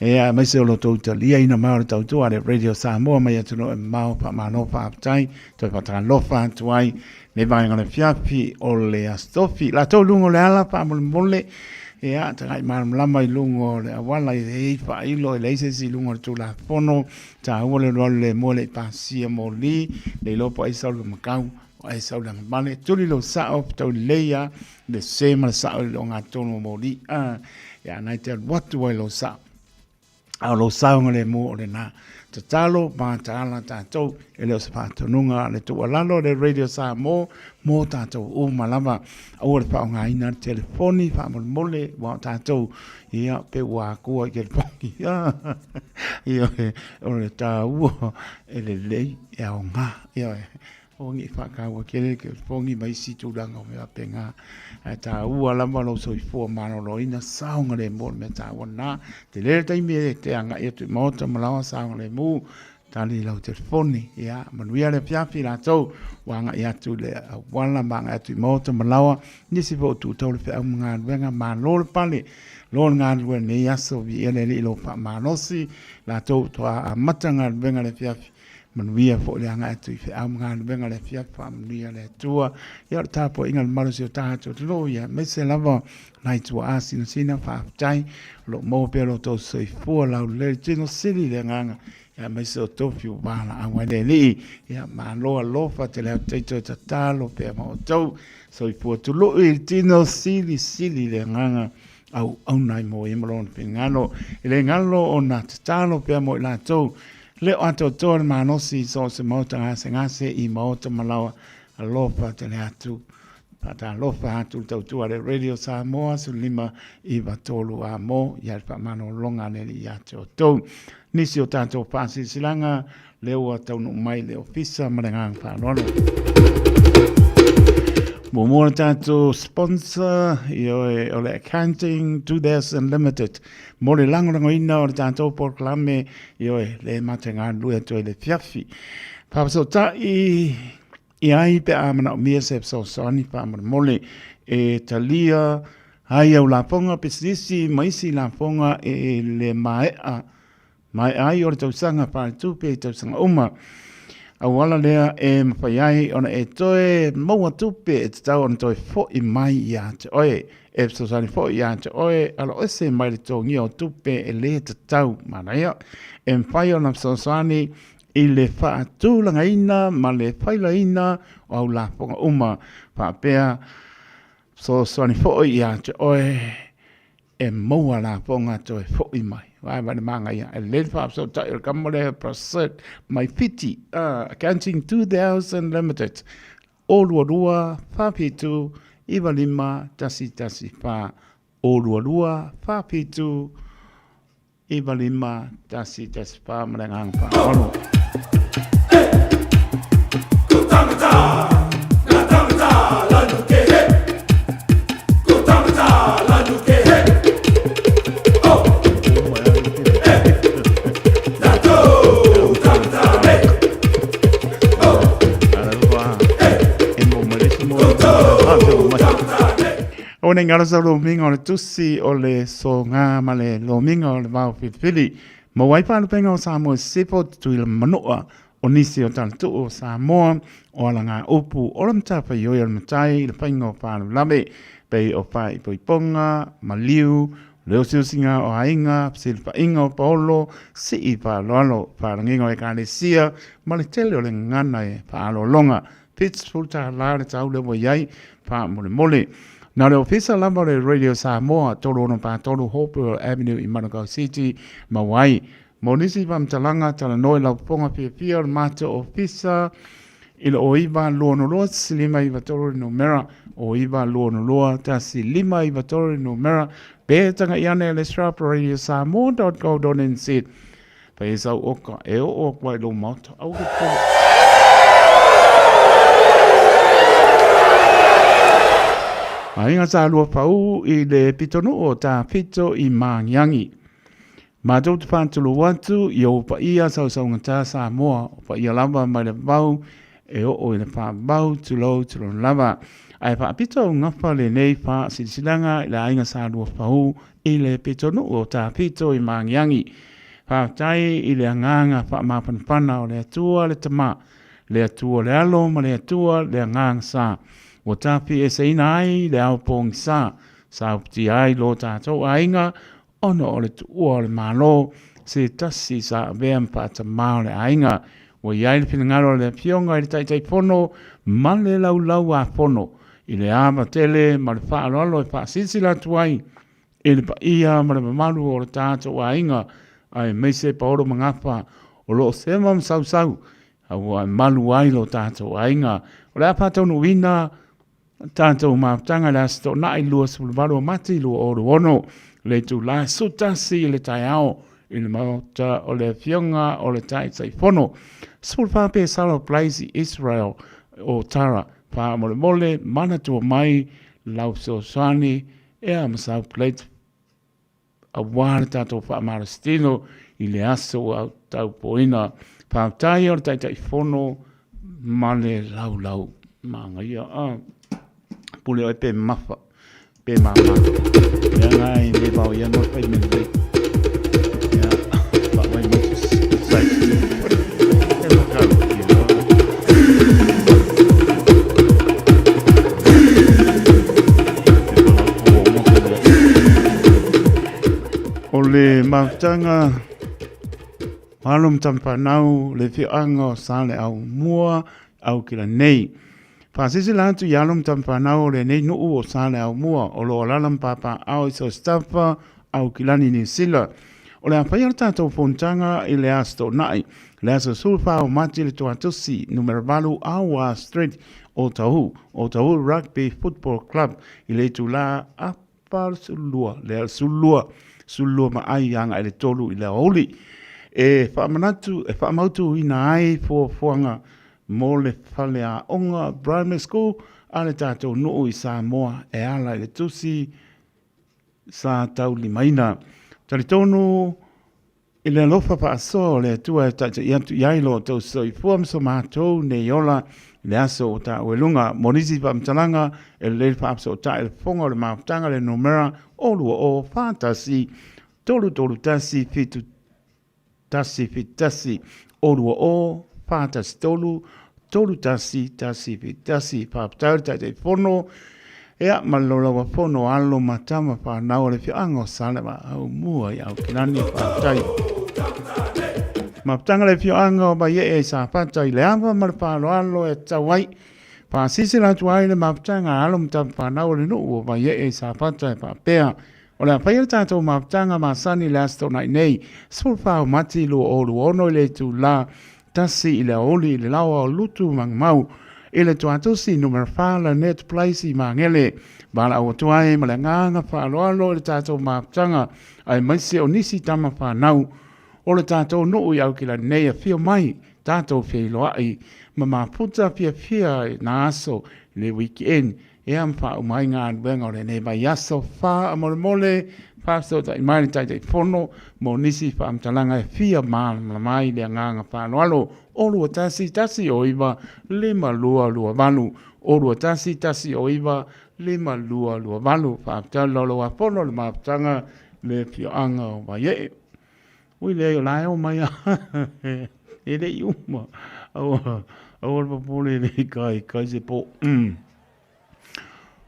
e aemaise o lo outou taliaina mai o le tautua a le Radio Samoa mai atunuu e mamao faamalo faafetai toe faatalofa atu ai le vaega o le afiafi o le Aso Tofi latou luga o le ala faamolemole ia tagai malamalama i luga o le auala e i ai faailo e leai se isi i luga o le Tulafono taua le alualu le moe le i pasia moli le iloa po o ai sau le makau O ai sau le male tuli lo sao tau lelei a le se ma le sao i le ogatotonu o moli a ia nai te alu atu ai lo sao a o lo saoga le mo o lena tatalo ma taala tatou e le o se faatonuga a le tuualalo le Radio Samoa mo tatou uma lava aua le faaaogaina le telefoni faamolemole ua o tatou ia pe ua akua i telefoni ia o le taua e lelei e aoga ia O ngi whakaua kere ke pongi mai isi tūranga o mea pēngā. Ae tāua lava lou soifua maloloina saogalemu o le mea tāua nā. Te lele taimi e te anga'i atu i maota ma laoa saogalemu tali i lau telefoni. Ia, manuia le afiafi latou ua anga'i atu i le auala ma anga'i atu i maota ma laoa. Nisi foi o tūtau le feau ma galuega, malo le pale. Loa le galulue i lenei aso, viia le Alii i lou faamalosi. Latou toa amata galuega i le afiafi. Manuia foi le agai atu i feau ma galuega le afiafi faamanuia le Atua. Ia o le tapuaiga a le malosi o tatou atunuu ia aemaise lava nai tuaa sinasina faafetai o lo o maua pea lo outou soifua laulelei le tino sili le agaga ia aemaise o tofi ua valaau ai le Alii. Ia malo alofa tele atu taito e tatalo pea ma outou soifua tului le tino sili sili le agaga auauna ai mo ia ma lona finagalo. E le galo ona tatalo pea mo i latou le o atoatoa le malosi i so o se maota gasegase i maota malaoa alofa tele atu. Faatalofa atu le tautua a le Radio Samoa 1593 a mo ia le faamalologa a le Alii ia te outou. Nisi o tatou faasilasilaga lea ua taunuu mai le ofisa ma le agaga faaaloalo. Muamua le tatou sponsor, ioe, o le Accounting 2000 Limited. Mo le lagolagoina o le tatou polokalame, ioe, le matou galulue atu ai le afiafi. Faafesootai i ai pe a manaomia se fesoasoani faamolemole e talia ai au lafoga pisinisi ma isi lafoga e le maea Maea ai o le tausaga faaletupe i tausaga uma. Auala lea e mafai ai ona e toe maua tupe e tatau ona toe fo'i mai ia te oe. E fesoasoani fo'i ia te oe aloese mai le totogia o tupe e lē tatau manaia. E mafai ona fesoasoani i le faatulagaina ma le failaina o au lafoga uma faapea fesoasoani fo'i ia te oe. e maua lafoga toe foʻi mai. Vae le magaia e lelei le faafesootai o le kama lea Prasert mai Fiti, Accounting 2000 Limited, o 22 47 95 1 1 4, o 22 47 95 1 1 4 ma le agaga faaaloalo. O nei ngala sa lomiga o le tusi o le soga ma le lomiga o le vao filifili. Maua ai faalupeina o Samoa i sisifo, Tutuila ma Manua, o nisi o talatuu o Samoa, o ala ngā upu o le matafaioi o le matai i le faiga o faalavelave, pei o faaipoipoga, maliu, le osiosiga o aiga, fesilafaiga o paolo, sii faaaloalo, faalagiga o ekalesia, ma le tele o le gagana e faaaloaloga. $70 le tau lea ua i ai, faamolemole. Na o le ofisa lava o le Radio Samoa, 3643 Hopewell Avenue i Manukau City, maua ai. Mo nisi faamatalaga, talanoa i lau fofoga fiafia o le matou ofisa i le o 922 1593 le numera, o 922 1593 le numera, pe tagai ane i le srapradiosamoa.co.nz. Pai e sau oka, e oo aku ai i lou maota. Aua ke popole. Aiga sa lua pau i le pitonuu o Tafito i Māngiangi. Matou te whātulu atu i ou paia sausaugata Samoa, o paia lava mai le vau e oo i le whāvau tulou tulou lava. Ae whaapito au ngafa lenei whaasilasilaga i le aiga sa lua pau i le pitonuu o Tafito i Māngiangi. Faafetai i le agaga faamafanafana o le Atua le Tama, le Atua le Alo ma le Atua le Agaga Sa, ua tafieseina ai le ao pogisa, sa uputia ai lo tatou aiga ona o le tuua o le Malo, se tasi sa avea ma faatamā o le aiga. Ua i ai le finagalo o le Afioga i le Taitaifono ma le Laulau-a-Fono i le ava tele ma le faaaloalo e faasilasila atu ai i le paia ma le mamalu o le tatou aiga, aemaise paolo ma gafa o lo o sema ma sausau ua malu ai lo tatou aiga. O le a faataunuuina tatou mafutaga i le Aso Toonai 28 o Mati 2026, le itula e 11 i le taeao i le Maota o le Afioga o le Taitaifono, 14 Pesalo Place i Israel o Tara. Faamolemole manatua mai lau fesoasoani ea ma sau plate aua le tatou faamalositino i le aso ua taupoina. Faafetai o le Taitaifono ma le laulau magaia. Ah, pule oe pe mafa, pe mama. Mea ngā e le vao ia mo whai mele lei. Ia, wha wai mo sai. E makau. O le mafutaga alo ma tama-whanau le whioanga o Saleau mua au ki nei. Whasisila atu i alo ma tama-whanau o lenei nuu o Saleau mua o lo alala ma pāpā ao i so staffa au ki lani New Sila. O le a whai o le tātou fonotaga i le Aso Toonai, le aso 14 o Mati le Tuatosi, numera 8 Awa Street o Tahu, o Tahu Rugby Football Club i le itulā apa 12, le 12, 12 ma ai aga i le 3 i le aoauli. E faamanatu, e faamautuina ai fuafuaga mo le faleaoga Primary School a le tātou nuu i Samoa e ala i le tusi sa taulimaina. Talitonu i le alofa faasoa o le Atua e taitai atu i ai lo outou soifua ma so matou nei ola i le aso o taua i luga. Mo nisi faamatalaga, e lelei le faafesootai i le fofoga o le mafutaga le numera o 2041 331 7 171 o 20 43 31 171. Faafetai o le Taitaifono ea ma le laulaua fono alo ma tama whanau o le whioanga o Salewa au mua i Aukilani. Faafetai. Mafutaga le whioanga o Vaiee i Safata i le ava ma le faaaloalo e tau ai. Faasilasila atu ai le mafutaga alo ma tama whanau o le nuu o Vaiee i Safata e faapea. O le a faia le tatou mafutaga masani i le Aso Toonai nei, 14 o Mati 2026 i le itulā 1 i le aoauli i le laoa o Lutu Magamau i le Tuatosi Numera 4 Lanett Place i Magele. Valaau atu ai ma le agaga faaaloalo i le tatou mafutaga aemaise o nisi tama fanau o le tatou nuu i Aukilani nei afio mai tatou feiloai ma mafuta fiafia i na aso i le weekend ea ma faauma ai galuega o lenei vaiaso. Faamolemole faafesootai mai le Taitaifono mo nisi faamatalaga e fia malamalama ai le agaga faaaloalo. O 21 1 09 5 2 2 8 O 21 1 09 5 2 2 8. Faafetai le laulauafono le mafutaga le afioaga o Vaiee. Ui leai o la e omai a e le i uma. Aua, aua le popole e le i kai, kai se po.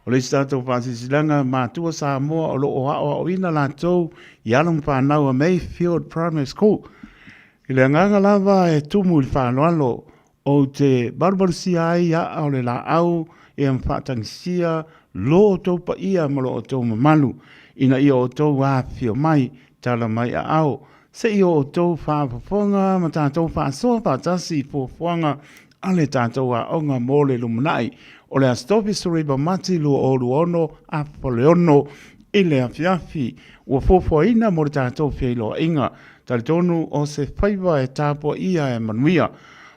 O le isi tatou faasilasilaga matua Samoa o lo o aoaoina latou i alo ma fanau a Mayfield Primary School. I le agaga lava e tumu i le faaaloalo, ou te valuvalusia ai aa o le laau ea ma faatagisia lo outou paia ma lo outou mamalu, ina ia outou afifio mai, tala mai aao, se i o outou faafofoga ma tatou faasoa faatasi i fuafuaga a le tatou aoga mo le lumanai. O le Aso Tofi 19 Mati 2026 afa le 6 i le afiafi ua fuafuaina mo le tatou feiloaiga. Talitonu o se faiva e tapuaia e manuia.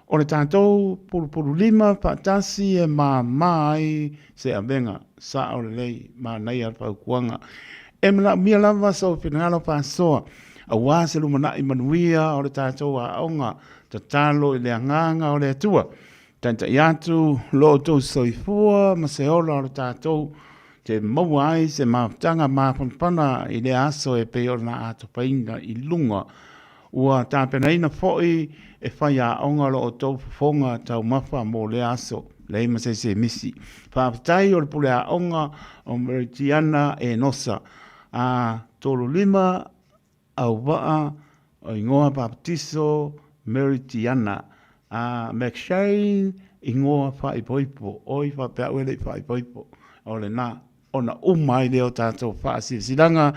O le tatou pulupululima faatasi e māmā ai se avega sao lelei manaia le fautuaga. E manaomia lava sou finagalo faasoa aua se lumanai manuia o le tatou aoga tatalo i le agaga o le Atua. Taitai atu lo outou soifua ma se ola o le tatou te maua ai se mafutaga mafanafana i lea aso e pei ona atofaina i luga. Ua tapenaina foi e faiaoga lo outou fofoga taumafa mo lea aso, leai ma se isi e misi. Faafetai o le pule aoga o Meritiana Enosa, a 35 Auvaa, o igoa Papatiso Meritiana, a McShane, igoa faaipoipo, oi faapea au e le i faaipoipo, o lena, ona uma ai lea o tatou faasilasilaga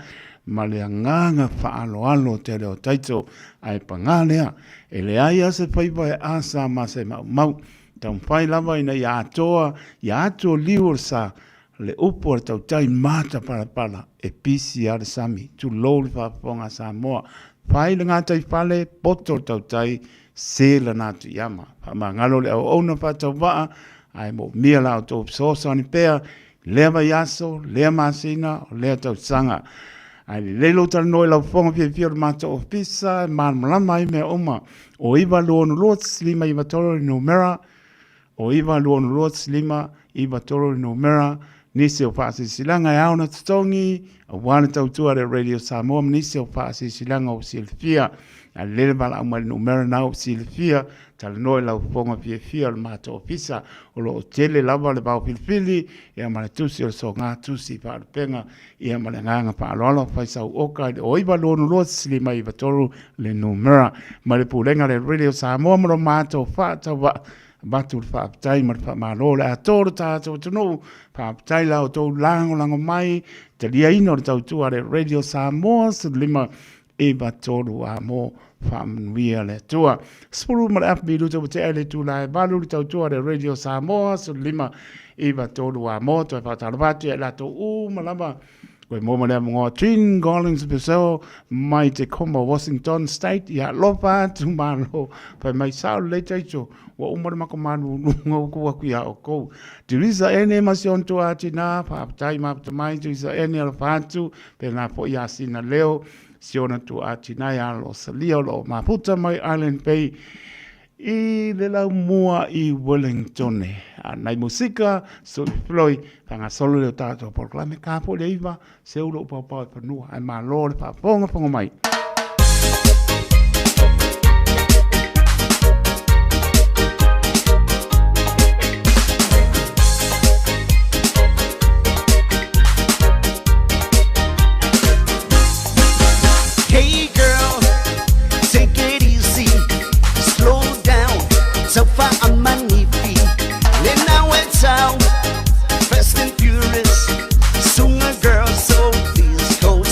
ma le agaga faaaloalo tele o Taito, ae pagā lea, e leai lava se faiva e asa ma se maumau, taumafai lava ina ia atoa ia atu o liu o le sa, Le upu a le tautai matapalapala e pisi lava le sami, tulou le faafofoga a Samoa. Fai le gataifale, poto le tautai, se lana atu i ama. Faamagalo le auauna faatauvaa, ae moomia la outou fesoasoani pea i lea vaiaso, lea masina, o lea tausaga. Ae lelei lou talanoa i lau fofoga fiafia o le matou ofisa e malamalama ai mea uma. O 962 593 le numera, O 962 593 le numera, nisi o faasilasilaga e ao ona totogi aua le tautua a le Radio Samoa ma nisi o faasilasilaga ua silafia. A lelei le valaau mai le numera na ua silafia, talanoa i lau fofoga fiafia o le matou ofisa. O lo o tele lava le vao filifili ia ma le tusi o le soga tusi faalupega ia ma le agaga faaaloalo fai sau oka i le o 962 593 le numera. Mai le pulega a le Radio Samoa ma lo matou faatauvaa avatu le faafetai ma le faamalo le atoa o le tatou atunuu. Faafetai la outou lagolago mai taliaina o le tautua a le Radio Samoa 15 93 a mo faamanuia le Atua. 10 ma le afu minuta ua tea i le itula e 8 le tautua a le Radio Samoa 15 93 a mo toe faatalofa atu ia i latou uma lava Koe mo ma le amongoa Jean Gollings Purcell mai te Tacoma, Washington State ia alofa atu malo fai mai sao lelei taito ua uma le mako maluuluga ua tuu atu ia outou. Teresa Ene ma si ona tuaa tina faafetai mafuta mai Teresa Ene alofa atu pena foi ia Sina Leo si ona tuaa tina ia Rosalia o lo o mafuta mai Island Bay i le laumua i Wellington. A nai musika, sui floi, whangasolo le o tātou polokalame, ka po le iwa, se ulo upau pau e whanua, ai malo le whaafonga mai. Hey girl, take it easy, slow down, so far I'm manifi. Then went out, fast and furious, sooner girl, so please go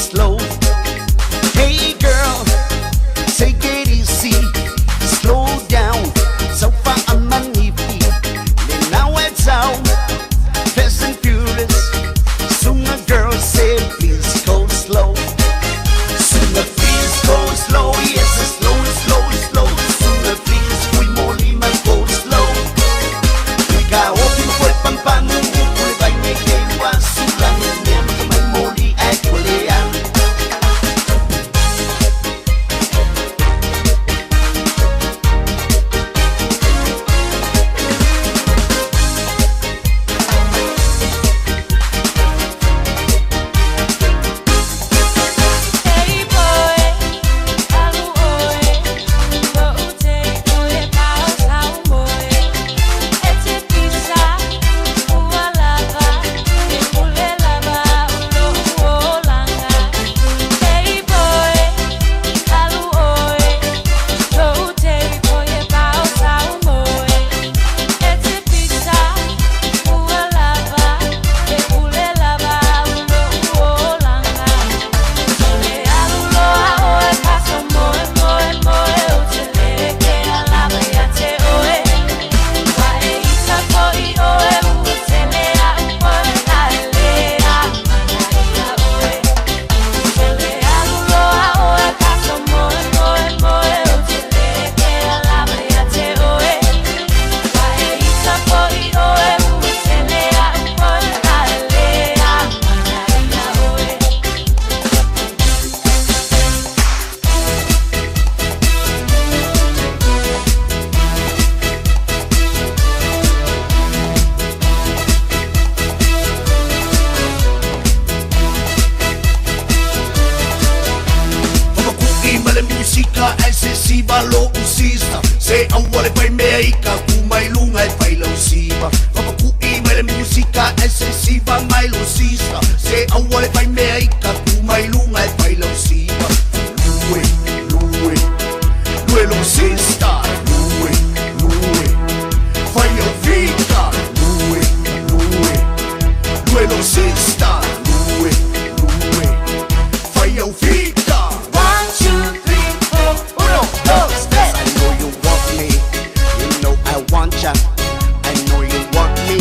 faimea i ka kuma i luga e failausiva Fapaku'i mai le musika e se siva mai lo sista Se aua le faimea i ka kuma i luga e failausiva Lue, lue, lue lo sista Lue, lue, fai au fika Lue, lue, lue lo sista Lue, lue, fai au fika 1, 2, 3, 4, 1, 2, 3. I know you want me, you know I want ya. I know you want me,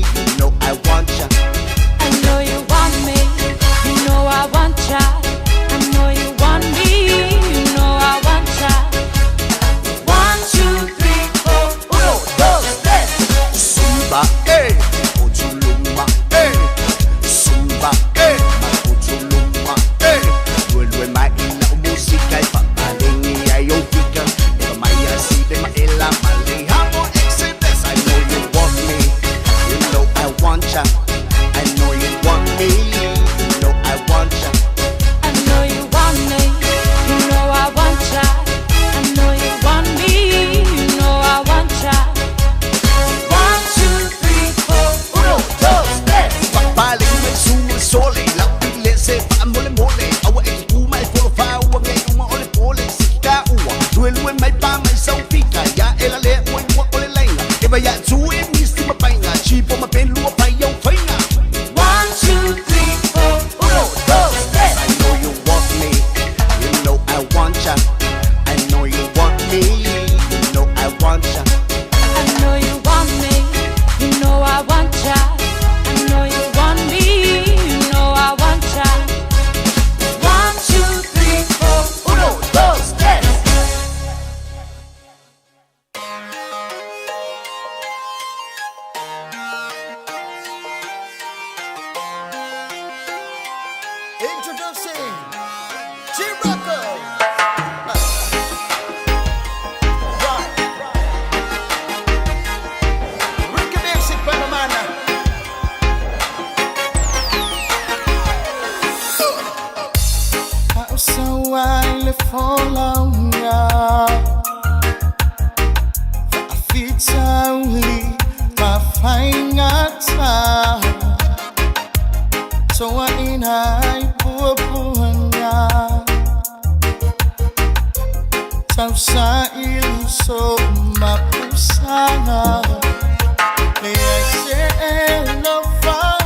you know I want ya. I know you want me, you know I want ya. I know you want me, you know I want ya. 1, 2, 3, 4, 1, 2, 3. Zumba, eh, Otuluma, eh. Zumba, eh, Otuluma, eh. Lue maila o música e papalengi ai o fika. Eva maya si de maela malehamo exhibits. I know you want me, you know I want ya. I know you want me, you know I want ya. I know you want me, you know I want ya. I know you want me, you know I want ya. 1, 2, 3, 4, 1, 2, 3. Papale mai su sole, la pile se fa mole mole. Awa e kuma e folo fa ua ngai uma ole pole sika ua. Lue lue mai pa mai sau fika ya ela le ua ua ole lainga. Eva ya tu e misti ma painga, chipo ma pen lua pai au fainga. 1, 2, 3, 4, 1, 2, 3. I know you want me, you know I want ya. I know you want me, you know I want ya. I know you want me, you know I want ya. I know you want me, you know I want ya. 1, 2, 3, 4, 1, 2, 3. Introducing G-Rocco. Ricky Music Panamana. Ausawa ile folaunga Faafitauli mafaingata Toa ina ipuapuanga Tausa iluso mapusanga Leai se elofa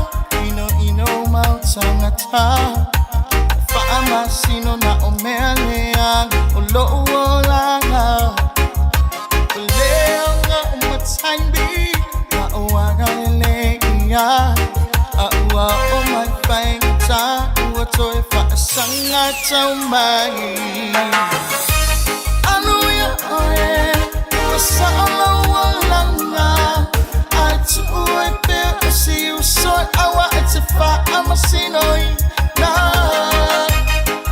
Ino ino mautangata Faamasino na o mea lea O lou olaga O lea nga o mataimbi Ma o aga lele ia A ua o mai whaingata Ua toe whaasanga tau mai Anu ia oe Ua saala ua langa Ai tuu e pea o si usoi Awa e te whaamasino i nā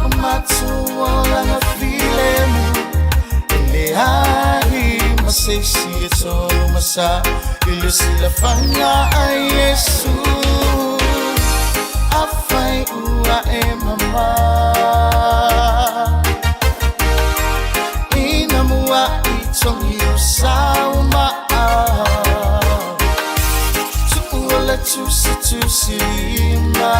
O matua langa filemu Ele ai masesi e tolu masa Ile sila fanga ai Yesu Afai ua e mama Ina mua i tongi o sauma Tuua le tusi tusi lima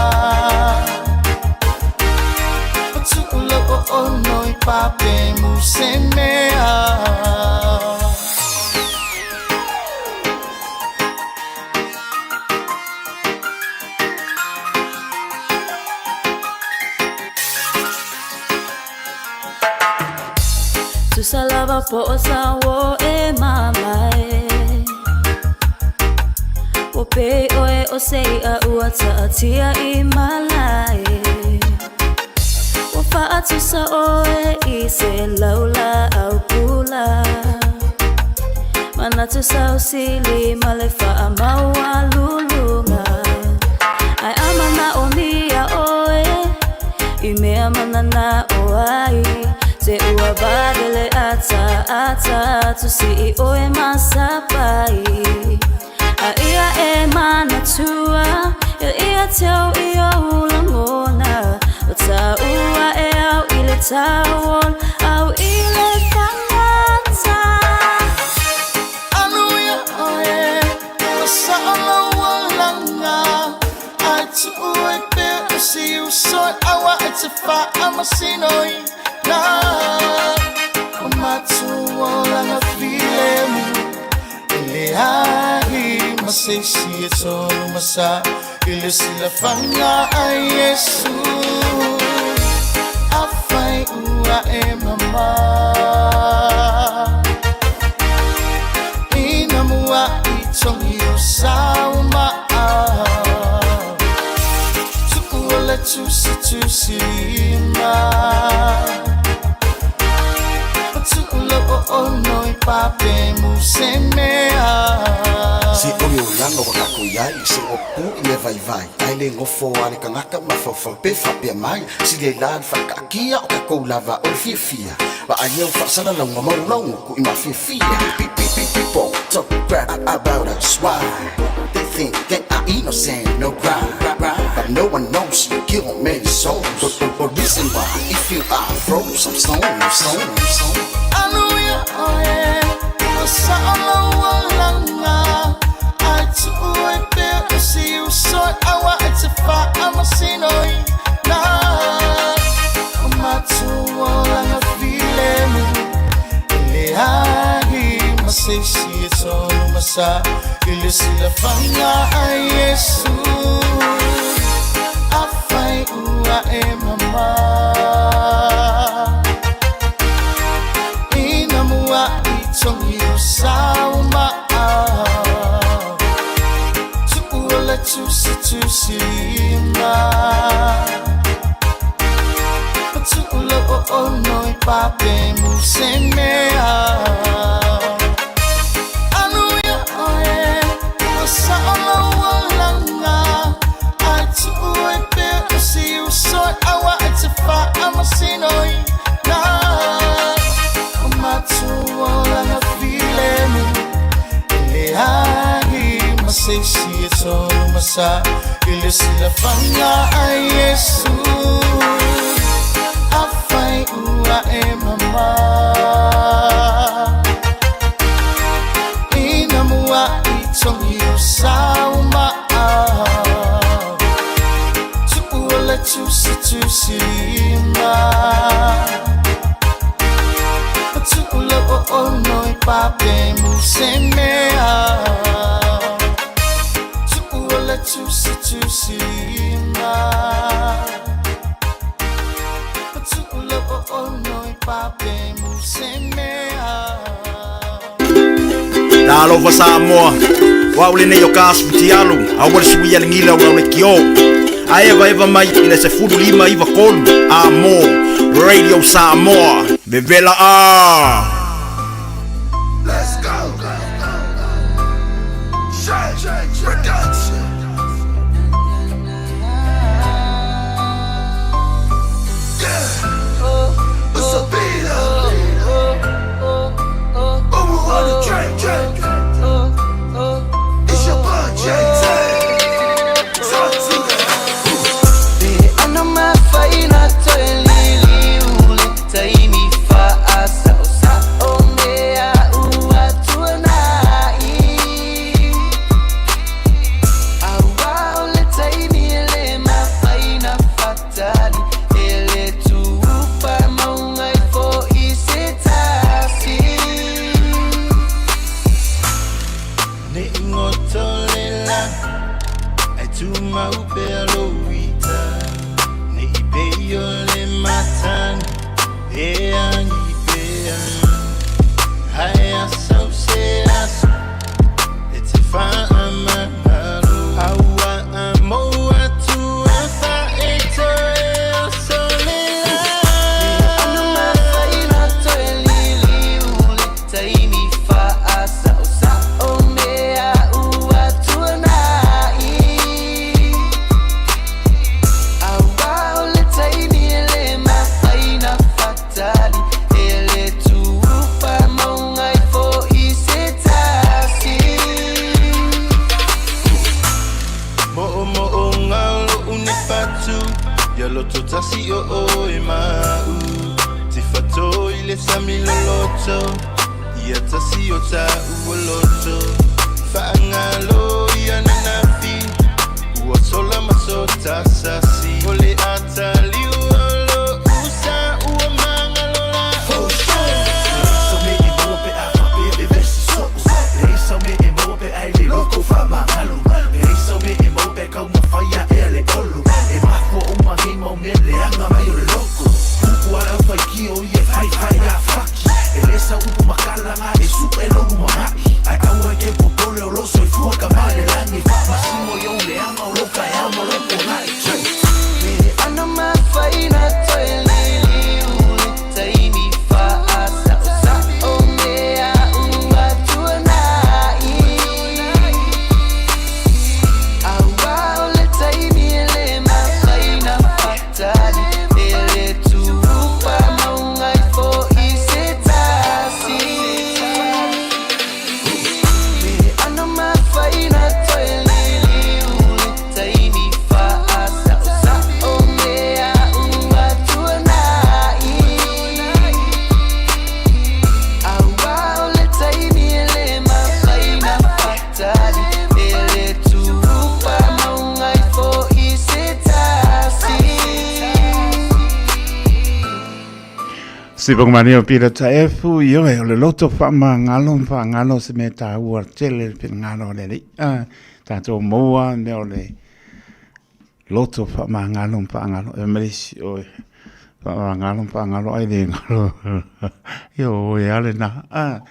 O tuula o ono i pape muse mea. Tusa lava po o sa wo e mamae O pe oe o sei a ua taatia i malae O faatusa oe i se laula au pula Manatu sausili ma le faamaua luluga Ai amana o mia oe I mea manana o ai Te ua vavele ata ata Tusi i oe masapai A ia e manatua Ia ia teo i o langona O ta ua e au i le tauol Au i le fangata. te fa'amasinoina o matuolaga filemu e leai ma se isi e tonu ma sa i le silafaga a Iesu. Afai ua e mamā ina mua'i togi o sauma'a tu'u o le tusitusilima ma tu'u lou o'ono i pape mu se mea. Se o le olaga ua kakou iai se ua pupū i mea vaivai ae lē gofo a le kagaka mafaufau pe faapea mai silia le faakaakia o kakou lava o le fiafia vaaia o faasalalauga maulauga kuʻi mafiafia. People talk crap about us, why? They think that I innocent, no crime. But no one knows you kill many souls. But reason why, if you are froze, I'm stone, stone, stone. Anuia oe, ua sa'olauolaga ai tu'u ai pea o si uso e aua e te fa'amasinoina o matuolaga filemu e leai ma se isi e tonu ma sa i le silafaga a Iesu. Afai ua e mamā ina mua'i togi o sauma'a tu'u o le tusitusilima ma tu'u lou o'ono i pape mu se mea. Anuia oe ua sa'olauolaga ai tu'u ai pea o si uso e aua e te fa'amasinoina o matuolaga filemu e leai ma se isi e tonu ma sa i le silafaga a Iesu. Afai ua e mamā ina mua'i togi o sauma'a tu'u o le tusitusilima ma tu'u lou o'ono i pape mu se mea. Tu'u o le tusitusilima ma tu'u lou o'ono i pape mu se mea. Talofa Samoa, wa ule nei o ka asu tialu, a ua le sui ale ngila ua le kio. A eva eva mai i le 1593, a mo, Radio Samoa, vevela a. Let's go. Shake Production. Yeah. What's up, Peter? Umu on the track, track. It's your boy JT. Talk to them. Ana mafaina toe lili ule taimi fa'asa'osa'o mea ua tuana'i auā o le taimi e lē mafaina fatali e le tu'upa mauga i fo'i se tasi. Ne ingoto le la ai tumau pea lo ita ne i peio le matani e angi pea hai asau se aso e te whaamangalo aua a mo atu a wha e toe o sole la. Ana mafaina toe lili ule taimi fa'asa'osa'o mea ua tuana'i auā o le taimi e lē mafaina fatali e le tu'upa mauga i fo'i se tasi. Mo o mo o ngalo une fatu Ya loto tasi o o e mau Te fato i le sami loloto Ia tasi o ta ua loto Whaangalo ia nanafi Ua sola maso tasasi O le ata liu o Sipagmani o Peter Taefu, ioe, o le loto faamagalo ma faagalo se mea taua tele le finagalo o le Alii. Ah, tatou maua mea o le loto faamagalo ma faagalo. E mai isi, oe, faamagalo ma faagalo ai le galo. Io, oe ale na. Ah,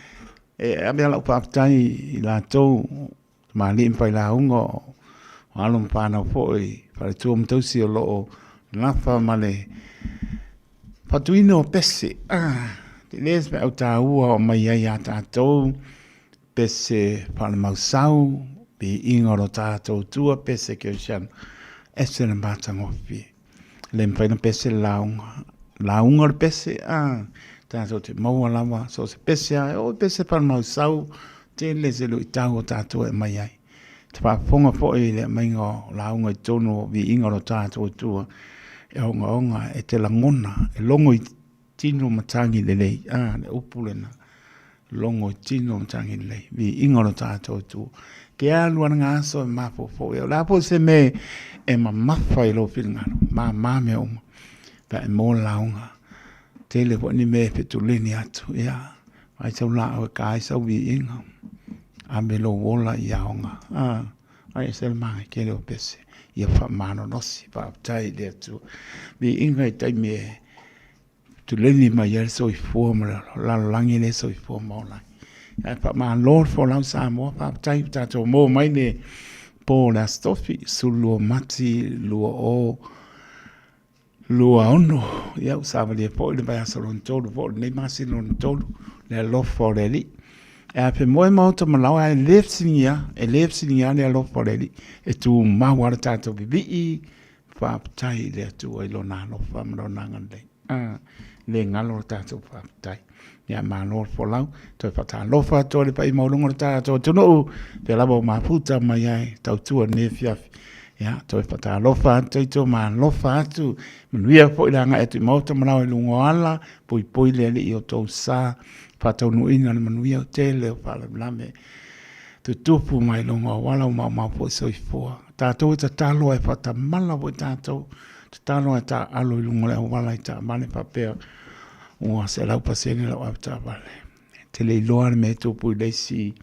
e ave lau faafetai i latou tamalii ma failauga o alo ma fanau foi faletua ma tausi o lo o nafa ma le faatuina o pese. Ah, te le se au taua o mai ai a tatou pese faalemausau, piiga o lo tatou tua pese kerisiano, ese le matagofie. Le mafai ona pese le lauga, lauga o le pese, a, tatou te maua lava, so o se pese lava, e oo i pese faalemausau, tele se luitau o tatou e aumai ai. Te faafofoga foi i le aumaiga o lauga i totonu o viiga o lo tatou Atua, e ogaoga, e te lagona, e logo i tino matagi lelei, a, le upu lena, logo i tino matagi lelei, viiga o lo tatou Atua. Ke alu ana ngā aso e mafaufau ia, o le a foi se mea e mamafa i lou finagalo, māmā mea uma, pe a e maua le lauga, tele foi ni mea e fetuleni atu, ia, ai sau laau e ka ai sau viiga, ave lou ola i aoga, a, ai e se le maga tele o pese, ia faamalolosi, faafetai i le Atua. Viiga i taimi e tuleni mai ai le soifua ma le lalolagi lea e soifua ma ola ai. Ae faamalo le folau Samoa, faafetai ua tatou maua mai le po o le Aso Tofi, 12 Mati 2026. Ia ua savalia foi le vaiaso lona tolu foi o lenei masina lona tolu, le alofa o le Alii. E afemoe maota ma laoa, e le fesiligia, e le fesiligia le alofa o le Alii. E tumau lava le tatou vivii, Faafetai i le Atua i Lona alofa ma Lona agalelei. Ah, le galo le tatou faafetai. Ia malo le folau, toe faatalofa atu ai le paia maualuga o le tatou atunuu, pea lava o mafuta mai ai tautua i lenei afiafi. Ia, toe faatalofa atu i to malofa atu, manuia foi le agai atu i maota ma laoa i luga o ala, poipoi le Alii o tou sa, faataunuuina le manuia o tele o faalavelave tutupu mai luga o auala, ua maumau foi soifua. Tatou e tatalo ae faatamala foi tatou, tatalo ae taaalo i luga o le auala i taavale faapea ua 100% lau avetaavale. E te le iloa le mea e tupu i le isi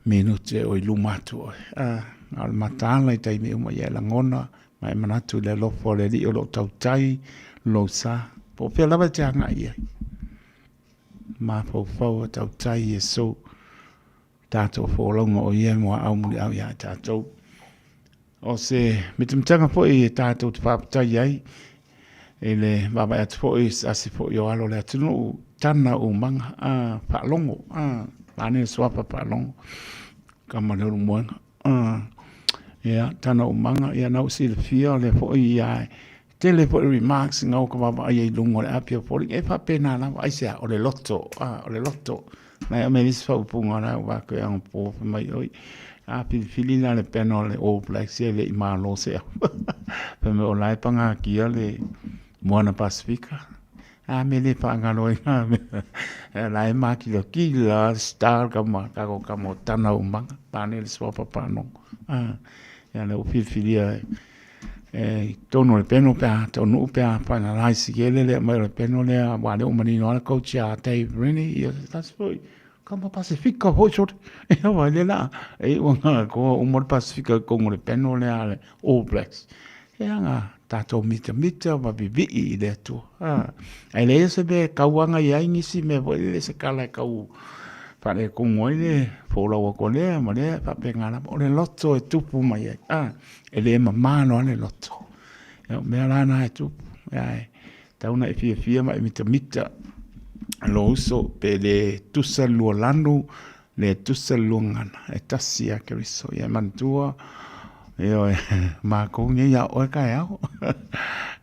minute o i luma atu oe. Ah, a o le mataala i taimi uma ia e lagona ma e manatu i le alofa o le Alii o lo o tautai lou sa. Po o fea lava e te agai i ai. Mafaufau a tautai Iesu. Tatou folauga o ia e muaau muliau ia tatou. O se mitamitaga foi e tatou te faafetai ai i le vaavaai atu foi i se asi foi o alo o le atunuu, tana umaga, a, faalogo, a, manaia le suafa faalogo, kama o le Ulumoega, a, ia, tana umaga, ia na ua silafia o lea foi ia tele foi remarks nga o ka vaavaai ai i luga o le api o foliga, e faapena lava, aisea, o le loto, a, o le loto. Nai a me nisi faaupuga la ua vaku e agapo fai mai oi a filifili la le pena o le All Blacks e le i malo se au. Fai mai o la e pagakia le Moana Pasifika. A me le faagalo ai ngā mea. E la e mākilakila le star ka ma kako ka mo tana umaga. Pane le suafa panogo. Ah, ia le ua filifilia e e i totonu o le peno pe a taunuu pe a finalize i ele le aumai o le peno lea aua lea ua manino lava le coach ia Dave Rennie ia se tasi foi kama Pasifika foi sole ia wai le la e iu anga koa uma le Pasifika i totonu o le peno lea a le All Blacks e anga tatou mitamita ma vivii i le Atua ae leai se mea e tau aga i ai nisi mea foi lele se kala e tau faaletonu ai le folau atu a lea ma lea e faapena lava o le loto e tupu mai ai a E le mamā loa le loto. Ia, o mea la na e tupu. Ia, e tau na e fiafia ma e mitamita lou uso, pe le tusa le lua lanu, le tusa le lua gagana, e tasi ia Keriso. Ia e manatua, ioe, mākou nei ia oe kaeao.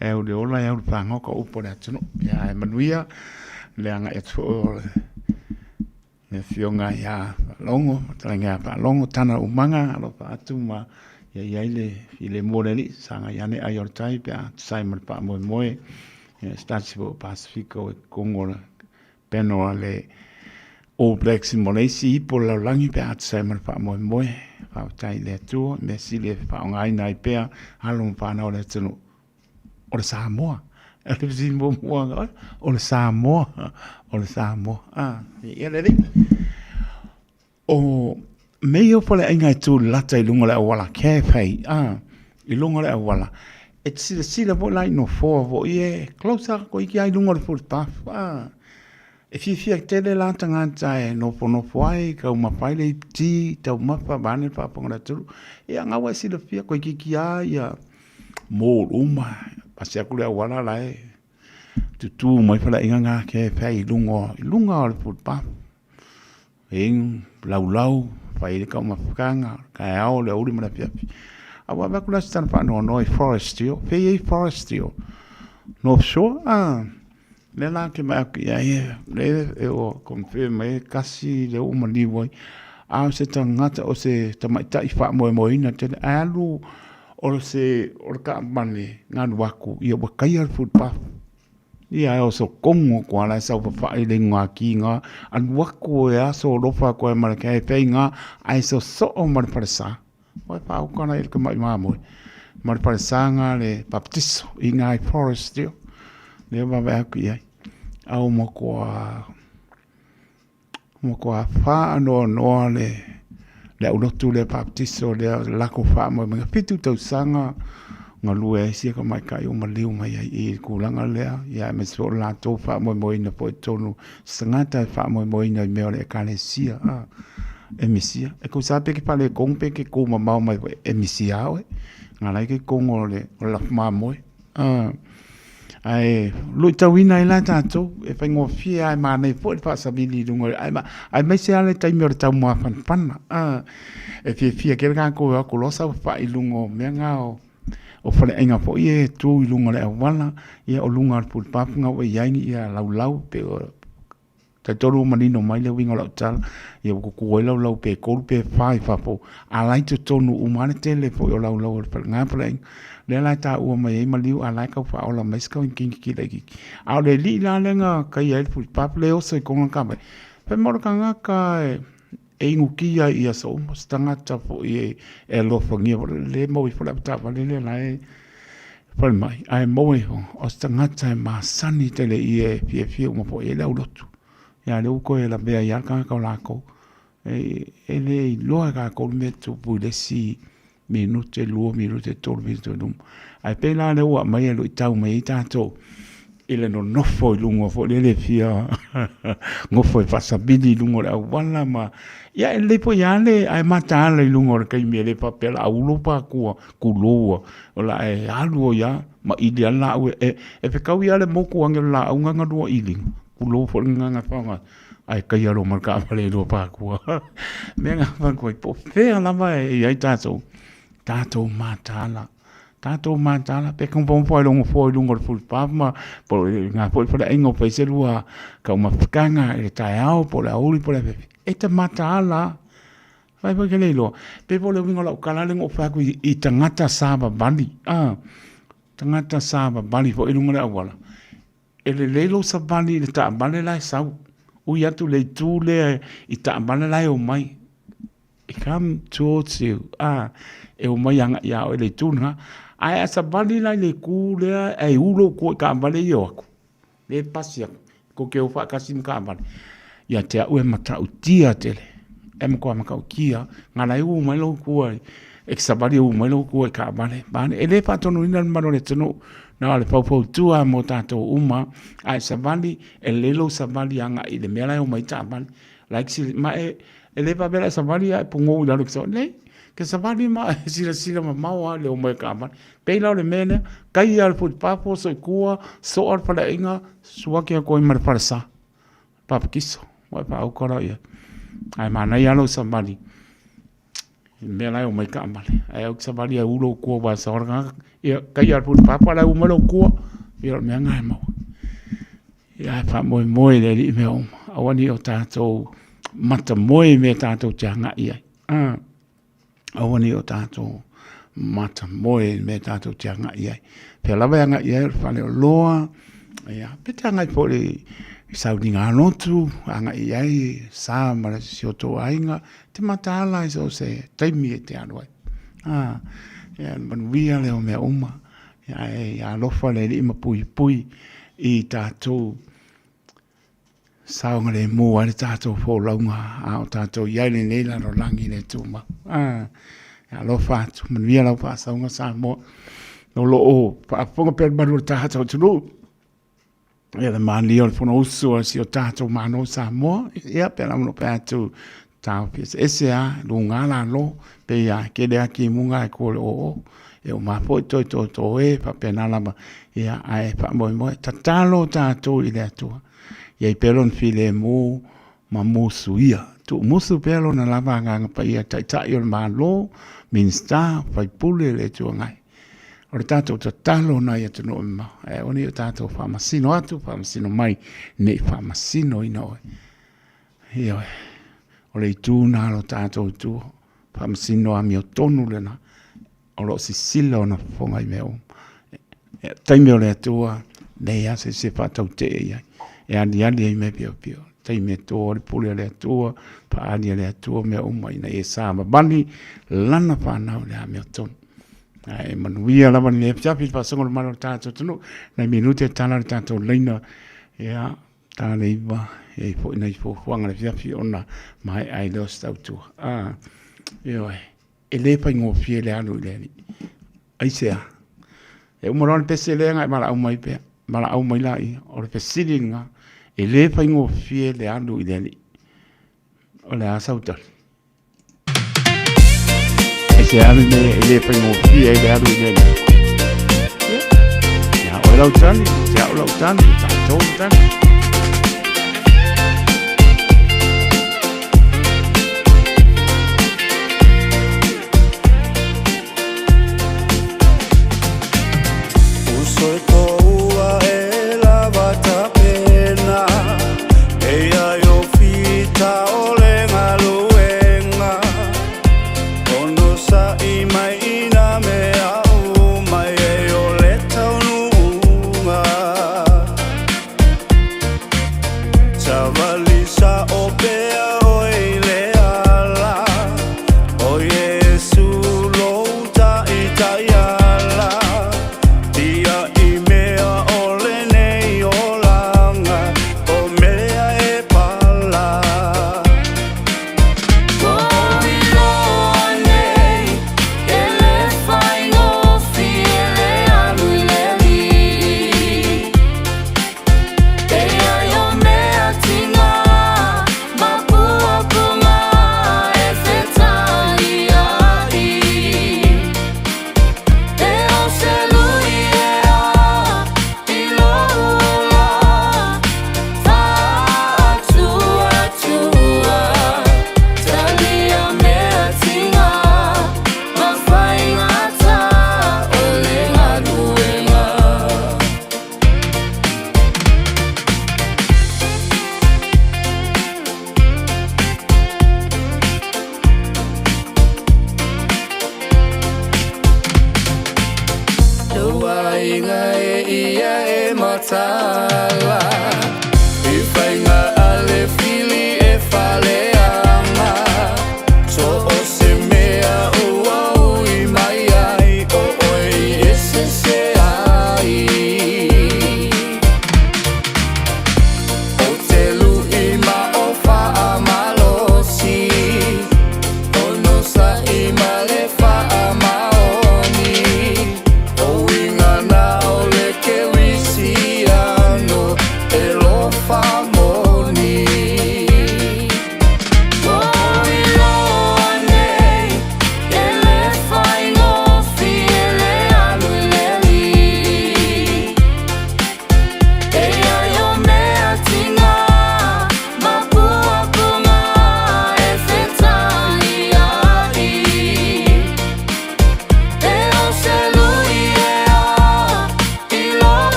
E au le ola, e au le pāgoka o upu a le atunuu. Ia, e manuia le agai atu foi o le Le Afioga ia Faalogo, Fetalaiga ia Faalogo, Tana Umaga, alofa atu ma ia i ai le filemu o le Alii, sagai ane ai o le tai pe a tusa ai ma le faamoemoe, ia se tasi foi o Pasefika o i totonu o le peno a le All Blacks mo le isi ipu o le lalolagi pe a tusa ai ma le faamoemoe. Faafetai i le Atua, mea sili e faaaogaina ai pea alo ma fanau a le atunuu. O le Samoa. O le fesili muamua, o le Samoa, o le Samoa. Ah, ia le alii. O mea ia o faleaiga e tu lata i luga o le auala cafe, ah, i luga o le auala, e te silasila foi la i nofoa foi e close lava koe i luga o le footpath, ah. E fiafia tele la tagata e nofonofo ai, taumafa ai le iputi, taumafa vaeane le faafofoga a le atunuu. Ia na ua e silafia toeitiiti lava ia mall uma, pasi atu le auala la e tutu mai faleaiga na cafe i luga, i luga o le footpath. E inu laulau, fai ai le taumafataga, taeao, le aoauli ma le afiafi. Ae ua avatu la se tala faanoanoa i Forest Hill, fea e i ai Forest Hill? North Shore? Ah, lea la ou te vaai atu i ai, lea e ua confirm mai e tasi lea ua maliu ai. A o se tagata, o se tamaitai faamoemoeina tele, ae alu o se, o le taavale na alu atu, ia ua taia le footpath. Ia e oso kongo koa la e saofafai le ingoa-ki nga, alu atu e aso alofa atu ai ma le cafe nga, ae sosoo ma le falesa. Ua e faauka la i le tamai mamoe ma le falesa nga le baptiso i nga i Forest Hill. Lea vaavaai atu i ai. Au matua Matua faanoanoa le le aulotu lea Baptiso lea latou faamoemoega 7 tausaga galue ai sia tamaitai o maliu mai ai i le tulaga lea, ia aemaise foi o le latou faamoemoeina foi i totonu se tagata e faamoemoeina i mea o le ekalesia a e misia. E tusa lava pe te faaletonu pe te tumamao mai foi e misia lava oe, na la e i totonu o le lafu mamoe. Ae luitauina ai la tatou, e faigofie lava e manaia foi le faasavili i luga, aemaise lava le taimi o le taumafanafana. E fiafia tele tatou e o atu loa saofafai i luga o mea na o faleaiga foi ia e tu i luga o le auala, ia o luga o le footpath na ua i ai laulau pei o 33 ua manino mai le uiga o lau tala, ia ua tutu ai laulau pe 3 pe 4 i fafo, a la e i totonu uma lava le tele foi o laulau o le falega faleaiga. Lea la e taua mai ai maliu a la e tau faaola mai se tauinkingi laitiiti. A o le alii la lea na taia ai le footpath lea e oso i kona taavale, fai mai o le tagata e inutia i aso uma, o se tagata foi e alofagia foi, le maua ifo le avetaavale lea la e fai mai, ae maua ifo, o se tagata e masani tele i e fiafia uma foi i ai le aulotu. Ia lea ua toe lavea ai lava le tagata o latou. E le iloa e tatou le mea e tupu i le isi minute, 2 minute, 3 minute i luma. Ae pei la lea ua aumai e luitau mai ai tatou i le nonofo i luga foi lele e fia nofo e faasavili i luga o le auala ma ia e lelei foi lava le ae mataala i luga o le taimi e le faapea o le a ulo patua kulou o le a e alu ai lava ma ili lava le laau e fetaui lava le motu ane o le laau na lua iliga kulou foi le gagana faoga ae taia loa ma le taavale e lua patua. Mea na avatu ai, po o fea lava e i ai tatou, tatou mataala, tatou mataala, pe nofonofo lava i lou nofoa i luga o le footpath ma po o lena foi faleaiga o fai se lua taumafataga i le taeao po o le aoauli po o le afiafi, e te mataala lava. Fai foi ke le iloa, pei foi o le uiga o lau tala lea na ou fai atu i tagata savavali, tagata savavali foi i luga o le auala, E lelei lou savali i le taavale la e sau. Ui atu i le itu lea i taavale la e omai. It come towards you. Ah, e omai agai ia oe i le itu lena. Ae a savali la i le itu lea e u lou kua i taavale ia e o atu, lea e pasi atu, tou te o faatasi ma taavale, ia te au e matautia tele. E matua matautia. Na la e u mai lou kua e te savali e u mai lou kua i taavale. E le faatonuina le mamalu o le atunuu Na o le faufautua mo tatou uma, a e savali, e lelei lou savali agai i le mea la e omai taavale. Like sila, ma e, e le faapea la e savali ae pogou i lalo i ke savali. Leai, ke savali ma e silasila mamao lava i le omai o taavale. Pei la o le mea lea, taia le footpath, oso i tua, soa le faleaiga, suaki atu ai ma le falesa. Papakiso, ua e faauka la i ai. Ae manaia lava lou savali. I le mea la e omai taavale, ae au te savali e u lou kua aua e sao le tagata, ia taia le pule papa la e u mai lou kua, ia o le mea lena e maua. Ia ae faamoemoe i le Alii mea uma, aua ne i o tatou matamoe i mea tatou te agai i ai. Aua ne i o tatou matamoe i mea tatou te agai i ai. Pea lava e agai i ai o le faleoloa, ia, pe te agai foi i sauniga lotu, agai i ai sa ma si o tou aiga, Te mataala i so o se taimi e te alu ai. Ā, ia, manuia lea o mea uma. Ae alofa le Alii ma puipui i tatou saogalemu ai le tatou folauga a o tatou i ai lenei lalolagi le tumau. Ah, alofa atu, manuia lau faasauga Samoa. O lo o faafofoga pea le malu o le tatou atunuu. Ia le malia o le Fonousu a si o tatou Malo Samoa, ia pe la mo pe atu taofi eseese a luga lalo pe ia kele a kimuga e ko le o e o mafoi toi toi toi e faapena lava ia ae faamoemoe tatalo tatou i le Atua ia i pea lona filemu ma musuia tuumusu pea lona lava agaga paia taitai o le Malo, Minisita, faipule le Itu Agai. O le tatou tatalo na i atunuu e mamao, ae aua ne i o tatou faamasino atu, faamasino mai, ne i faamasinoina oe. Ioe, o le itu na lo tatou itu, faamasino amiotonu lena, o lo o sisila ona fofoga i mea uma. E, taimi o le Atua, nei lava se isi e faatautee i ai, e aliali ai mea piopio. Taimi e to le pule a le Atua, faaali e le Atua mea uma ina ia savavali lana fanau i le amiotonu. Ae manuia lava lenei afiafi i le faasoga o le malu o le tatou atunuu. Nai minute e tala le tatou laina, ia, ta le 9, e i ai foi nai fuafuaga i le afiafi ona maea ai lea o se tautua. Ah, ioe, e le faigofie le alu i le Alii. Aisea? E uma loa le pese lea na e valaau mai pea, valaau mai laia. O le fesili lena, e le faigofie le alu i le Alii. O le a sau tali? Aisea le mea e le faigofie ai le alu i le Alii? Ia oe lau tali, te au lau tali, tatou tali.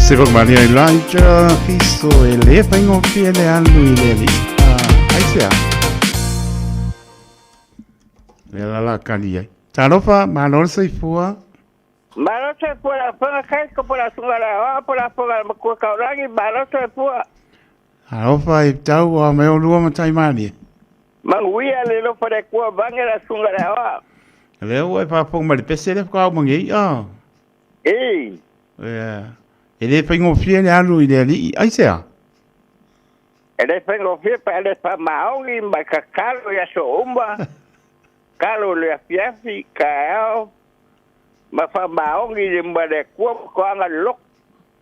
Se whakamaria Elijah Fiso e le whaingofie le alu i le ali. Ai sea. Le la la kali ai. Talofa, malo le soifua. Malo soifua la whanga kai ko po la sunga la hoa po la whanga makua kaurangi malo soifua. Alofa i tau a me o lua matai mani. Manguia le lofa le kua vange la sunga la hoa. Le ua e whaponga ma le pese le whakao mangi. Oh. E. Yeah. E le whaingofie le alu i le ali. Ai sea. E le whaingofie pa le wha maongi ma kakalo ia so umba. Kalo le afiafi ka ao. Ma wha maongi le mba le kua ko anga lok.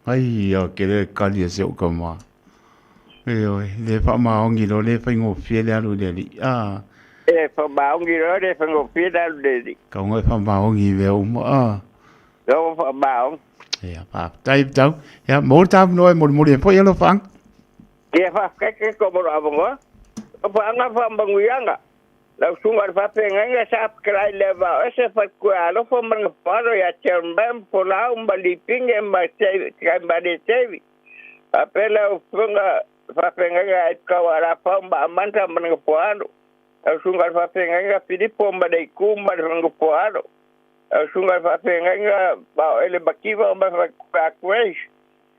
Ai o ke le kali e se o ka ma. E oi, le wha maongi lo le whaingofie le alu i le ali. Ah. E wha maongi lo le whaingofie le alu le ali. Ka unga e wha maongi vea uma. Ah. Ka wha maongi. Ia, pa, tai tau. Ia, mō tāmu noe, mori mori e po i alo whaang. Ia, wha, kai ko moro awongoa. O whaanga wha manguianga. Lau sunga wha pengainga sa apkalai le wao ese wha kua alofo manga paro ia te mbam po lau mba lipinge mba tevi, kai mba de tevi. A pela u funga wha pengainga ai kawa rapa mba amanta manga poano. Lau sunga wha pengainga Filipo mba deiku mba manga poano. Au sunga whawhengainga bao ele bakiwa o mawha kua kueis.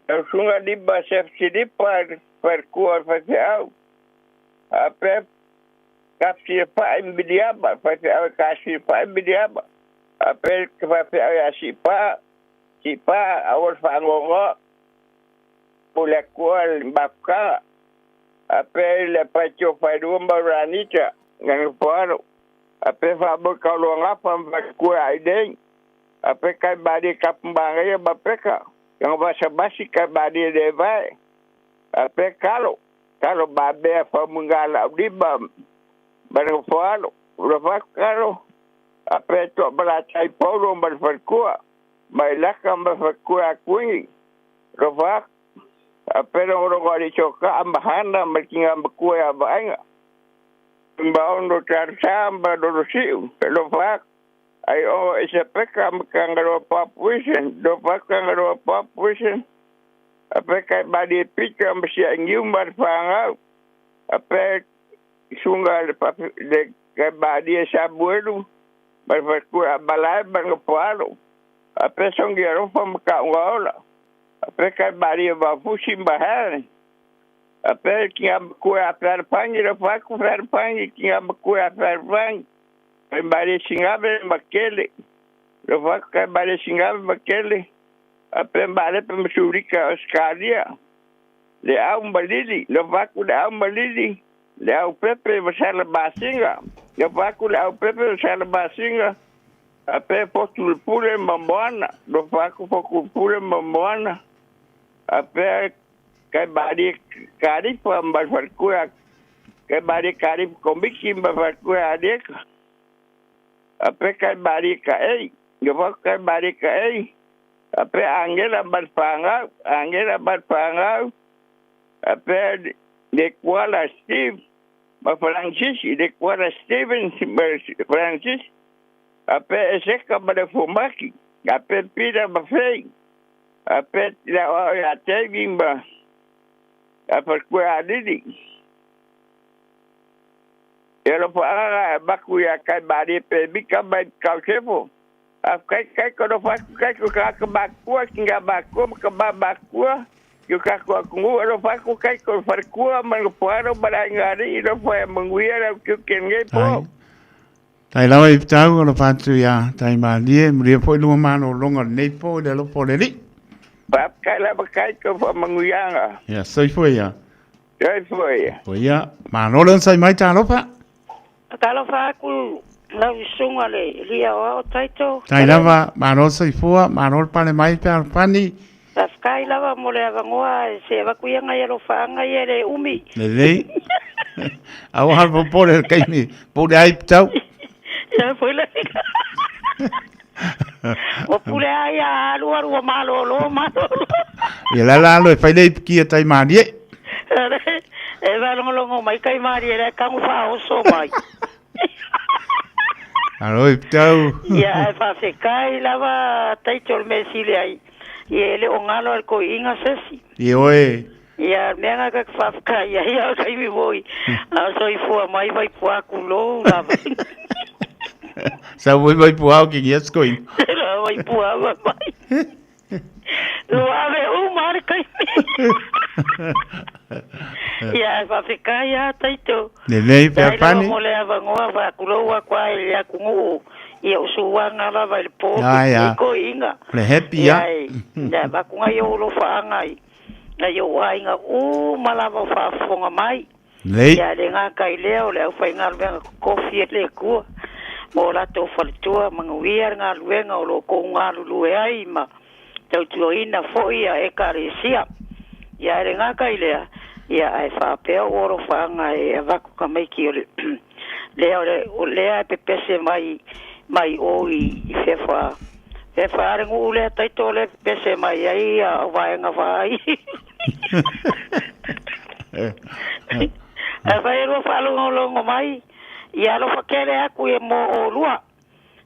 Au sunga liba sef silipa wharkua whawheau. A pe kapsi e whae mbiliaba, whawheau e kasi e whae mbiliaba. A pe whawheau e asi paa, si paa awal whangongo, pule kua mbafkanga. A pe le paitio whairua mauranita, nganga poaro. A pe wha kaulua ngapa mwa ai dei. A pe kai bari kapumbangai ma peka. Yang basa basi kai bari le vai. A pe kalo. Kalo babe fa mungala udiba. Barang falo. Urafa kalo. A pe to bala tai paulo mba farkua. Mai laka mba farkua kuingi. Rafa. A pe rongo ari choka ambahana makinga mbakua ya bainga. Mbaondo tarsamba dorosiu lo fa ai o ese peka mkangaro papuisen do pakangaro papuisen apeka badi pika msia ngiumar fanga ape sunga le papu de badi sabuelu bar ku balai bar poalo ape songiaro fam ka ngola apeka badi ba fusim bahar Ape kia kua per pangi ro fa ku per pangi kia kua per pangi bari singabe makele ro fa ka bari singabe makele ape bari pe msurika Australia le au malili lo fa ku le au malili le au pepe vasala basinga lo fa ku le au pepe vasala basinga ape potul pule mamona lo fa ku pule mamona ape kai bari karipa mba farkua kai bari karip komiki mba farkua adek ape kai bari ka ei yo kai bari ka ei ape angela barpanga ape de kuala Steve ma Francis de kuala Steven Francis ape eseka ba de fumaki ape pira ba fei ape la ya tegimba apa kua adidi. Elo pa baku ya kai bari pe bika bai kausefo. A kai kai ko no fa kai ko ka bakua kinga bakua ka bakua yo ka ko ku elo fa ku kai ko far kua man poaro barangari ro fa manguia ra ku kenge po. Tai lawa i tau o patu ya tai malie mri po lu mano longa nei po le lo po le li. Pap kai la kai ko fa manguianga. Ya soi foi ya. Soi foi. Foi ya. Manolo sai mai talofa. Talofa ku lau sunga le lia o taito. Tai lava manolo soi fua manolo pale mai pe pani. Kai lava mo le avangoa se vakuianga ia lo faanga ia le umi. Le le. Au har po po le kai mi. Po le ai tau. Ya foi le. O pule ai alu alu malo lo malo. Ia la la lo e faile ki tai mani. E va longo longo mai kai mani le kangu fa oso mai. Alo i tau. Ia e fa se kai lava tai tol mesile ai. Ia e le o galo a le toeaina sesi. Ioe. Ia, o le mea lena ta te faafetai ai a o le taimi foi a o soifua mai Vaipuā tulou lava. Sau foi Vaipuā o kingia se toeaina. La Vaipuā ma mai. Ua ave uma lava le taimi. Ia, ae faafetai lava Taito. Lelei Faafetai lava Fealofani. mo le avanoa, faatulou atu lava i le atunuu. Ia o suaga lava i le po Ia, ia. i toeaiina. O le happy Ia, ia. e, ia avatu nai ou alofaaga i nai ou aiga uma lava o faafofoga mai. Lelei. Ia, e le gata i lea o le aufaigaluega totofi a le Atua ma o latou faletua, manuia le galuega o lo o outou galulue ai ma tautuaina foi ia Ekalesia. Ia, e le gata i lea, ia ae faapea ou alofaaga e avatu tamaiti o le lea o le o lea e pepese mai mai o i i Fefa Fefa a le nuu lea taito lea e pepese mai ai ia vaega vaai. Afai e lua faalogologo mai, ia alofa tele atu ia mo olua.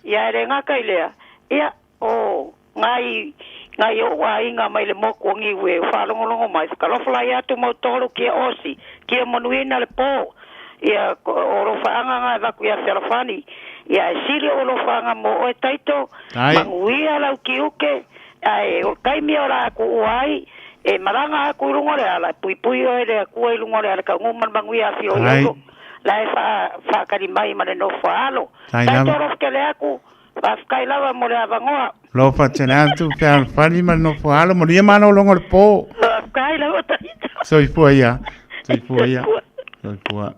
Ia e le gata i lea, ia o nai nai ou aiga mai le motu o Niue o faalogologo mai, whakalofalai atu mau tolu kia osi, kia manuina le po. Ia o alofaaga na e avatu ia Fealofani. Ia e sili ou alofaaga mo oe Taito, Ai. manuia lau tiute, ae o le taimi o le a tuua ai, e malaga atu i luga o le ala, e puipui oe e le Atua i luga o le ala taunuu ma le manuia afio i Ai. aulo. La e wha, whaakari mai ma le nofo alo. Tai Taito lava. alofa tele atu, faafetai lava mo le avanoa. Lofa tele atu Fealofani ma le nofo alo, manuia malologa o le po. Faafetai lava Taito. Soifua ia. Soifua ia. Soifua.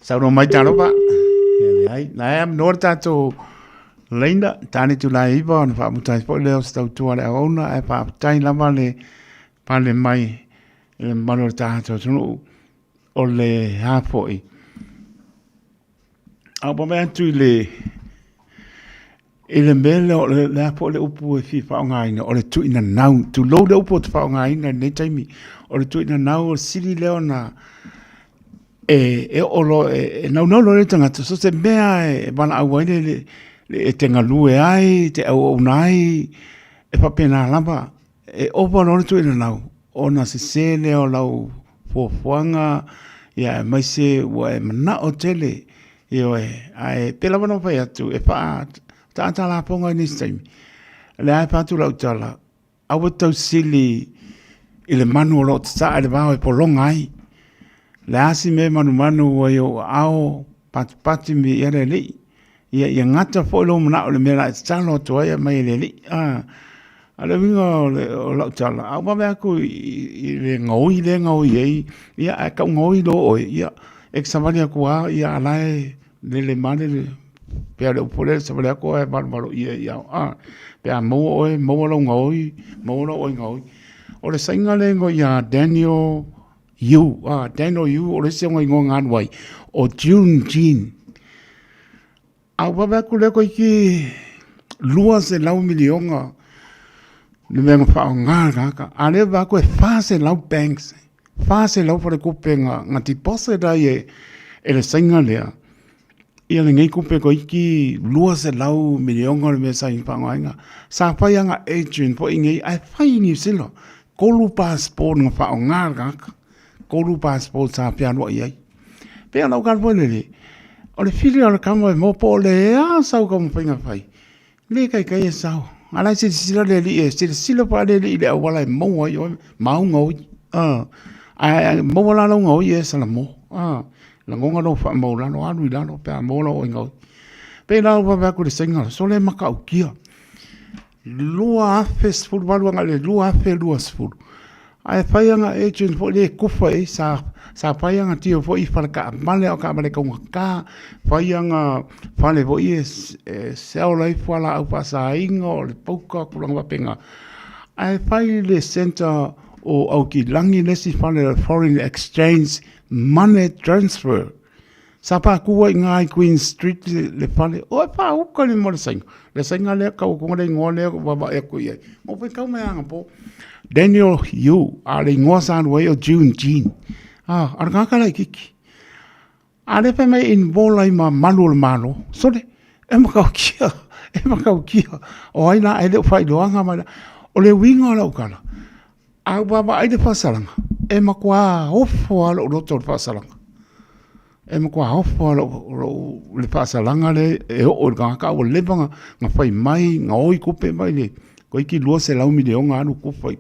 Saunoa mai talofa. Ia leai. La e amanoa le tatou laina, tane tulae iva ona faamuta ai foi lea o se tautua a le auauna, ae faafetai lava le pale mai i le mamalu o le tatou atunuu o le a foi. A ou vaavaai atu i le i le mea lea o le, le a foi le upu e fia faaaogaina, o le tuuinanau. Tulou le upu ou te faaaogaina i lenei taimi. O le tuuinanau o le sili lea ona e, e oo loa, e, e naunau loa le tagata, so se mea e valaau ai le, le, le e te galue ai, te auauna ai, e faapena lava. E ova loa le tuuinanau, ona sese lea o lau fuafuaga, ia aemaise ua e manao tele, ioe, ae pei lava ona ou fai atu, e faaataata lafoga i nisi taimi. O lea lava e fai atu lau tala, aua e tausili i le manu o lo o tataa i le vao e pologa ai. O le a si mea e manumanu ai ou aao patipati me ia le alii. Ia, ia gata foi lou manao i le mea la e tatalo atu ai aumai e le alii. A, a le uiga o, le, o lau tala, a ou vave aku i, i le gaoi lea e gaoi ai, ia, ae tau gaoi loa oe, ia, e te savali atu lava, ia, a la e lele male le, pea o le upu lea, savali atu oe valevalo ia i ao. A, pe a maua oe, maua lou gaoi, maua lou oe gaoi. O le saiga lea e ia Daniel Yu, a, Daniel Yu, o le isi o nga ingoa nga alu ai, o June Jean. A ou vave atu lea toeitiiti 200 miliona le mea na faaaoga le tagata, a lea vaai atu e 400 banks, 400 faletupe na, na deposit ai e, e le Saina lea ia lenei tupe toeitiiti 200 miliona le mea sa ia faaaogaina. Sa fai ana agent foi nei ae fai i Niu Sila, tolu passport na faaaoga le tagata. 3 passport sa fealuai ai. Pei o lau tala foi lele, o le fili o le kama e moa po o le a sau taumafaiga fai, le taitai e sau. A la e silasila le alii e silasila foi le alii i le auala e maua ai oe, maunga oi. Ae maua la lau gaoi e salamo. Lagona lou faamaulalo, alu i lalo pe a maua lau gaoi. Pei la ua vave atu i le Saina, sole matautia. 2018 agai le 2020 ae fai ana agent foi lea e kufa i ai sa sa fai ana tio foi i fale taavale a o taavale taugata fai ana fale foi e sell ai fualaau faasaina o le pauka tulaga faapena ae fai le centre o Aukilagi le isi fale o le foreign exchange money transfer. Sa pākū ai i ngā i Queen Street le fale, o e pāuka le mo le saina. Le saina lea, kau konga le ingoa lea, wawae aku i ai. Mo pe kau mai anga po. Daniel Yu, a le ingoa sa alu ai o June Jean. Ah, a le ngaka lai kiki. A le pe mai involve ai ma malu o le malo. Sole, e makau kia, e makau kia. O ai la, e le o whailoanga mai la. O le uiga o lau tala, a ou vaavaai i le faasalaga, e matua ofo lava lou loto i le faasalaga. E matua ofo lava lou le faasalaga lea e oo i le tagata a ua leva ona fai mai, gaoi tupe mai le toeitiiti $200 miliona alu tufa i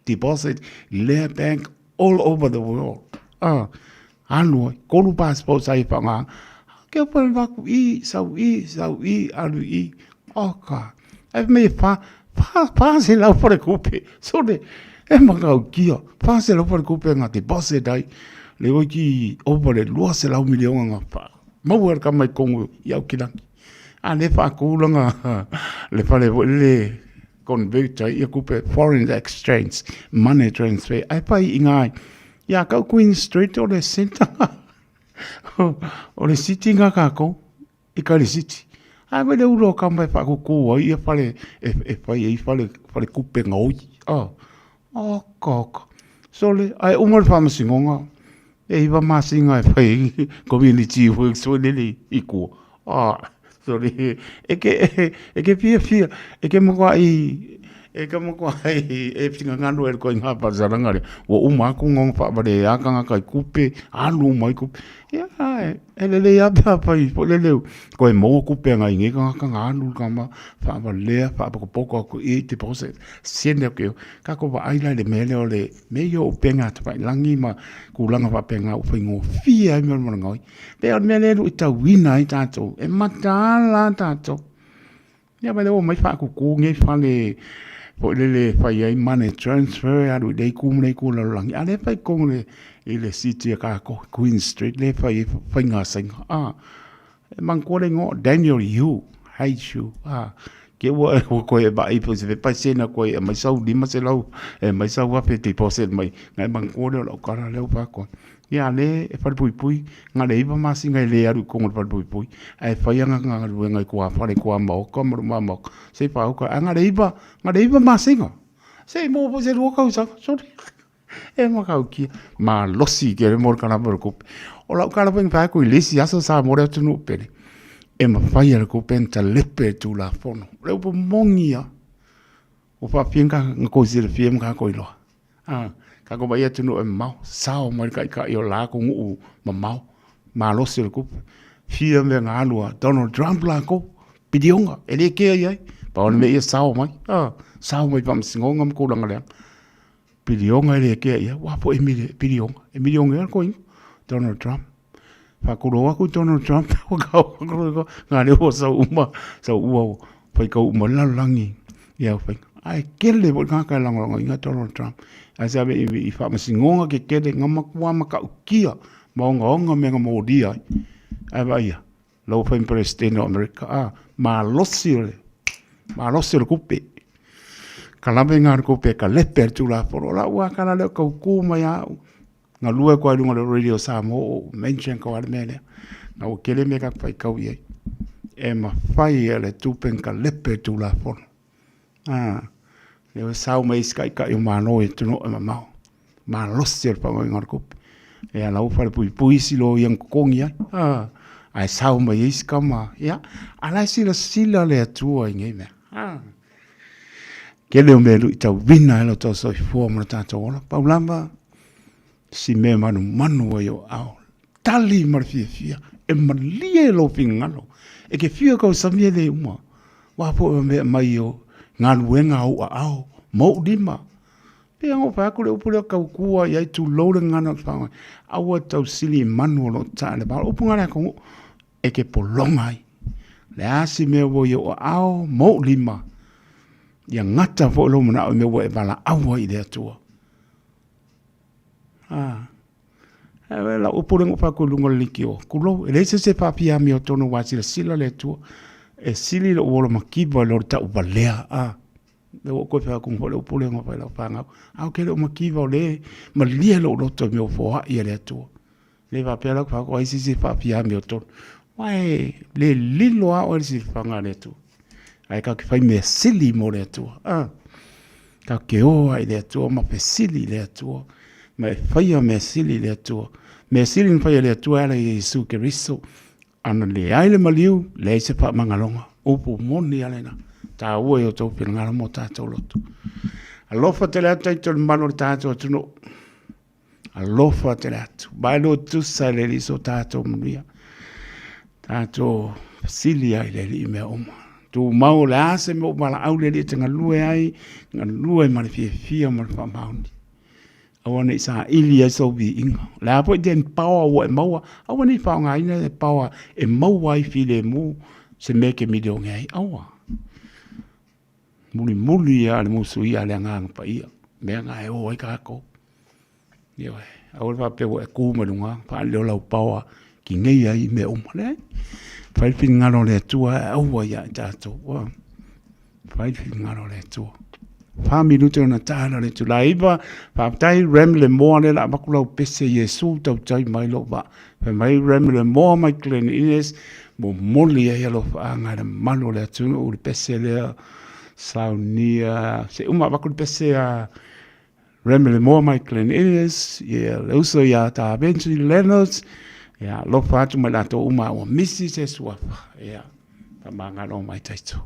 deposit i lea bank all over the world. Alu ai, 3 passport sa ia faaaogaina. Ke opo e vaku i, sau i, sau i, alu i. Oka. Ai me fa, fa, 400 falekupe. Sole, e makaukia. 400 falekupe nga deposit ai. Le oi ki over le 200 miliona nga fa. Maua le kama i Kongo i Aukilaki. A le whaakūlanga le whare foi le convert ai ia kupe foreign exchange money transfer ai pai i ngā ia kau Queen Street o le center o le city ngā kākou i ka le city ai mai le ulu o ka mai whaakukū ai ia whare e whai ai whare, whare kupe ngoi oh. Oka oka. Sole, ai uma le whaamasingonga e iwa masinga e whai community works foi lele i kua. Ah, sole, e ke, e ke fia fia, e ke makoa i, e ke makoa i, e whitinga ngano e koe ngā pasaranga re. Ua uma aku ngonga whaaware e akanga kai kupe, alu mai kupe. Ia, e lele ia pea pai, po lele, koe mō kupe anga i ngeka ngaka alu ka ma, whaawalea, whaapokopoko aku i te process. Sene aku, Ka ko vaai la i le mea lea o le mea ia o upenga tafailangi ma kulaga faapena ua faigofie ai mea o le malaga. Pei o le mea lea e luitauina ai tatou, e mataala lava tatou. Ia ma le omai faakukū nei fale foi lele e fai ai money transfer e alu i lea itu ma lea itu o le lalolagi, a o lea e fai i totonu i le city a tatou, Queen Street lea e fai ai faiga saina. E manatua le igoa o Daniel Yu, H-U, a, ke ua ua koe e vaai po se pepa e sena koe e aumai sau 500, e aumai sau afe deposit mai, na e manatua lea o lau tala lea ua fai atu ai. Ia a lea e falepuipui, na o le 9 masina e le alu i totonu o le falepuipui, ae fai ana galuega i tuafale i tuamaota ma lumamaota, se i faaoka, ae na o le 9, na o le 9 masina, se i maua foi se 2 tausaga, sole. E matautia, malosi tele mo le kalava o le tupe. O lau tala foi na fai atu i le isi aso sa mo le atunuu pele, e mafai e le tupe ona talepe le Tulafono. O le upu moni lava, ua faapea na tou silafia ma tatou iloa. A, tatou vaai i atunuu e mamao, sao mai le taitai o la atunuu mamao, malosi o le tupe. Fia mea na alu a Donald Trump latou, piliona, e le kea i ai. Pau le mea ia sao mai, a, sao mai i faamasinoga ma tulaga leaga. Piliona e le kea ia, ua po e mile, piliona, e miliona ia koinga, Donald Trump. Whakulo aku Donald Trump, ngā reo o sau uma, sau ua o whaikau uma lalolangi, ia whai. Ai, kele po ngā kai langolanga inga Donald Trump. Ai sa i, i whaamasingonga ke kele, ngā makua maka ukia, maonga onga me ngā mōria ai. Ai vai ia, lau whai president o Amerika, a, malosi o le, malosi o le kupe. Ka lawe ngā kupe, ka lepe le Tulafono. O lau a kala leo kau kū mai au. Ngā lua koa i runga le Radio Samoa o mention kau ale mea lea. Ngā ua kele mea ka whai kau i ai. E mawhai e le tupe ka lepe le Tulafono. Ah, leo e sau mai isi kai o malo e tuno e mamao. Malosi o le whangoinga o le kupe. E ala u whare pui pui isi lo iang kokongi ai. Ah, ai sau mai isi kama. Ia, ala e sila sila le atua i ngei mea. Ah. Kele o mea lui tau vina e lo tau soifua ma lo tātou ola. Pau lava, si mea manumanu ai o ao. Tali ma le fiafia, e malie e lou finagalo. E ke fia kau sami e le uma. Wā po e mea mai o galuega au aao, ma ou lima. Pei ona ou fai atu le upu lea kau kua i ai tulou le gagana o le whangai. Aua tau sili i manu o lo taa le vao. Upu ngā le akongu, e ke pologa ai. Le a si mea ua i ou aao ma ou lima, ia gata foi lou manao i mea ua e valaau ai i le Atua. Ah. E lau upu lea na ou fai atu i luga o le liki o Kulou, e leai se isi e faafiamia o tonu aua e silasila le Atua, e sili lou ola makiva i lo le tauvalea. Ah. Lea ua ou toe fai atu foi le upu lea na fai i lau fanau. A ou te le o makiva o lea e malie lou loto i mea ua foai e le Atua. Le faapea la ku ai sisi faafiamia o tonu. Aua e le lilo lava oe i le silafaga a le Atua. Ae tatou te fai mea sili mo le Atua. Ah. Tatou te o lava i le Atua ma fesili i le Atua. Ma e faia mea sili i le Atua. Mea sili na faia e le Atua e ala i Iesu Keriso. Ana leai le maliu, leai se faamagaloga. Upu moni lava lena. Tāua i o tau finagalo mo tātou loto. Alofa tele atu ai tolu malu o le tātou atunuu. Alofa tele atu. Mai lo tusa le li so tātou manuia. Tātou fesili ai le alii mea uma. Tu mau o le ase me umala au le alii te ngalue ai, ngalue ma le fiafia ma le faamaoni. Aua ne i saili ai sou viiga. O le a foi te power ua e maua, aua ne i faaaogaina le power e maua ai filemu se mea e ke milione ai. Aua. Mulimuli lava le musuia a le Agaga Paia, mea na e o ai kākou. Ioe, aua le faapea ua e kū mai luga, faaleo lau power ki nei ai i mea uma. Leai. Fai le finagalo o le Atua e aua ia i tatou. Ua. Fai le finagalo o le Atua. 4 minute ona tala o le itula e 9. Faafetai Rem le moa lea o le a avatu lau pese Iesu tautai mai lou vaa. Fai mai Rem le moa mai Glen Innes, momoli ai alofaaga i le mamalu o le atunuu i le pese lea saunia. Se uma avatu le pese a Rem le moa mai Glen Innes, ia le uso ia Ta Benji Leonards, ia alofa atu mai latou uma ua misi se suafa, ia faamagalo mai taito.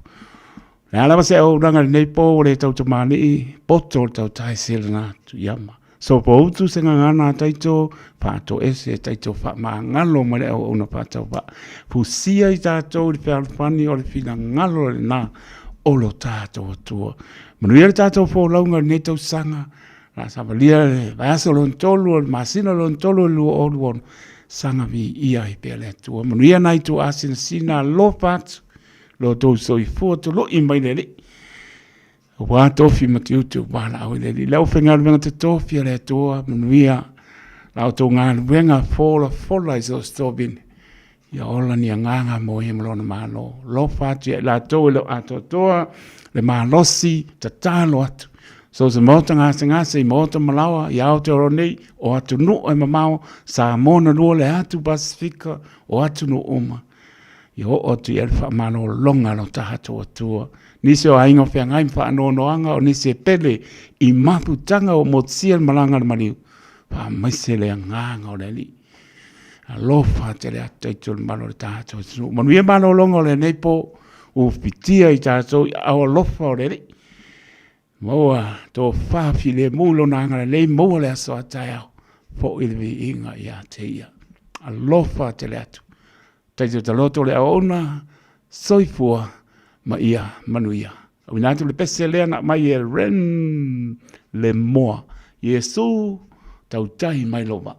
Le a lava se auaunaga i lenei po ua le tautamalii, poto le tautai se lena Tuiama. Sopoutu se gagana a taito, faatoese e taito faamagalo mai le auauna faatauvaa. Fusia i tatou i le fealofani o le finagalo lena o lo tatou Atua. Manuia le tatou folauga i lenei tausaga, o le a savalia le vaiaso lona tolu o le masina lona tolu o le 2026, saga viia ai pea le Atua. Manuia nai tuaasinasina, alofa atu lo outou soifua tului mai le Alii, aua tofi ma tiute ua valaau i le Alii. Le aufaigaluega totofi a le Atua, manuia la outou galuega folafola i so o se tovine. Ia ola ni agaga mo ia ma lona Malo. Alofa atu ia i latou e le o atoatoa le malosi, tatalo atu. So se maota gasegase i maota malaoa i Aotearoa nei, o atunuu e mamao, Samoa na lua le atu Pasifika, o atunuu uma. Ia oo atu i ai le faamalologa a lo tatou Atua. Nisi o aiga o feagai ma faanoanoaga, o nisi e pele i mafutaga ua motusia le malaga a le maliu, faamaise le agaga o le Alii. Alofa tele atu taito le mamalu o le tatou atunuu. Manuia malologa o lenei po, ua fitia i tatou i aao alofa o le Alii. Maua tofa filemu i lona agalelei, maua le aso a taeao, foi le viiga ia te ia. Alofa tele atu. Taito taloto le auauna, soifua ma ia manuia. Auina atu le pese lea na aumai e Ren le Moa. Iesu, tautai mai lou vaa.